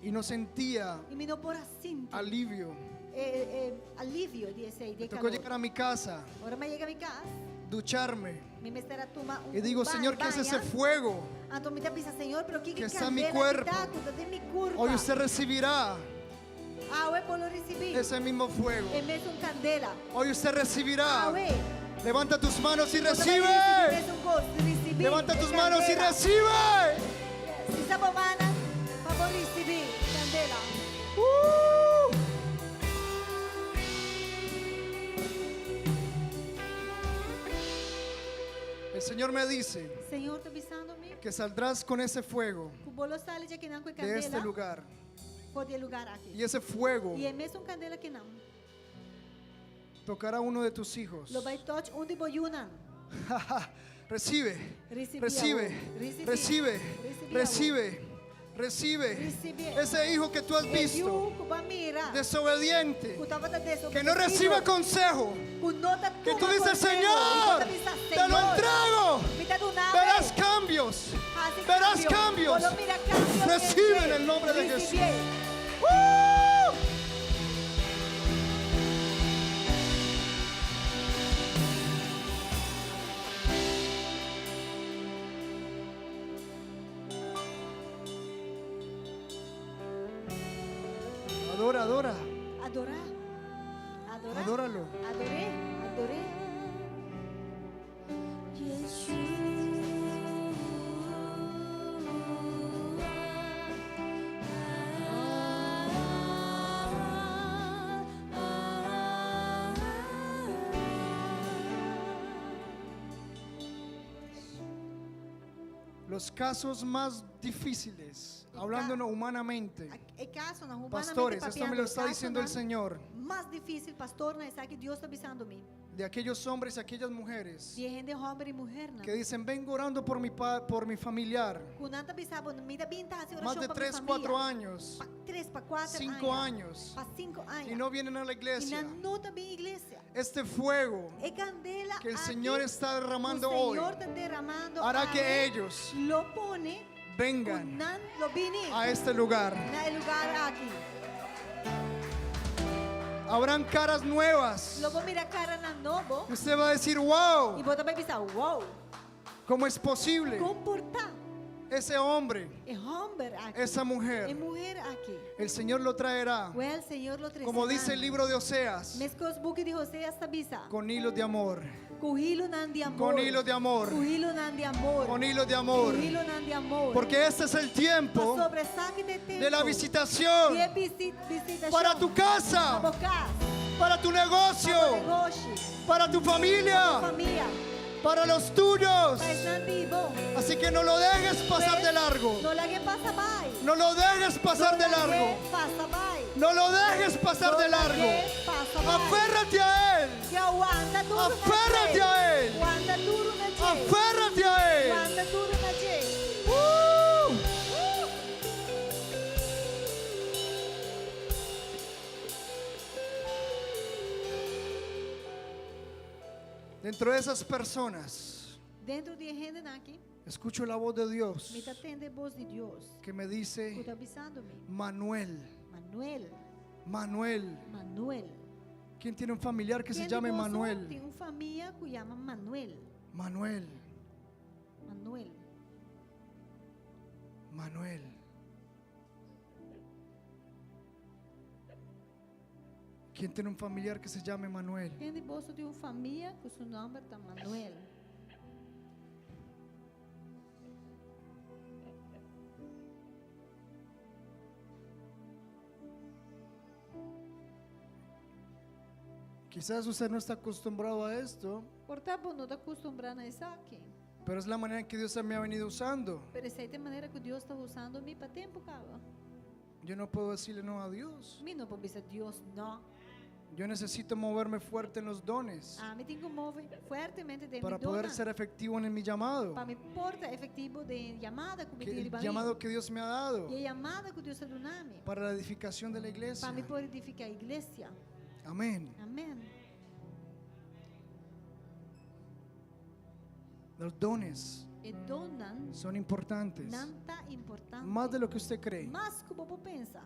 y no sentía I mi no por a sinti. alivio. E, e, alivio di esei, di Me tocó kalor. llegar a mi casa Ora m'a yega mi kas. ducharme. Mi mester a tuma un Y digo, ba- Señor, ¿qué es ese baña. fuego? Anto mi ta bisa, Señor, pero kiko que está en mi candela cuerpo? ta, ku ta den mi kurpa. Hoy usted recibirá Awe bo lo risibí. ese mismo fuego. E mesun kandela. Hoy usted recibirá. Awe. Levanta tus manos y Bo ta recibe. risibí mesun kos, risibí Levanta e tus manos y kandela. recibe. Hisa bo mannan, pa bo risibí kandela. El Señor me dice Señor ta bisando mi que saldrás con ese fuego ku bo lo sali djakinan ku e de este kandela lugar. for di e lugar aki. Y ese fuego I e mesun kandela akinan tocará a uno de tus hijos. lo bai touch un di bo yunan. Recibe, Recibe recibe, awor. Recibe. recibe, Recibe recibe, recibe. Recibe. Ese hijo que tú has E visto, yu ku bo a mira, desobediente, ku tabata que no recibe consejo, ku no ta que tú tuma dices, conseho, i ku Señor, ta bisa, te lo Señor, entrego. mi ta duna bo. Verás cambios, Hasi verás cambio. cambios. Bo lo mira cambio Recibe den en el nombre de Recibe. Jesús. ¡Uh! Adora, adora. Adorá. Adorá. Adóralo. Ador'é, ador'é. Los casos más difíciles, hablándonos humanamente, E kasonan humanamente pastores, esto me papiando, lo está e diciendo el kasonan Señor, Mas difísil, pastornan, esaki Dios ta bisando mi. de aquellos hombres y aquellas mujeres Di e hende hòmber i muhénan. que dicen, vengo orando por mi, pa- por mi familiar, Ku nan ta bisa bo, mi ta bin ta hasi más orashon de pa mi 3, famia. 4 años, Pa 3, pa 4 5 aña. años, Pa 5 aña. y no vienen a la I iglesia. nan no ta bin iglesia. Este fuego E kandela que el aki Señor está derramando ku hoy Señor ta derramando hará que awe, ellos lo pone vengan ku nan lo bini a este lugar. na e lugá aki. Habrán caras nuevas. Lo bo mira karanan nobo. Usted va a decir, wow, I bo ta bai bisa, wow, ¿cómo es posible? kon por ta Ese hombre, e hòmber aki, esa mujer, e muhé aki. el Señor lo traerá, Wèl, Señor lo trese como dice el libro de Oseas, Meskos buki di Oseas ta bisa. con hilos de amor, Ku hilonan di amor. con hilos de amor, Ku hilonan di amor. con hilos de amor. Ku hilonan di amor. Porque este es el tiempo Pasobra esaki ta e tempu de la visitación Di e visitashon. para tu casa, Pa bo kas. para tu negocio, Pa bo negoshi. para tu familia, Pa bo famia. para los tuyos. Pa esnan di bo. Así que no lo dejes pasar de largo. No lagu'é pasa bai. No lo dejes pasar de No largo. lagu'é pasa bai. No lo dejes pasar de No largo. lagu'é pasa bai. Aférrate a Él. Ke wanta duru na Aférrate dje. a Él. Wanta duru na dje. Aférrate a Él. Wanta duru na dje. Dentro de esas personas, Dentro di e hendenan aki, escucho la voz de Dios mi ta tende bos di Dios. que me dice, Ku ta bisando mi. Manuel, Manuel. Manuel. Manuel. ¿Quién tiene un familiar que se Ken llame di boso Manuel? Tin un famia ku yama Manuel. Manuel, Manuel. Manuel. ¿Quién tiene un familiar que se llame Manuel? Ken di boso tin un famia ku su nòmber ta Manuel. Quizás usted no está acostumbrado a esto, Por ta bo no ta kustumbrá na esaki. pero es la manera en que Dios me ha venido usando. Pero esei ta e manera ku Dios ta usando mi pa tempu kaba. Yo no puedo decirle no a Dios. Mi no por bisa Dios nò. Yo necesito moverme fuerte en los dones Ami tin ku move fuertemente den para mi poder donnan. ser efectivo en mi llamado. Pa mi por ta efektivo den yamada ku mi Que tin el riba mi. llamado que Dios me ha dado E yamada ku Dios a duna mi. para la edificación de la iglesia. Pa mi por edifiká iglesia. Amén. Amèn. Los dones E donnan son importantes. nan ta importante. Más de lo que usted cree. Mas ku bo por pensa.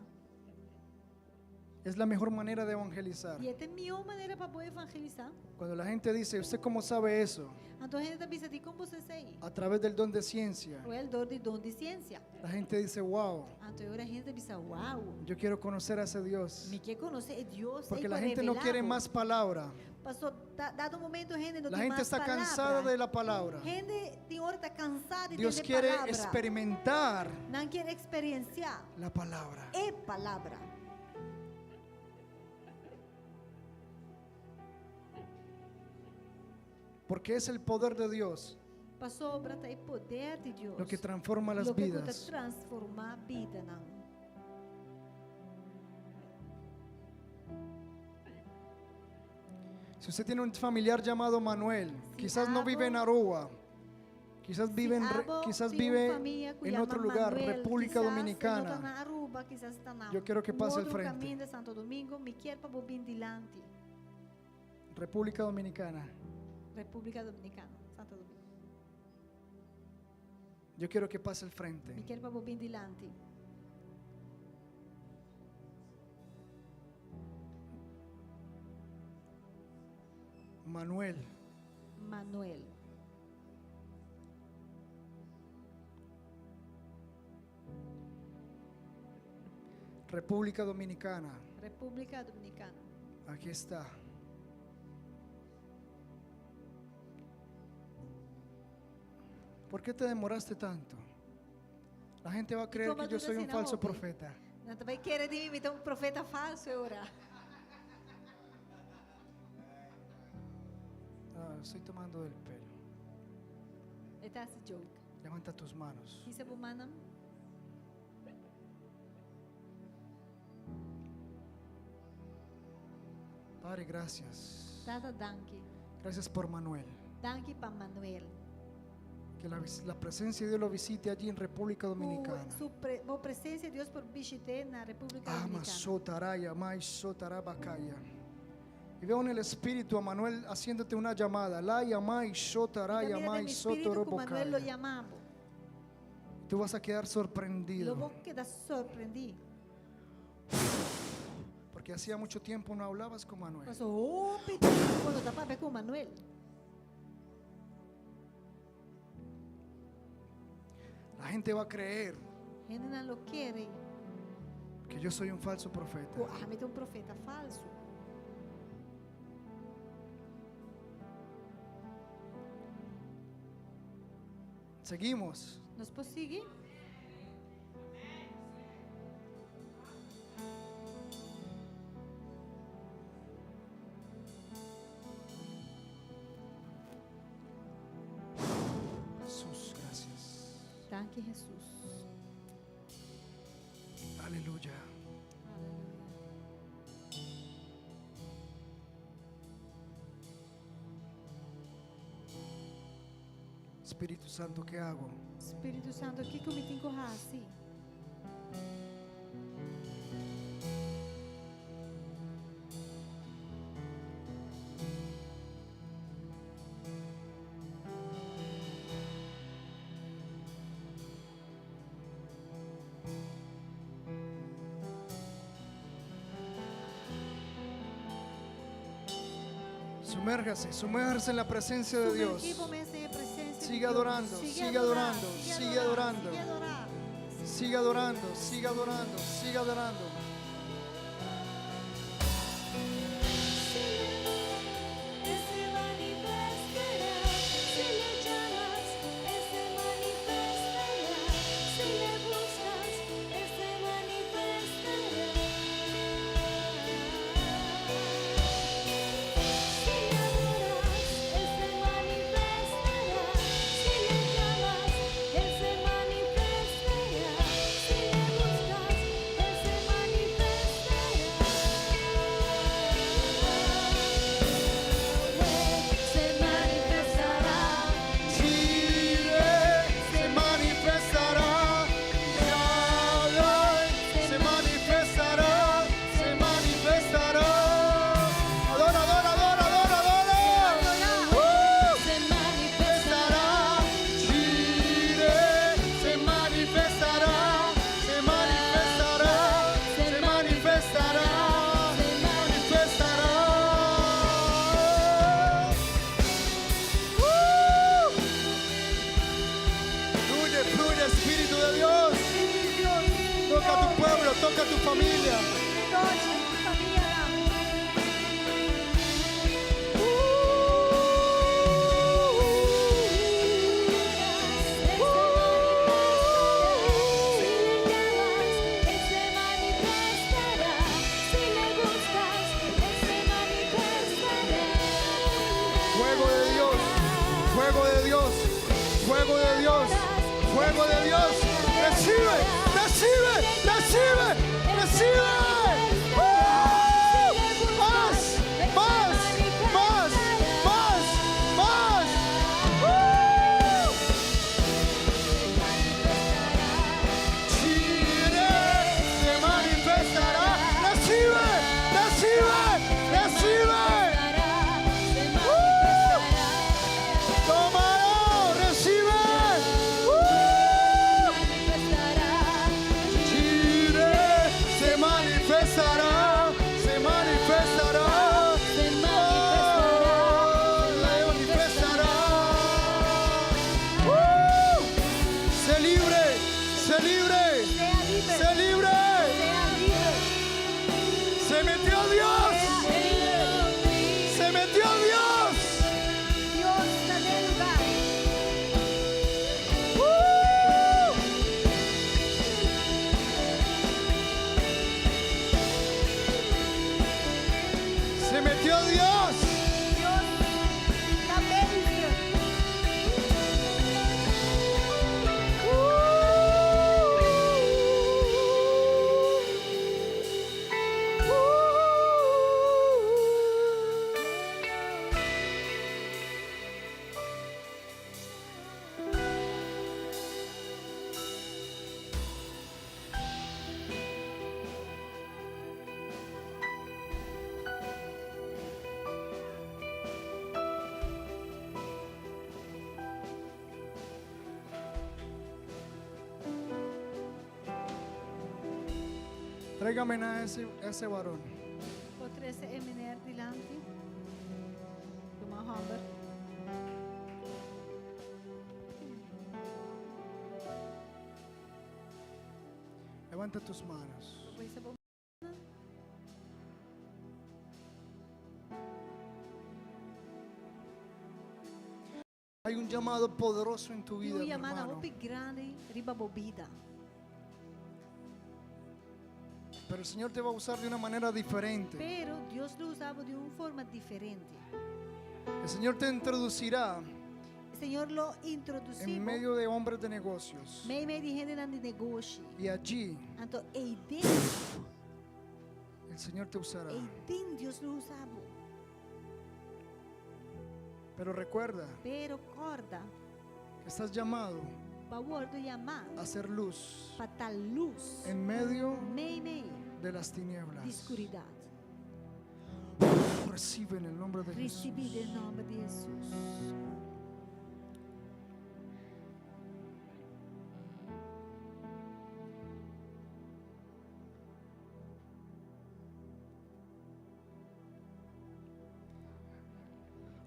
Es la mejor manera de evangelizar. I e ta e mihó manera pa bo evangelisá. Cuando la gente dice, ¿usted cómo sabe eso? Anto hende ta bisa di kon bo sa esei. A través del don de ciencia. Wèl, dor di don di siensia. La gente dice, wow, Anto e ora hende ta bisa, wow, yo quiero conocer a ese Dios. mi ke konosé e Dios ei Porque ku la a gente no revelá quiere bo. más palabra. Pasó ta dado momento hende no La tin gente mas está palabra. cansada de la palabra. Hende tin ora ta kansá di Dios tende quiere palabra. experimentar Nan kier eksperensiá la palabra. e palabra. Porque es el poder de Dios Pasobra ta e poder di Dios lo que transforma las loke ku ta vidas. transformá bidanan. Si usted tiene un familiar llamado Manuel, Si quizás no vive en abo- Aruba, quizás vive en, Si re- abo quizás tin un vive famia ku en yama otro lugar, Manuel, República kisas e no ta Dominicana. na Aruba, kisas ta na Yo quiero que un pase al otro frente. kaminda, Santo Domingo, mi kier pa bo bin dilanti. República Dominicana. Repúblika Dominikana, Santo Domingo. Yo quiero que pase al frente. Mi kier pa bo bin dilanti. Manuel. Manuel. República Dominicana. Repúblika Dominikana. Aquí está. ¿Por qué te demoraste tanto? La gente va a creer cómo que yo tú soy un asina falso hopi? profeta. Nan ta bai kere di mi, mi ta un profeta falso e ora. Ah, estoy tomando del pelo. E ta hasi joke. Levanta tus manos. Hisa bo mannan? Padre, gracias. Tata, danki. Gracias por Manuel. Danki pa Manuel. Que la, vis- la presencia de Dios lo visite allí en República Dominicana. Ku su pre, bo presensia Dios por bishit'é na Repúblika Ama Dominikana. sotaraya, mai sotarabacaya. Y veo en el espíritu a Manuel haciéndote una llamada. La yamai sotaraya, Mira den mai mi spiritu ku Manuel lo sotorobocaya. yama bo. Tú vas a quedar Lo sorprendido. bo keda sorprendí. Porque hacía mucho tiempo no hablabas con Manuel. Paso hopi tempu bo no ta papia ku Manuel. La gente va a creer Hendenan lo kere que yo soy un falso profeta. ku ami ta un profeta falsu. Seguimos. Nos por sigui? Jesús, gracias. Danki Hesus. Aleluya. Espíritu Santo, ¿qué hago? Spiritu Santu, kiko mi tin ku hasi? Sumérjase, sumérjase en la presencia de Dios. Sumergí bo mes den e presensia di Siga Dios. adorando, Sigui siga adorá, adorando, sigui siga adorá, adorando. sigui adorá. Siga adorando, siga adorando, siga adorando. Él se manifestará, si le llamas, Él se manifestará, si le buscas, Él se manifestará. Si le adoras, Él se manifestará, si le llamas, Él se manifestará, si le buscas, Él se manifestará. familia. Nochi, famianan. Si le llamas, él se manifestará. Si le buscas, él se manifestará. Fuego de Dios, fuego de Dios, fuego de Dios, fuego de Dios. Recibe, recibe, recibe, recibe. ¡Uh! Más, más, más, más, más. ¡Uh! Chile se manifestará. Recibe, recibe, recibe. ¡Uh! Tómalo, recibe. ¡Uh! Chile se manifestará, se manifestará, Se Oh, se manifestará. ¡Uh! Sé libre, sé libre, Sea liber. sé libre. Sea liber. Se metió Dios, Sea liber. se metió Dios. Dios ta den e lugá. ¡Uh! Se metió Dios. Dios ta bezig. Tráigame a ese varón. Por trese e meneer dilanti. Ruman hòmber. Levanta tus manos. Bo hisa bo man. Hay un llamado poderoso en tu Tin vida, un mi yamada hermano. hopi grandi riba bo bida. Pero el Señor te va a usar de una manera diferente. Pero Dios lo usa bo di un forma diferente. El Señor te introducirá Señor lo introdusí en medio de hombres de negocios. Meimei di hendenan di negoshi. Y allí Anto eiden, el Señor te usará. eiden Dios lo usa bo. Pero recuerda Pero kòrda que estás llamado bo a wòrdu yamá a ser luz pa ta lus en medio meimei de las tinieblas. di skuridat. Recibe en el nombre de Jesús. Risibí den nòmber di Hesus.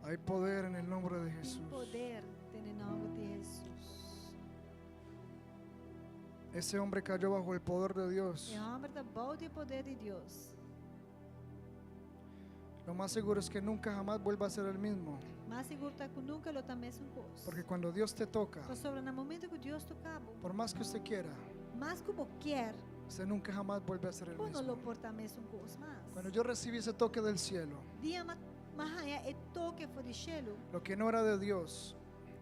Hay poder en el nombre de Tin Jesús. poder den nòmber di Hesus. Ese hombre cayó bajo el poder de Dios. E hòmber ta bou di poder di Dios. Lo más seguro es que nunca jamás vuelva a ser el mismo. Mas sigur ta ku nunka lo ta mesun kos. Porque cuando Dios te toca, Pasobra na momento ku Dios toka bo, por más que usted quiera, mas ku bo ke, usted nunca jamás vuelve a ser el bo no lo mismo. por ta mesun kos mas. Cuando yo recibí ese toque del cielo, Dia m'a haña e toke for di shelu, lo que no era de Dios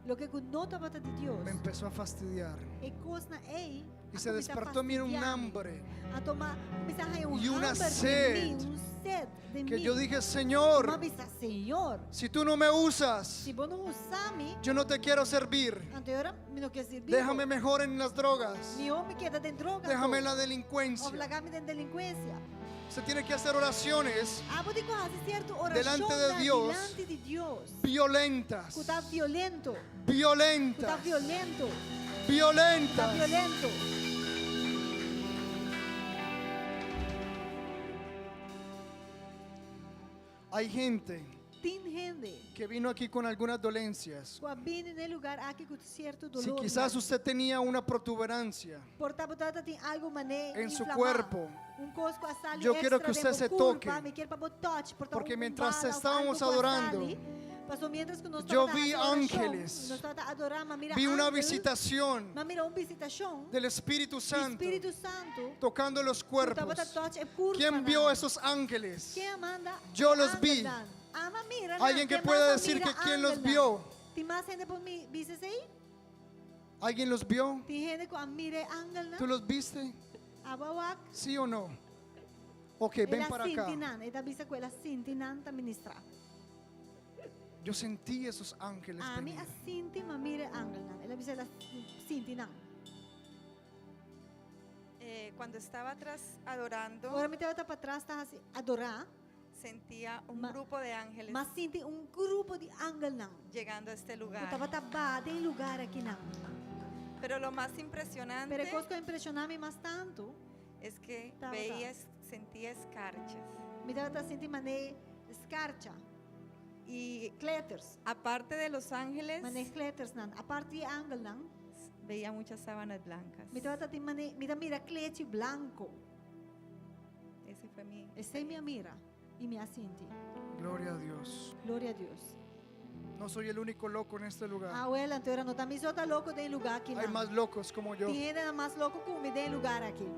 loke ku no tabata di Dios, me empezó a fastidiar. e kosnan ei Y se despertó en mí un hambre A toma, kuminsá haña un y una hamber den sed mi, un set den que mi. yo dije, Señor, M'a bisa, Señor, si tú no me usas, si bo no usa mi, yo no te quiero servir. anto ora mi no ke sirbi. Déjame mejor en las drogas. Mihó mi keda den droga. Déjame en la delincuencia. Òf laga mi den delinkuensia. Usted tiene que hacer oraciones Abo tin ku hasi sierto orashon delante de Dios dilanti di Dios. violentas. Ku ta violento. Ku ta Violentas. violento. Ku ta Violentas. violento. Hay gente Tin hende. Que vino aquí con algunas dolencias. Ku a bini na e lugá aki ku sierto doló. Si quizás usted tenía una protuberancia Por ta bo tabatin algu manera en su inflamá. cuerpo. Un kos ku a sali Yo quiero extra que usted den se bo toque. kurpa, mi ke pa bo touch, por ta Porque un, un mientras bala òf estábamos algu ku a adorando, sali. Pasó mientras ku nos yo tabata vi hasi orashon, ángeles. nos tabata adorá, m'a mira Vi una angel, visitación m'a mira un visitashon del Espíritu di Santo Spiritu Santu tocando los ku tabata cuerpos. touch e kurpa ¿Quién vio esos ángeles? Ken a manda Yo los vi. angelnan? Ami a mira nan. Alguien que Ken pueda mas a decir mira que quién los angelnan? vio. Tin mas hende por mi bisa esei? ¿Alguien los vio? Tin hende ku a mira e angelnan? ¿Tú los viste? Abo a wak. ¿Sí o no? Ok, ven El a para acá. sinti nan. E ta bisa ku el a sinti nan ta ministrá. Yo sentí esos ángeles Ami venir. a sinti m'a mira e angelnan. El a bisa el a sinti nan. Eh, cuando estaba atrás adorando, Ora mi tabata patras ta hasi adorá. sentía un Ma- grupo de ángeles M'a sinti un grupo di angelnan. llegando a este Ku lugar. tabata baha den e lugá akinan. Pero lo más impresionante Pero e kos ku a impreshoná mi mas tantu. es que Tabata. veía, es- sentía escarchas. Mi tabata sinti manera skarcha. Y Kletters. aparte de los ángeles, Manera klettersnan. Aparte di angelnan. veía muchas sábanas blancas. Mi tabata tin mane, mi ta mira klechi blanku. Ese fue mi Esei mi a mira i mi a sinti. Gloria a Dios. Gloria a Dios. No soy el único loco en este lugar. Awèl, anto ora no ta mi so ta loko den e lugá aki. Hay más locos como yo. Tin hende mas loko ku mi den e lugá aki.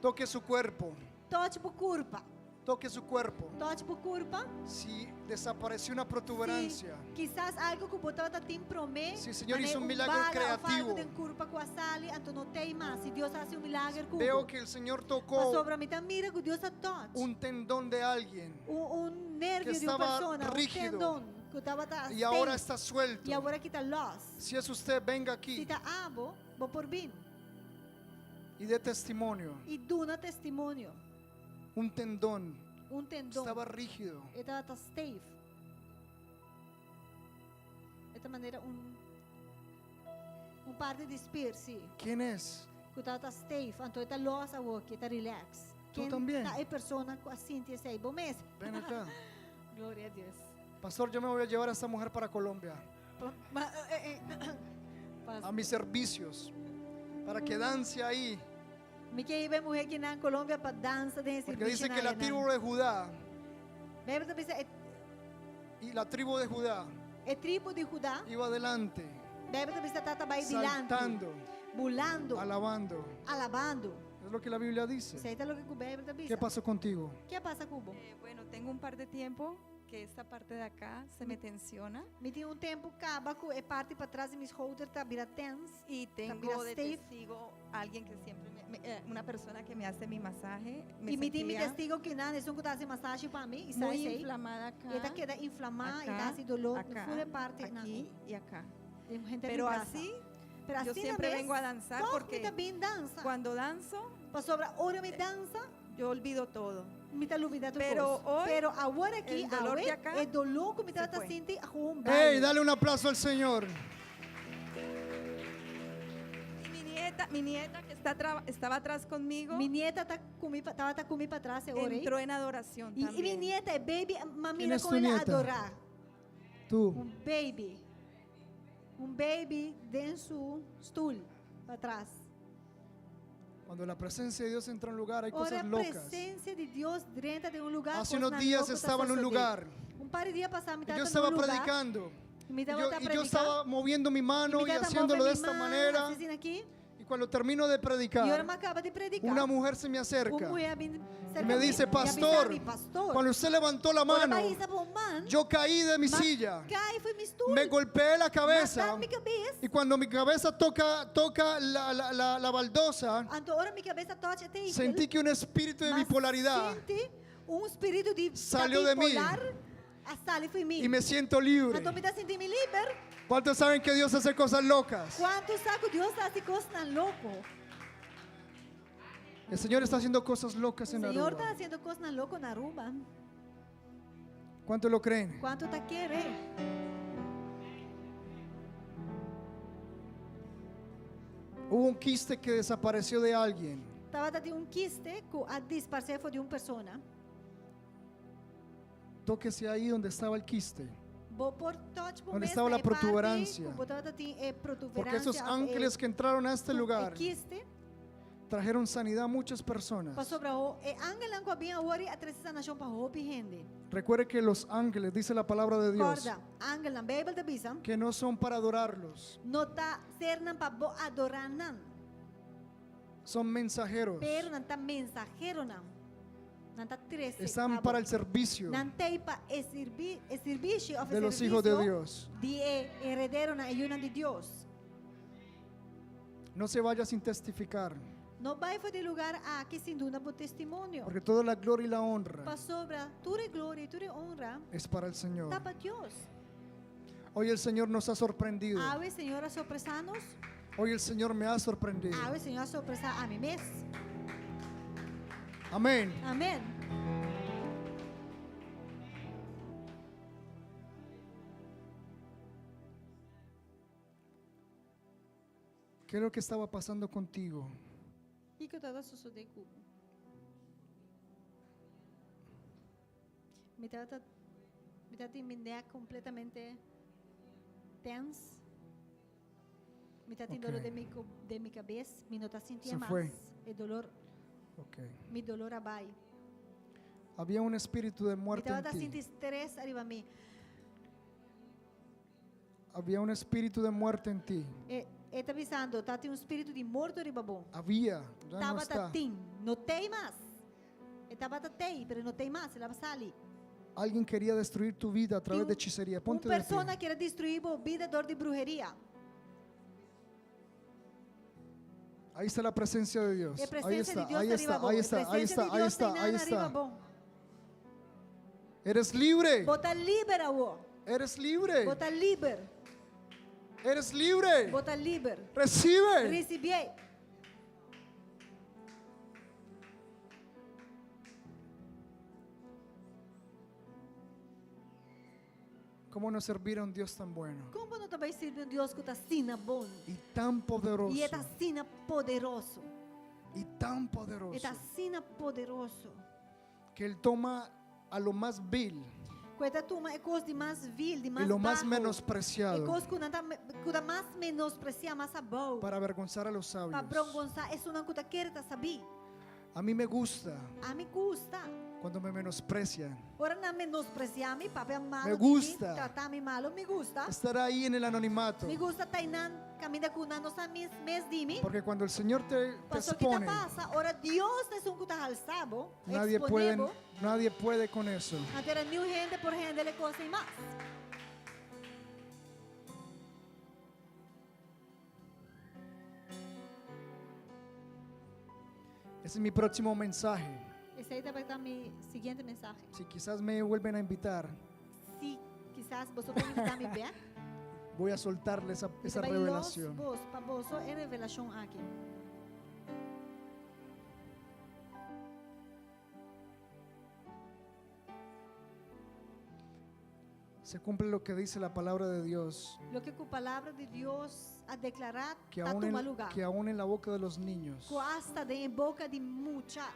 Toque su cuerpo. Touch bo kurpa. Toque su cuerpo. Touch bo kurpa. Si desapareció una protuberancia. Si kisas algu ku bo tabatin promé. Si el Señor Manera hizo un un milagro bala òf algu creativo. den kurpa ku a sali, anto no t'ei mas. Si Dios hasi un milager ku bo. Veo que el Señor tocó Pasobra mi ta mira ku Dios a touch. un tendón de alguien Un, un nervio que di un estaba persona, un rígido. tendón ku tabata y ahora steif. está suelto. I awor aki ta los. Si es usted, venga Si aquí ta abo, bo por bin. y dé testimonio. I duna testimonio. Un tendón Un tendon. estaba rígido. E tabata steif. E ta manera un un parti di spier, sí. ¿Quién es? Ku tabata steif, anto e ta los awor, ku ta relax. Tú Ken también. ta e persona ku a sinti esei? Bo mes. Ven acá. Gloria a Dios. Pastor, yo me voy a llevar a esta mujer para Colombia, Ma, eh, eh, a mis servicios, para que dance ahí. Mi ke hiba e muhé aki na Colombia pa dansa den Porque dice servisio que la tribu de Judá Beibel ta bisa e, y la tribu de Judá e tribu di Judá. iba adelante, Beibel ta bisa tabata bai dilanti, saltando, bulando, alabando. alabando. Es lo que la Biblia dice. Esei ta loke Beibel ta bisa. ¿Qué pasó contigo? Ki a pasa ku bo? Eh, bueno, tengo un par de tiempo que esta parte de acá se me tensiona Mi tin un tempu kaba ku e parti patras di mi schouder ta bira tens. y bira tengo de steif. testigo a alguien que siempre, me- me- eh, una persona que me hace mi masaje. Me I mi tin mi sentía testigo akinan, esun ku ta hasi masashi pa mi, i muy sa esei. inflamada acá, E ta keda inflamá, i acá, ta hasi doló, acá, full e parti nan. aquí y acá. Den henter mi Pero brasa. así, Pero yo asina siempre mes, vengo a danzar toch porque mi ta bin dansa. cuando danzo, Pasobra ora mi dansa, yo olvido todo. mi ta lubidá tur Pero kos. hoy, Pero awor aki, el dolor awe, de acá e doló ku mi se tabata fue. sinti, gewoon ¡Ey! bai. Dale un aplauso al Señor. Y mi nieta, mi nieta que está tra- estaba atrás conmigo, Mi nieta ta ku mi, tabata ku mi patras e ora ei. entró en adoración I, i mi también. nieta e baby, m'a ¿Quién mira es kon tu el a nieta? adorá. Tú. Un baby. Un baby den su stul patras. Cuando la presencia de Dios entra a un lugar, hay Ora cosas locas. presensia di Dios drenta den un lugá. Hace unos días estaba en un lugar. Un par di dia pasá, mi Y tabata yo en estaba un lugá. predicando. Mi Y yo, tabata y yo predicando. estaba moviendo mi mano Mi y tabata haciéndolo move de mi esta man, manera. asina aki. Y cuando termino de I ora predicar, m'a kaba di prediká. una mujer se me Un acerca muhé a bin y serka me mi, dice, i a bisa pastor, mi, pastor. cuando usted levantó la Ora mano, m'a hisa bo man, yo caí de mi m'a silla, kai fo'i mi stul. me golpeé la cabeza M'a dal mi kabes. y cuando mi cabeza toca, toca la, la- la- la baldosa, Anto ora mi kabes a touch e tegel. sentí que un espíritu de M'a bipolaridad sinti un spiritu di Salió de mí. bipolar a sali fo'i mi. y me siento libre. Anto mi ta sinti mi liber. ¿Cuántos saben que Dios hace cosas locas? Kuantu sa ku Dios ta hasi kosnan loko? El Señor está haciendo cosas locas en Señor ta Aruba. hasiendo kosnan loko na Aruba. ¿Cuántos lo creen? Kuantu ta kere? Hubo un quiste que desapareció de alguien. Tabatin un kiste ku a disparsé for di un persona. Tóquese ahí donde estaba el quiste. Bo por touch bo Donde mes estaba na la e parti protuberancia. ku bo tabata tin e Porque esos protuberancia of e ángeles que entraron a este e lugar quiste. trajeron sanidad a muchas personas. Pasobra e angelnan ku a bin awor a trese sanashon pa hopi hende. Recuerde que los ángeles, dice la palabra de Dios, Kòrda, angelnan, Beibel ta bisa, que no son para adorarlos, no ta sernan pa bo adorá nan, son mensajeros. pero nan ta mensaheronan. Nan ta trese Están pa bo. para el servicio Nan t'ei pa e sirbi, e sirbishi òf e de los hijos de servisio Dios. di e herederonan, e yunan di Dios. No se vaya sin testificar, No bai for di e lugar aki sin duna bo testimonio. porque toda la gloria y la honra Pasobra tur e gloria i tur e honra es para el Señor. ta pa Dios. Hoy el Señor nos ha sorprendido. Awe Señor a sorpresá nos. Hoy el Señor me ha sorprendido. Awe Señor a sorpresá ami mes. Amén. Amén. ¿Qué es lo que estaba pasando contigo? Kiko tabata sosodé ku bo? Mi tabata mi tabatin mi nek kompletamente tens. Mi tabatin dolor Ok. den mi den mi kabes. Mi no ta sintié Se mas. fue. E dolor, Ok. mi dolor a bai. Había un espíritu de Mi muerte en tabata ti. sinti stress ariba mi. Había un espíritu de muerte en ti. E e ta bisando, tabatin un spiritu di morto riba bo. Había, ya no Tabata está. tin, no t'ei mas. E tabata t'ei, pero no t'ei mas, el a sali. Alguien quería destruir tu vida a través Tin de hechicería. un Ponte de pie. persona kier a destruí bo bida dor di bruheria. Ahí está la presencia de Dios. E Ahí presensia está, di Dios ahí ta está, riba bo. ahí E está, ahí presensia está, di ahí Dios está, ta ahí einan ariba está. bo. Eres libre. Bo ta liber awor. Eres libre. Bo ta liber. Eres libre. Bo ta liber. Recibe. Risibié. ¿Cómo no servir a un Dios tan bueno Kon bo no ta bai sirbi un Dios ku ta asina bon? y tan poderoso? I e ta asina poderoso. Y tan poderoso. E ta asina poderoso. Que Él toma a lo más vil Ku e ta tuma e kos di mas vil, di y mas lo más baho. menospreciado E kos ku nan ta ku ta mas menospresiá, mas abou. para avergonzar a los Pa sabios. brongonsá esunnan ku ta kere ta sabí. A mí me gusta Ami gusta. cuando me menosprecian. Ora nan menospresiá mi, papia malo Me di mi, gusta. trata mi malo, mi gusta. Estar ahí en el anonimato. Mi gusta ta einan, kaminda ku nan no sa mes mes di mi. Porque cuando el Señor te, te Paso ki ta expone, pasa, ora Dios ta esun ku ta halsa bo, nadie eksponé puede, bo, nadie puede con eso. anto era niun hende por hendel e kos ei mas. Ese es mi próximo mensaje. Esei ta bai ta mi siguiente mensahe. Si quizás me vuelven a invitar, Si kisas boso por invitá mi bèk, voy a soltarle esa, mi esa ta bai los revelación. bos pa boso e revelashon aki. Se cumple lo que dice la palabra de Dios, Loke ku palabra di Dios a deklará que ta aún tuma en, lugá. que aún en la boca de los niños. Ku asta den boka di mucha.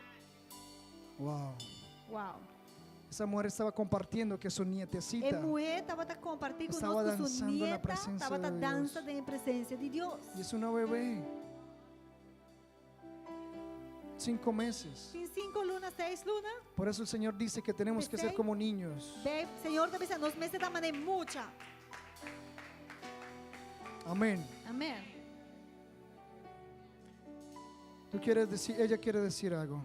Wow. Wow. Esa mujer estaba compartiendo que su E nietecita muhé tabata kompartí ku estaba nos ku su danzando en la nieta presencia tabata de Dios. dansa den presensia di Dios. Y es una bebé. 5 meses. Tin 5 luna, 6 luna. Por eso el Señor dice que tenemos que ser P'esei, como niños. Be, Señor ta bisa nos mester ta manera mucha. Amén. Amén. Tú quieres decir, ella quiere decir algo.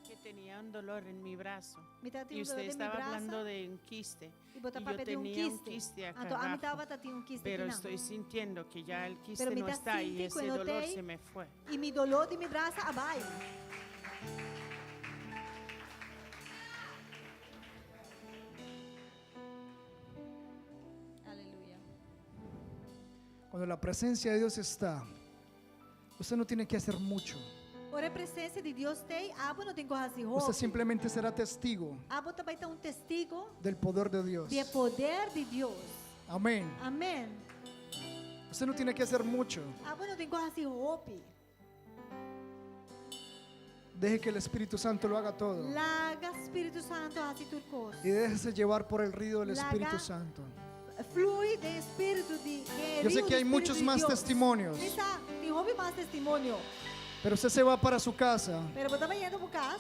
Que tenía un dolor en mi brazo. Mi tabatin Y un dolor usted den mi estaba brasa. hablando de un quiste. I bo ta Y yo papia di un tenía un quiste. quiste acá Anto, ami abajo, tabata tin un quiste Pero akinan. estoy sintiendo que ya el quiste Pero mi no ta está y sinti ku ese no dolor t'ei se me fue. I mi doló di mi brasa a bai. Aleluya. Cuando la presencia de Dios está, usted no tiene que hacer mucho. Ora e presensia di Dios t'ei, abo no tin ku hasi Usted hopi. simplemente será testigo Abo ta bai ta un testigo del poder de Dios. di e poder di Dios. Amén. Amén. Usted no tiene que hacer mucho. Abo no tin ku hasi hopi. Deje que el Espíritu Santo lo haga todo. Laga Spiritu Santo hasi tur kos. Y déjese llevar por el río del Espíritu Laga Santo. Flui den Spiritu di den Yo sé rio que di hay Spiritu muchos di más Dios. testimonios. Mi sa, tin hopi mas testimonio. Pero usted se va para su casa Pero bo ta bayendo bo kas.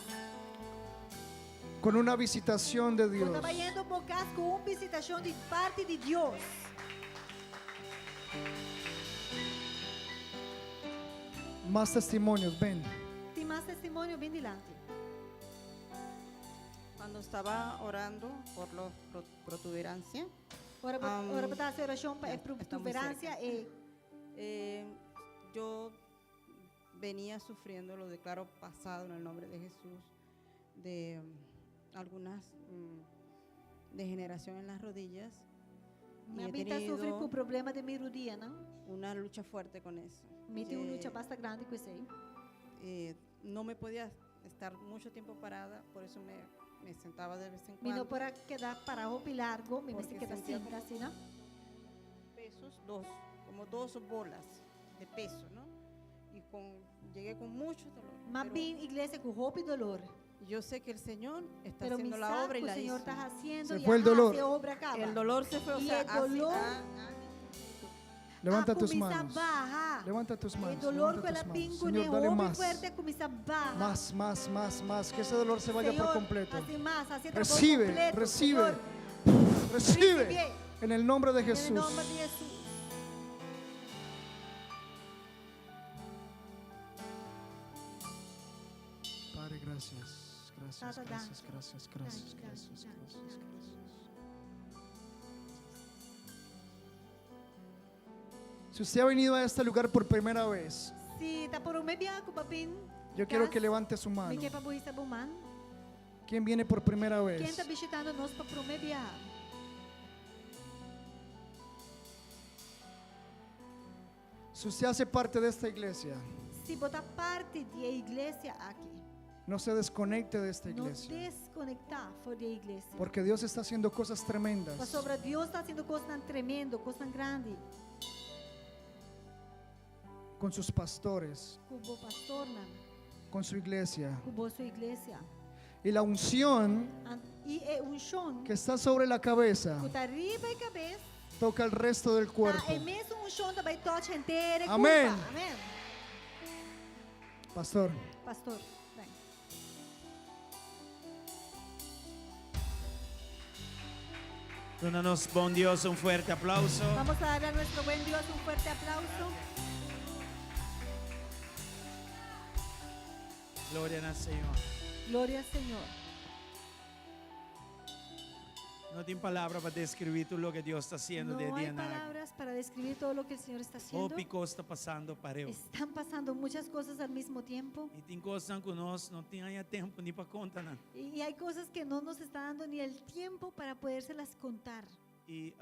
con una visitación de Dios. Bo ta bayendo bo kas ku un visitashon di parti di Dios. Más testimonios, ven. Tin mas testimonio, bin dilanti. Cuando estaba orando por la protuberancia, Ora bo ora bo ta hasi orashon pa e ya, está muy protuberancia cerca. e Yo venía sufriendo, lo declaro pasado en el nombre de Jesús, de algunas degeneración en las rodillas. Y Mi he a bin ta sufri tenido ku problema den mi rudianan. una lucha fuerte con eso. Mi tin un Eh, lucha basta grandi ku esei. No me podía estar mucho tiempo parada, por eso me sentaba de vez en Mi no cuando. por a keda pará hopi largu, mi mester Porque keda sentía sinta como asina. pesos, dos, como dos bolas de peso, ¿no? Y llegué con mucho dolor. M'a pero bin iglesia ku hopi dolor. Yo sé que el Señor está Pero mi haciendo la sa obra y ku la Señor hizo. ta hasiendo Se y fue el a dolor. hasi e obra kaba. El dolor se fue, o Y sea, e así, dolor ah, Levanta a tus kuminsá manos. baha. Levanta tus E manos. dolor Levanta ku el tus a manos. bin Señor, kuné dale hopi más. fuerte a kuminsá baha. Más, más, más, más. Que ese dolor se vaya por Señor, completo. hasi mas, hasi e trabou Recibe, kompleto, recibe, Señor. recibe. Recibe. En el nombre de En el Jesús. nomber di Hesus. Padre, gracias. Gracias, Tata, gracias, danki. gracias, gracias, Danki, gracias, danki, gracias, gracias. Si usted ha venido a este lugar por primera vez, Si ta promé bia ku bo a bin, yo quiero kas, que levante su mi mano. ke pa bo hisa bo man. ¿Quién viene por primera Ken vez? ta bishitando nos pa promé bia? Si usted hace parte de esta iglesia, Si bo ta parti di e iglesia aki, no se desconecte de esta no iglesia. deskonektá for di e iglesia. Porque Dios está haciendo cosas tremendas. Pasobra Dios ta hasiendo kosnan tremendo, kosnan grandi. Con sus pastores, Ku bo pastornan, con su iglesia. ku bo su iglesia. Y la unción I e unshon que está sobre la cabeza ku ta riba e kabes, toca el resto del ta cuerpo. e mesun unshon ta bai touch henter e Amén. kurpa. Amén. Pastor, Pastor, ven. Duna nos bon Dios un fuerte aplauso. Vamos a darle a nuestro buen Dios un fuerte aplauso. Gloria al Señor. Gloria al Señor. No tin palabra pa deskribí tur loke Dios ta hasiendo No di hay dia aki. palabras para describir todo lo que el Señor está haciendo. Hopi kos ta pasando pareu. Están pasando muchas cosas al mismo tiempo. I tin kosnan ku nos no tin tempu ni pa konta nan. Y hay cosas que no nos está dando ni el tiempo para podérselas contar. I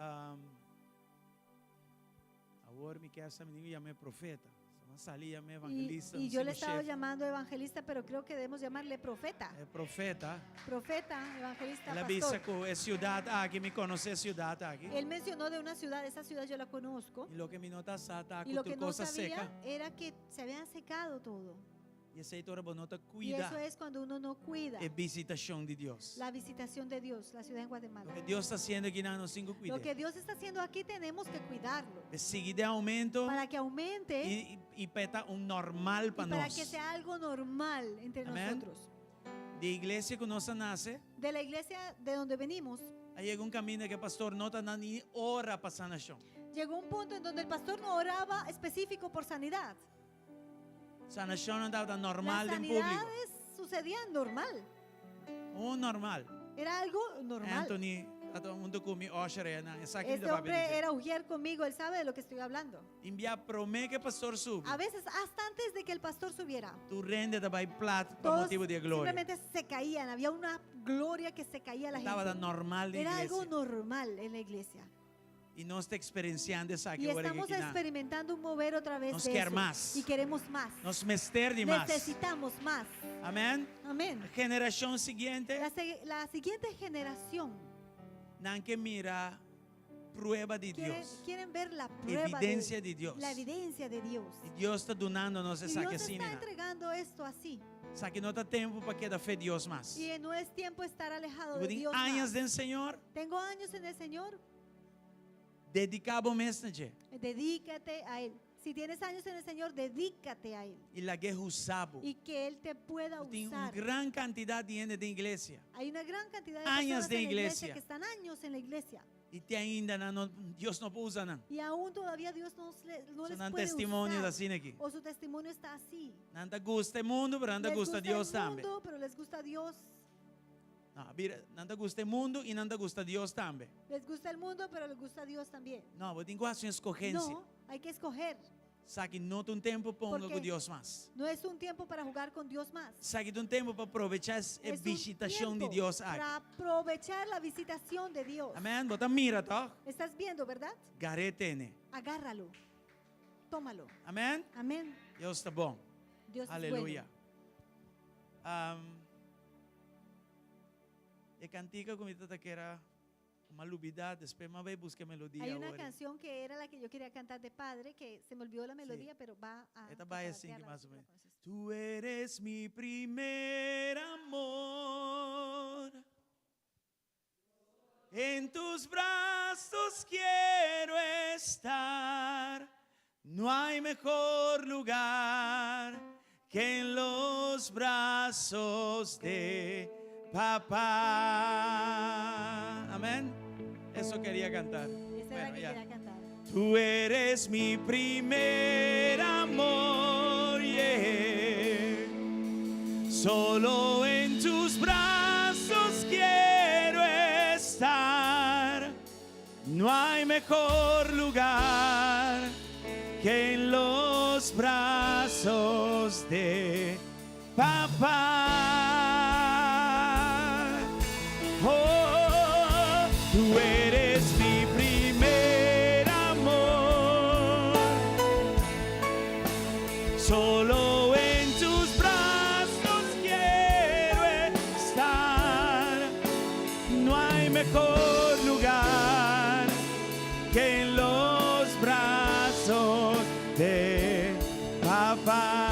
awor mi ke mi yam'é profeta. Sali yam'é Y, evangelista. y yo le estaba estaba llamando evangelista, pero creo que debemos llamarle profeta. E profeta. Profeta, evangelista, El a bisa pastor. ku e siudat aki, mi konosé e siudat aki. Él mencionó de una ciudad, esa ciudad yo la conozco. I loke mi no tabata sa ta Y lo que ku no kos a sabía seka. era que se habían secado todo. I esei ta ora bo no ta Y kuida eso es cuando uno no cuida e visitashon di Dios. la visitación de Dios, la ciudad en Guatemala. Loke Dios ta hasiendo akinan, nos tin ku Lo kuida. que Dios está haciendo aquí tenemos que cuidarlo Sigui den oumento para que aumente i, i pa e ta un normal pa y para nos. que sea algo normal entre Amén. nosotros. Di iglesia ku nos a nase, De la iglesia de donde venimos, a yega un kaminda ku e pastor no ta ni ora pa sanashon. llegó un punto en donde el pastor no oraba específico por sanidad. Sanashon no tabata normal Las den públiko. sanidades sucedían normal. Un normal. Era algo normal. Anthony, huntu ku mi usher, e sa ki Este hombre era ujier conmigo, él sabe de lo que estoy hablando. Tin bia promé ku e pastor subi. A veces, hasta antes de que el pastor subiera, Tur hende ta bai plat pa todos motibu di gloria. simplemente se caían. Había una gloria que se caía a la Tabata gente. normal den Era iglesia. algo normal en la iglesia. I nos ta eksperensiando esaki Y awor estamos aki. experimentando un mover otra vez Nos de ker eso. mas. Y queremos más. Nos mester di mas. Necesitamos más. Amèn. Amén. Generashon siguiente, La siguiente generación nan ke mira prueba di quieren, Dios. quieren ver la prueba Evidensia di Dios. La evidencia de Dios. I Dios ta dunando nos Y esaki Dios asina. está entregando esto así. Esaki no ta tempu pa keda fe Dios mas. Y no es tiempo estar alejado Bo de tin Dios añas más. den Señor, Tengo años en el Señor, dediká bo mes na dje dedícate a Él. Si tienes años en el Señor, dedícate a Él. i lag'é usa bo. Y que Él te pueda Tin un usar. gran kantidat di hende den iglesia Hay una gran cantidad de Años personas de en la iglesia iglesia. que están años en la iglesia. i te ainda nan no, Dios no por usa nan. Y aún todavía Dios no, le- no So les nan puede testimonio usar. ta asina aki. O su testimonio está así. Nan ta gusta e mundu, pero nan ta Les gusta gusta Dios el tambe. mundo, pero les gusta Dios. No, mira, nan ta gusta e mundu i nan ta gusta Dios tambe. Les gusta el mundo, pero les gusta Dios también. No, bo tin ku hasi un eskohensia. No, hay que escoger. Esaki no ta un tempu pa hunga Porque ku Dios mas. No es un tiempo para jugar con Dios más. Esaki ta un tempu pa probechá e Es un bishitashon di tiempo Dios aki. Para aprovechar la visitación de Dios. Amèn. Bo ta mira, tòg? Estás viendo, ¿verdad? Gar'é tene. Agárralo. Tómalo. Amèn. Amén. Dios ta bon. Dios es Aleluya. bueno. E kantika ku mi tabata kier a m'a lubidá, despues m'a bai buska e melodia Hay una awor. canción que era la que yo quería cantar de padre, que se me olvidó la melodía, pero va a E ta bai asina tararearla, mas a o ver si la menos. conoces. Tú eres mi primer amor. En tus brazos quiero estar. No hay mejor lugar que en los brazos de papá. Amén. Eso quería cantar. Esa era la Bueno, que ya. quería cantar. Tú eres mi primer amor, yeah. Solo en tus brazos quiero estar. No hay mejor lugar que en los brazos de papá. Oh, tú eres mi primer amor. Solo en tus brazos quiero estar. No hay mejor lugar que en los brazos de papá.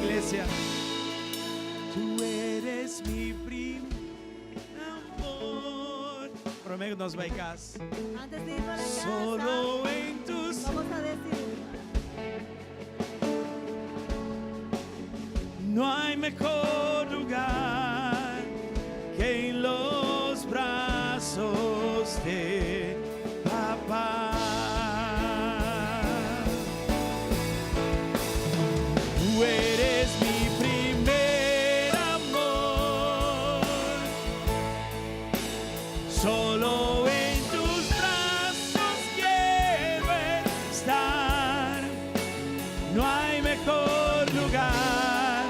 Iglesia, tú eres mi primer amor. Promé ku nos bai kas. Antes de irnos a la casa, Solo en tus vamos a decir, No hay mejor lugar que en los brazos de papá. Tú eres mi primer amor. Solo en tus brazos quiero estar. No hay mejor lugar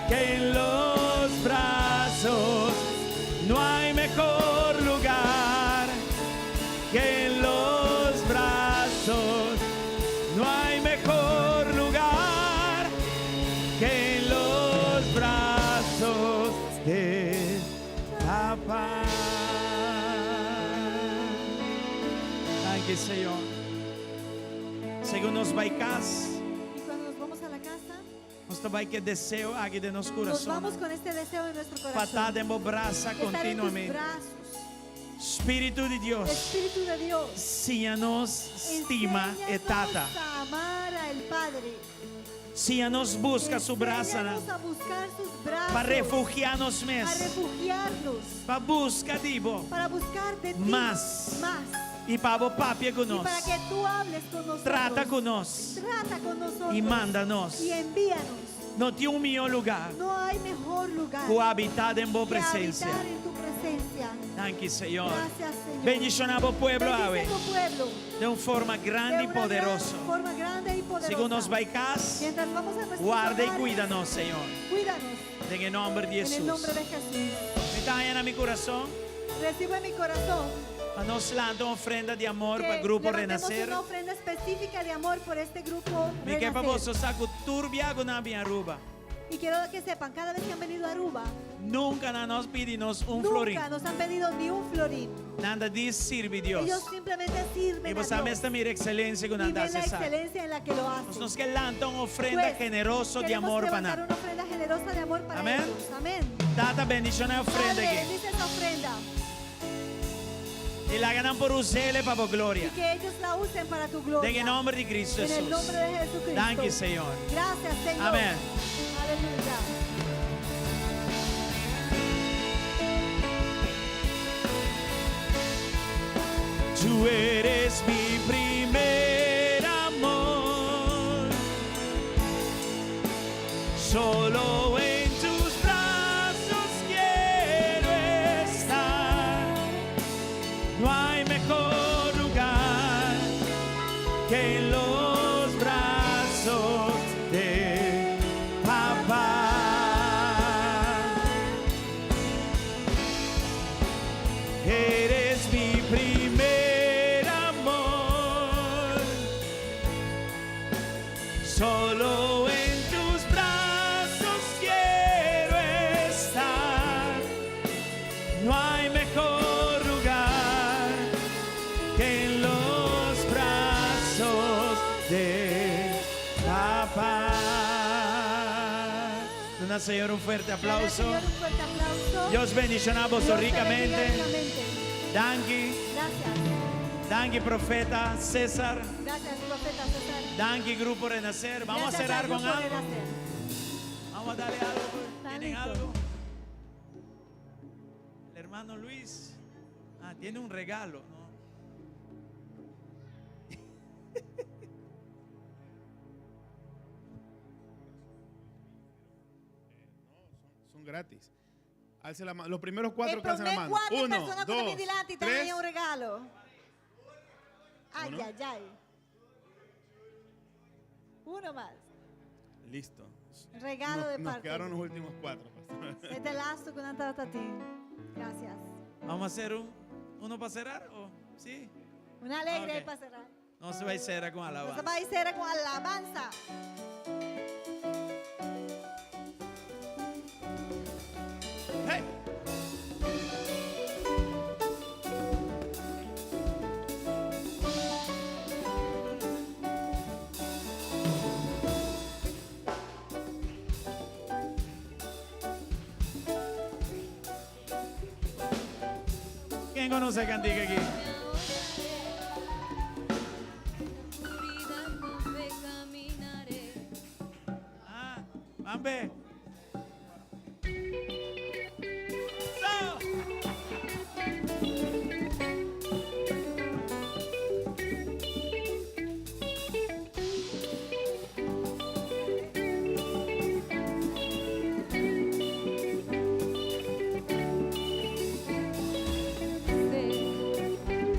que en los brazos. No hay mejor lugar que en los brazos. No hay mejor lugar que en los brazos de papá. Danki, Señor. Segun nos bai kas, y cuando nos vamos a la casa, nos ta bai ku e deseo aki den nos nos kurason. vamos con este deseo en nuestro Pa corazón. ta den bo brasa Estar en tus kontinuamente. brazos. Spiritu di Dios. Espíritu de Dios. Siña nos stima e Enséñanos Tata. a amar al Padre. Siña nos buska su brasa Enséñanos a buscar sus brazos. pa refugiá nos A mes. refugiarnos. Pa buska di bo. Para buscar de ti Mas. Más. I pa bo papia ku Y nos. para que tú hables con nosotros. Trata ku nos. Trata con nosotros. I manda nos. Y envíanos. No tin un mihó lugá No hay mejor lugar ku habitá den bo que presensia. habitar en tu presencia. Danki, Señor. Gracias, Señor. Bendishoná bo pueblo, Bendice awe. tu pueblo. Di un forma grandi de i una gran poderoso. forma grande y poderosa. Segun nos bai kas, Mientras vamos a nuestros warda i hogares, kuida nos, Señor. Cuídanos. Den nòmber di En el nombre Hesus. de Jesús. Mi ta haña na mi kurason. Recibo en mi corazón Pa nos lanta un ofrenda di amor que pa Grupo levantemos Renacer. una ofrenda específica de amor por este grupo Mi ke pa Renacer. boso sa ku tur biaha ku nan bin Aruba. Y quiero que sepan, cada vez que han venido a Aruba, nunca nan no a pidi nos un florin. nunca nos han pedido ni un florín. Nan ta djis sirbi Dios. Ellos simplemente sirven I a bo Dios. mes ta mira ekselensia ku Y nan ven la ta hasi. excelencia en la que lo hacen. Nos ke lanta un ofrenda Pues, generoso di queremos amor pa levantar nan. una ofrenda generosa de amor para Amén. ellos. Amén. Tata bendishoná e ofrenda Padre, aki. bendice esa ofrenda I laga nan por us'é pa bo gloria. y que ellos la usen para tu gloria. Den nòmber di Kristu En el Hesus. nombre de Jesucristo. Danki, Señor. Gracias, Señor. Amén. Aleluya. Tú eres mi primer amor. Solo en tus brazos quiero estar. No hay mejor lugar que en los brazos de papá. Eres mi primer amor. Solo en tus brazos quiero estar. No hay mejor lugar que en los brazos de papá. Duna Señor un fuerte aplauso. Señor, un fuerte aplauso. Dios bendishoná boso Dios te bendiga rikamente. ricamente. Danki. Gracias. Danki, profeta César. Gracias, profeta César. Danki, Grupo Renacer. Vamos Gracias a cerrar al con Grupo algo. Renacer. Vamos a darle algo. ¿Tienen listo. algo? El hermano Luis. Ah, tiene un regalo, ¿no? Son gratis. Alce la mano. Los primeros cuatro El que alcen la promé mano. cuatro Uno, personas con dos, mi delante y tres. traen un regalo. Ay, Uno. ay, ay. Uno más. Listo. Regalo Nos, de nos parte. quedaron los últimos cuatro, pastor. Este lazo con ti. Gracias. Vamos a hacer un, uno para cerrar, ¿o? ¿Sí? Una alegre Ok. para cerrar. Nos ta bai sera ku Nos alabansa. bai sera ku alabansa. Hey. ¿Quién conoce e kantika aki? Oscuridad con fe caminaré. Ah, Mambe. So. Sé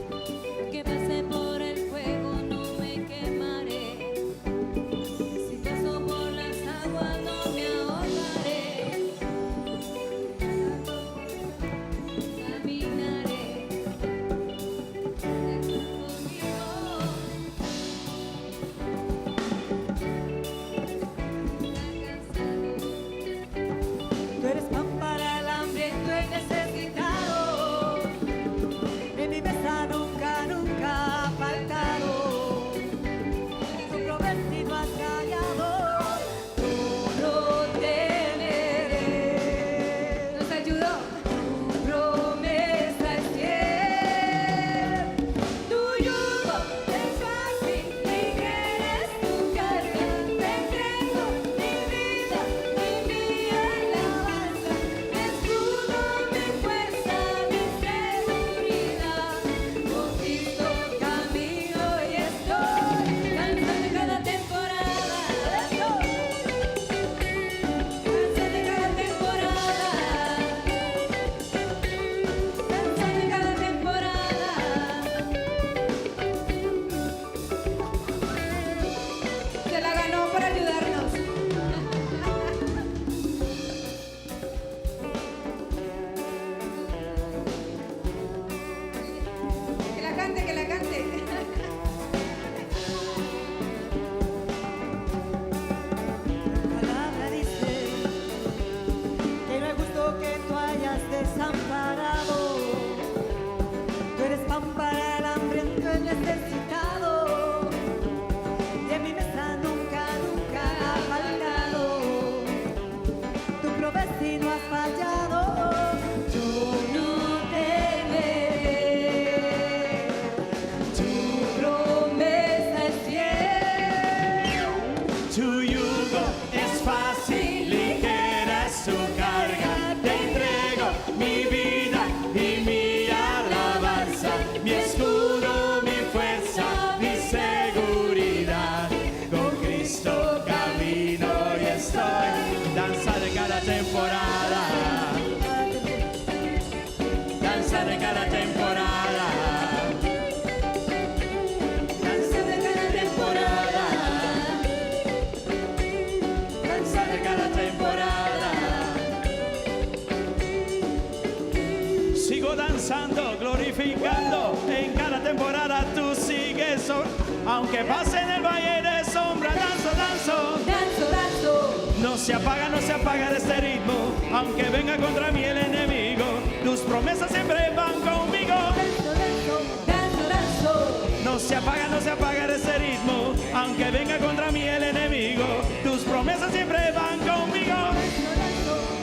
Pan para el hambriento y necesitado. Y en mi mesa nunca, nunca ha faltado. Tu provees y no has fallado. Yo no temeré. Tu promesa es fiel. Tu yugo es fácil, ligera es su carga. Te entrego mi vida y mi alabanza, mi escudo, mi fuerza, mi seguridad. Con Cristo camino y estoy. Danza de cada temporada. Danza de cada temporada. Danza de cada temporada. Danza de cada temporada. Sigo danzando, glorificando. En cada temporada tú sigues. Aunque pase en el valle de sombra, danzo, danzo. Danzo, danzo. No se apaga, no se apaga este ritmo. Aunque venga contra mí el enemigo, tus promesas siempre van conmigo. Danzo, danzo, danzo, danzo. No se apaga, no se apaga este ritmo. Aunque venga contra mí el enemigo, tus promesas siempre van conmigo.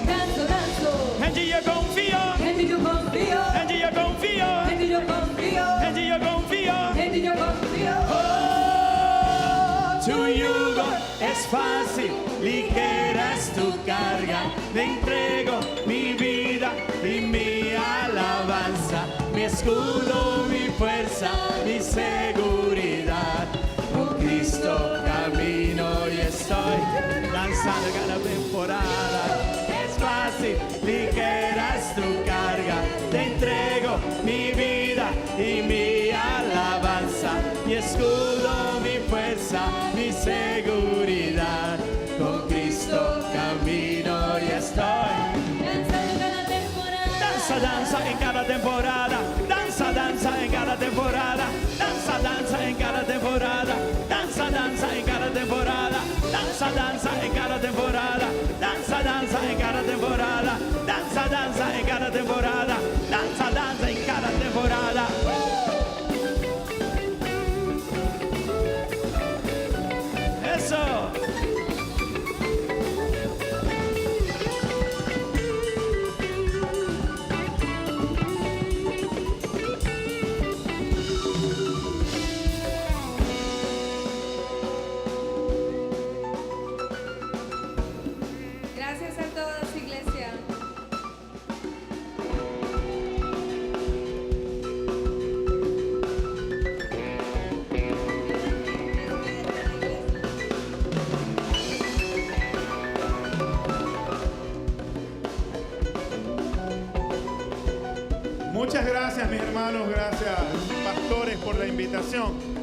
Danzo, danzo. En ti yo confío. En ti yo confío. En ti yo confío. En ti yo confío. En ti yo confío. En ti yo confío. Oh, tu yugo es fácil, ligera es tu carga. Te entrego mi vida y mi alabanza, mi escudo, mi fuerza, mi seguridad. Con Cristo camino y estoy danzando cada temporada. Es fácil, ligera es tu carga. Te entrego mi vida y mi alabanza, mi escudo, mi fuerza, mi seguridad. Con Cristo camino y estoy. Danzando cada temporada. Danza, danza en cada temporada. Danza, danza en cada temporada. Danza, danza en cada temporada. Danza, danza en cada temporada. Danza, danza en cada temporada. Danza, danza en cada temporada. Danza, danza en cada temporada. Danza, danza en cada temporada. Eso. Gracias a todos, iglesia. Muchas gracias, mis hermanos, gracias, pastores, por la invitación.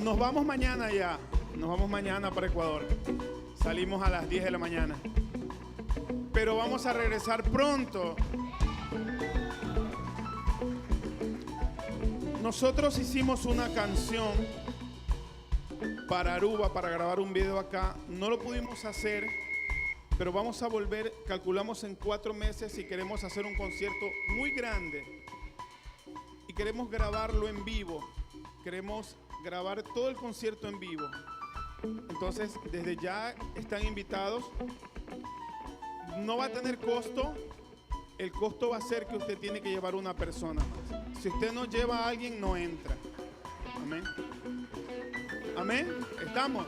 Nos vamos mañana ya, nos vamos mañana para Ecuador. Salimos a las 10 de la mañana. Pero vamos a regresar pronto. Nosotros hicimos una canción para Aruba, para grabar un video acá. No lo pudimos hacer, pero vamos a volver, calculamos en 4 meses y queremos hacer un concierto muy grande. Y queremos grabarlo en vivo. Queremos grabar todo el concierto en vivo. Entonces, desde ya están invitados. No va a tener costo. El costo va a ser que usted tiene que llevar una persona más. Si usted no lleva a alguien, no entra. Amén. Amén. Estamos.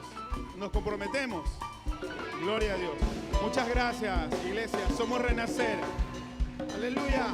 Nos comprometemos. Gloria a Dios. Muchas gracias, iglesia. Somos Renacer. Aleluya.